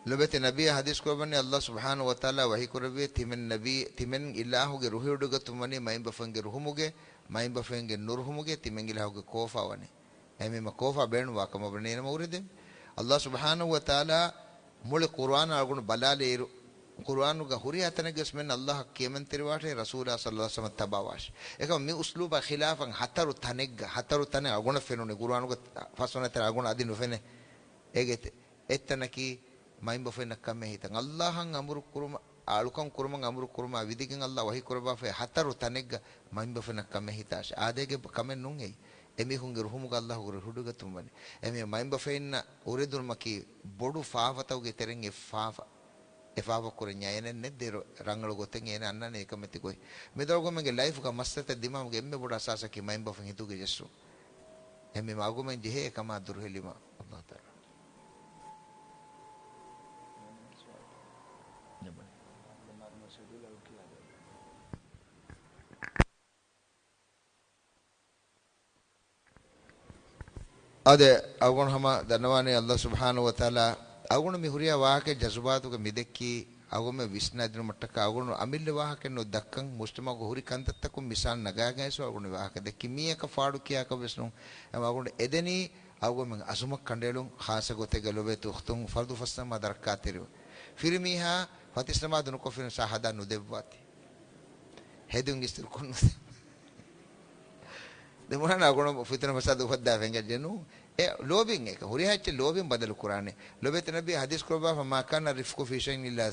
ލޮބެތި ނަބީ ޙަދީޘް ކުރައްވަނީ، އައްލާހު ސުބްޙާނަހޫ ވަތަޢާލާ ވަޙީ ކުރެއްވި، ތިމެން ނަބީ، ތިމެން އިލާހުގެ ރުހިވޮޑިގަތުން ވަނީ މައިންބަފައިންގެ ރުހުމުގެ، މައިންބަފައިންގެ ނުރުހުމުގެ، ތިމެން އިލާހުގެ ކޯފާ ވަނީ. އެހެންވީމަ ކޯފާ ބޭނުންވާ ކަމަށް ވަނީ ނަމަ އުރެދެން. އައްލާހު ސުބްޙާނަހޫ ވަތަޢާލާ މުޅި ޤުރުއާން އަޅުގަނޑު ބަލާލިއިރު، ޤުރުއާނުގަ ހުރިހާ ތަނެއްގަސް މެން ﷲ އަށް ކިޔަމަންތެރިވާށޭ، ރަސޫލާ ޞައްލަﷲ ޢަލައިހި ވަސައްލަމަށް ތަބާވާށޭ. އެކަމަ މި އުސްލޫބާ ޚިލާފަށް ހަތަރު ތަނެއްގަ، ހަތަރު ތަނެއް އަޅުގަނޑަށް ފެނުނީ ޤުރުއާނުގަ ފަސްވަނަ ތަނެއް އަޅުގަނޑަށް ދިނުމެއް ނެތް. އޭގެ އެއްތަނަކީ މައިންބަފައިންނަށް ކަމެއް ހިތަން. ﷲ އަށް އަމުރު ކުރުމަށް، އަޅުކަން ކުރުމަށް އަމުރު ކުރުމާ ވިދިގެން ﷲ ވަޙީ ކުރައްވާފައި ހަތަރު ތަނެއްގަ މައިންބަފައިންނަށް ކަމެއް ހިތާށޭ. އާދޭގެ ކަމެއް ނޫން އެއީ. އެމީހުންގެ ރުހުމުގަ ﷲ ގުރު ހުޑުގަތުން ވަނީ. އެމީ މައިންބަފައިންނަށް އުރެދުނުމަކީ ބޮޑު ފާފަތަކުގެ ތެރެއިން އެއް ފާފަ. އެ ފާފަ ކުރަންޏާ އޭނަ ނެތް ދެރަ-، ރަނގަޅު ގޮތެއް އޭނަ އަންނާނެ އެކަމެތި ގޮތް. މި ދަޅުގަމެންގެ ލައިފުގަ މައްސަލަތައް ދިމާވުމުގެ އެންމެ ބޮޑު އަސާސަކީ މައިންބަފައިން ހިތުގެ ޖެއްސުން. އެމީ އަޅުގަމެން ޖެހޭ އެކަމާ ދުރުހެލީމަ. ﷲ ތަޢާލާ. އާދެ، އަޅުގަނޑު ހަމަ ދަންނަވާނީ ﷲ ސުބްޙާނަހޫ ވަތަޢާލާ އަޅުގަނޑު މި ހުރިހާ ވާހަކަ ޖަޒުބާތުގަ މި ދެއްކީ، އަޅުގަނޑުމެން ވިސްނާދިނުމަށްޓަކާ އަޅުގަނޑު އަމިއްލަ ވާހަކައެއް ނުދައްކަން، މުޖްތަމަޢުގަ ހުރި ކަންތައްތަކުން މިސާލު ނަގާގެން ވެސް އަޅުގަނޑު ވާހަކަ ދެއްކީ. މީއަކަށް ފާޑު ކިޔާކަށް ވެސް ނޫން. އަޅުގަނޑު އެދެނީ އަޅުގަނޑުމެން އަޒުމަށް ކަނޑައެޅުން، ޚާއްޞަ ގޮތެއްގަ ލޯބިވެތި އުޚްތުން ފަރުޟު ފަސްނަމާދަށް ރައްކާތެރިވެ. ފިރިމީހާ ފަތިސްނަމާދު ނުކޮށްފިނަމަ ޝަހާދާ ނުދެއްވާތި. ހެދުން އިސްތިރުކޮށް ނުދެ. ދެން ބުނާނެ އަޅުގަނޑު ފިތުނަ ފަސާދަ އުފައްދާފަ އެނގެން ޖެނު. އެ ލޯބިން އެކަ ހުރިހާ އެއްޗެއް ލޯބިން ބަދަލު ކުރާނެ. ލޯބިވެތި ނަބީ ޙަދީޘް ކުރައްވާފަ، "ما كان الرفق في شيء إلا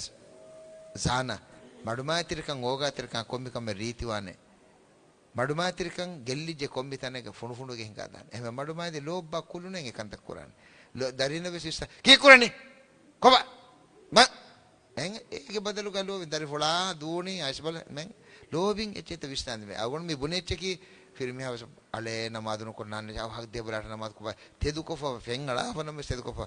زانه." މަޑުމާތިރިކަން އޯގާތެރިކަން ކޮންމެ ކަމެއް ރީތިވާނެ. މަޑުމާތިރިކަން ގެއްލިއްޖެ ކޮންމެ ތަނެއްގަ ފުނޑުފުނޑުގެ ހިނގާދާނެ. އެހެންވެ މަޑުމާތި ލޯބި ކުލުނެއް އެ ކަންތައް ކުރާނެ. ލޯ-، ދަރިންނަށް ވެސް އިސް، "ކީއް ކުރަނީ؟ ކޮބާ؟ މަ-" އެހެން އޭގެ ބަދަލުގަ ލޯބިން ދަރިފުޅާ ދޫނީ އައިސް ބަލަ މެން ލޯބިން އެއްޗެއްތަ ވިސްނާނދިމެ. އަޅުގަނޑު މި ބުނި އެއްޗަކީ ފިރިމީހާ ވެސް އަޅޭ ނަމާދު ނުކޮށް ނާންނެ އަވަހަށް ދޭބަލާޓަ ނަމާދު ކޮބާ ތެދުކޮށްފަ ފެން އަޅާފަ ނަމަ ތެދުކޮށްފަ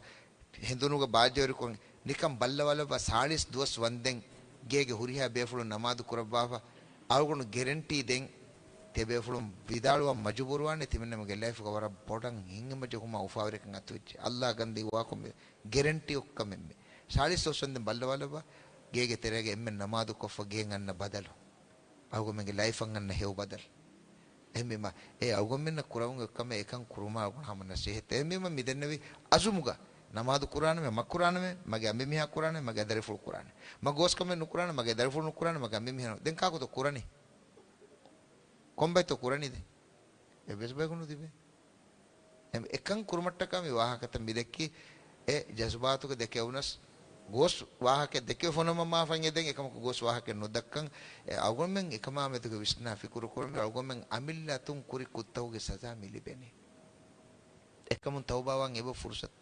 ހެނދުނުގަ ބާއްޖަވެރިކޮށް ނިކަން ބައްލަވާލައްވާ ސާޅީސް ދުވަސް ވަންދެން ގޭގެ ހުރިހާ ބޭފުޅުން ނަމާދު ކުރައްވާފަ. އަޅުގަނޑު ގެރެންޓީ ދެން ތިޔަބޭފުޅުން ވިދާޅުވާން މަޖުބޫރުވާނެ ތިމަންނަމެންގެ ލައިފުގަ ވަރަށް ބޮޑަށް ހިތްހަމަޖެހުމާ އުފާވެރިކަން އަތުވެއްޖެ. އައްލާ ގަންދީ ވާކޮށް މި ގެރެންޓީ އޮއްކަމެއްމެ. ސާޅީސް ދުވަސް ވަންދެން ބައްލަވާލައްވާ ގޭގެ ތެރޭގަ އެންމެން ނަމާދު ކޮށްފަ ގެއިން އަންނަ ބަދަލު. އަޅުގަމެންގެ ލައިފަށް އަންނަ ހެޔޮ ބަދަލު. އެހެންވީމަ، އެ އަޅުގަނޑުމެންނަށް ކުރަމުން އޮތް ކަމެއް އެކަން ކުރުމާ އަޅުގަނޑު ހަމަ ނަސޭހަތް. އެހެންވީމަ، މި ދެންނެވި އަޒުމުގަ ނަމާދު ކުރާނަމޭ، މަ ކުރާނަމޭ، މަގޭ އަނބިމީހާ ކުރާނަމޭ، މަގޭ ދަރިފުޅު ކުރާނަމޭ. މަ ގޯސް ކަމެއް ނުކުރާނަމޭ، މަގޭ ދަރިފުޅު ނުކުރާނަމޭ، މަގޭ އަނބިމީހާ ނު-، ދެން ކާކުތޯ ކުރަނީ؟ ކޮންބައިތޯ ކުރަނީ ދެން؟ އެއްވެސް ބަޔަކު ނުތިބޭ. އެ-، އެކަން ކުރުމަށްޓަކާ މި ވާހަކަތައް މި ދެއްކީ، އެ ޖަޒުބާތުގަ ދެކެވުނަސް، ގޯސް ވާހަކަ ދެކެވި ފޮނުވަމާފަ އެދެން އެކަމަކު ގޯސް ވާހަކަ ނުދައްކަން، އެ އަޅުގަނޑުމެން އެކަމާ މެދުގެ ވިސްނާ ފިކުރު ކުރަމުން އަޅުގަނޑުމެން އަމިއްލަ އަތުން ކުރި ކުށްތަކުގެ ސަޒާ މި ލިބެނީ. އެކަމުން ތައުބާވާން އެބަ ފުރުސަތު.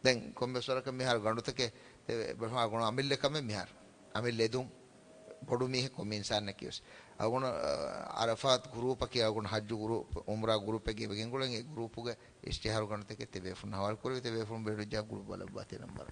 ދެން ކޮންމެސް ވަރަކަށް މިހާރު ގަނޑުތަކެއް ތެ-، ބެހުން އަޅުގަނޑު އަމިއްލަ ކަމެއް މިހާރު. އަމިއްލަ އެދުން ބޮޑު މީހެއް ކޮންމެ އިންސާނަކީ ވެސް. އަޅުގަނޑު، އަ، އަރަފާތް ގުރޫޕަކީ އަޅުގަނޑު ޙައްޖު ގުރޫޕް، އުމްރާ ގުރޫޕެއްގެ ގެންގުޅެން އެ ގުރޫޕުގެ އިޝްތިހާރު ގަނޑުތަކެއް ތިބޭފުޅުން ހަވާލު ކުރެވި ތިބޭފުޅުން ބޭޑުއްޖާ ގުރޫޕް ބަލައްވާތީ ނަންބަރު.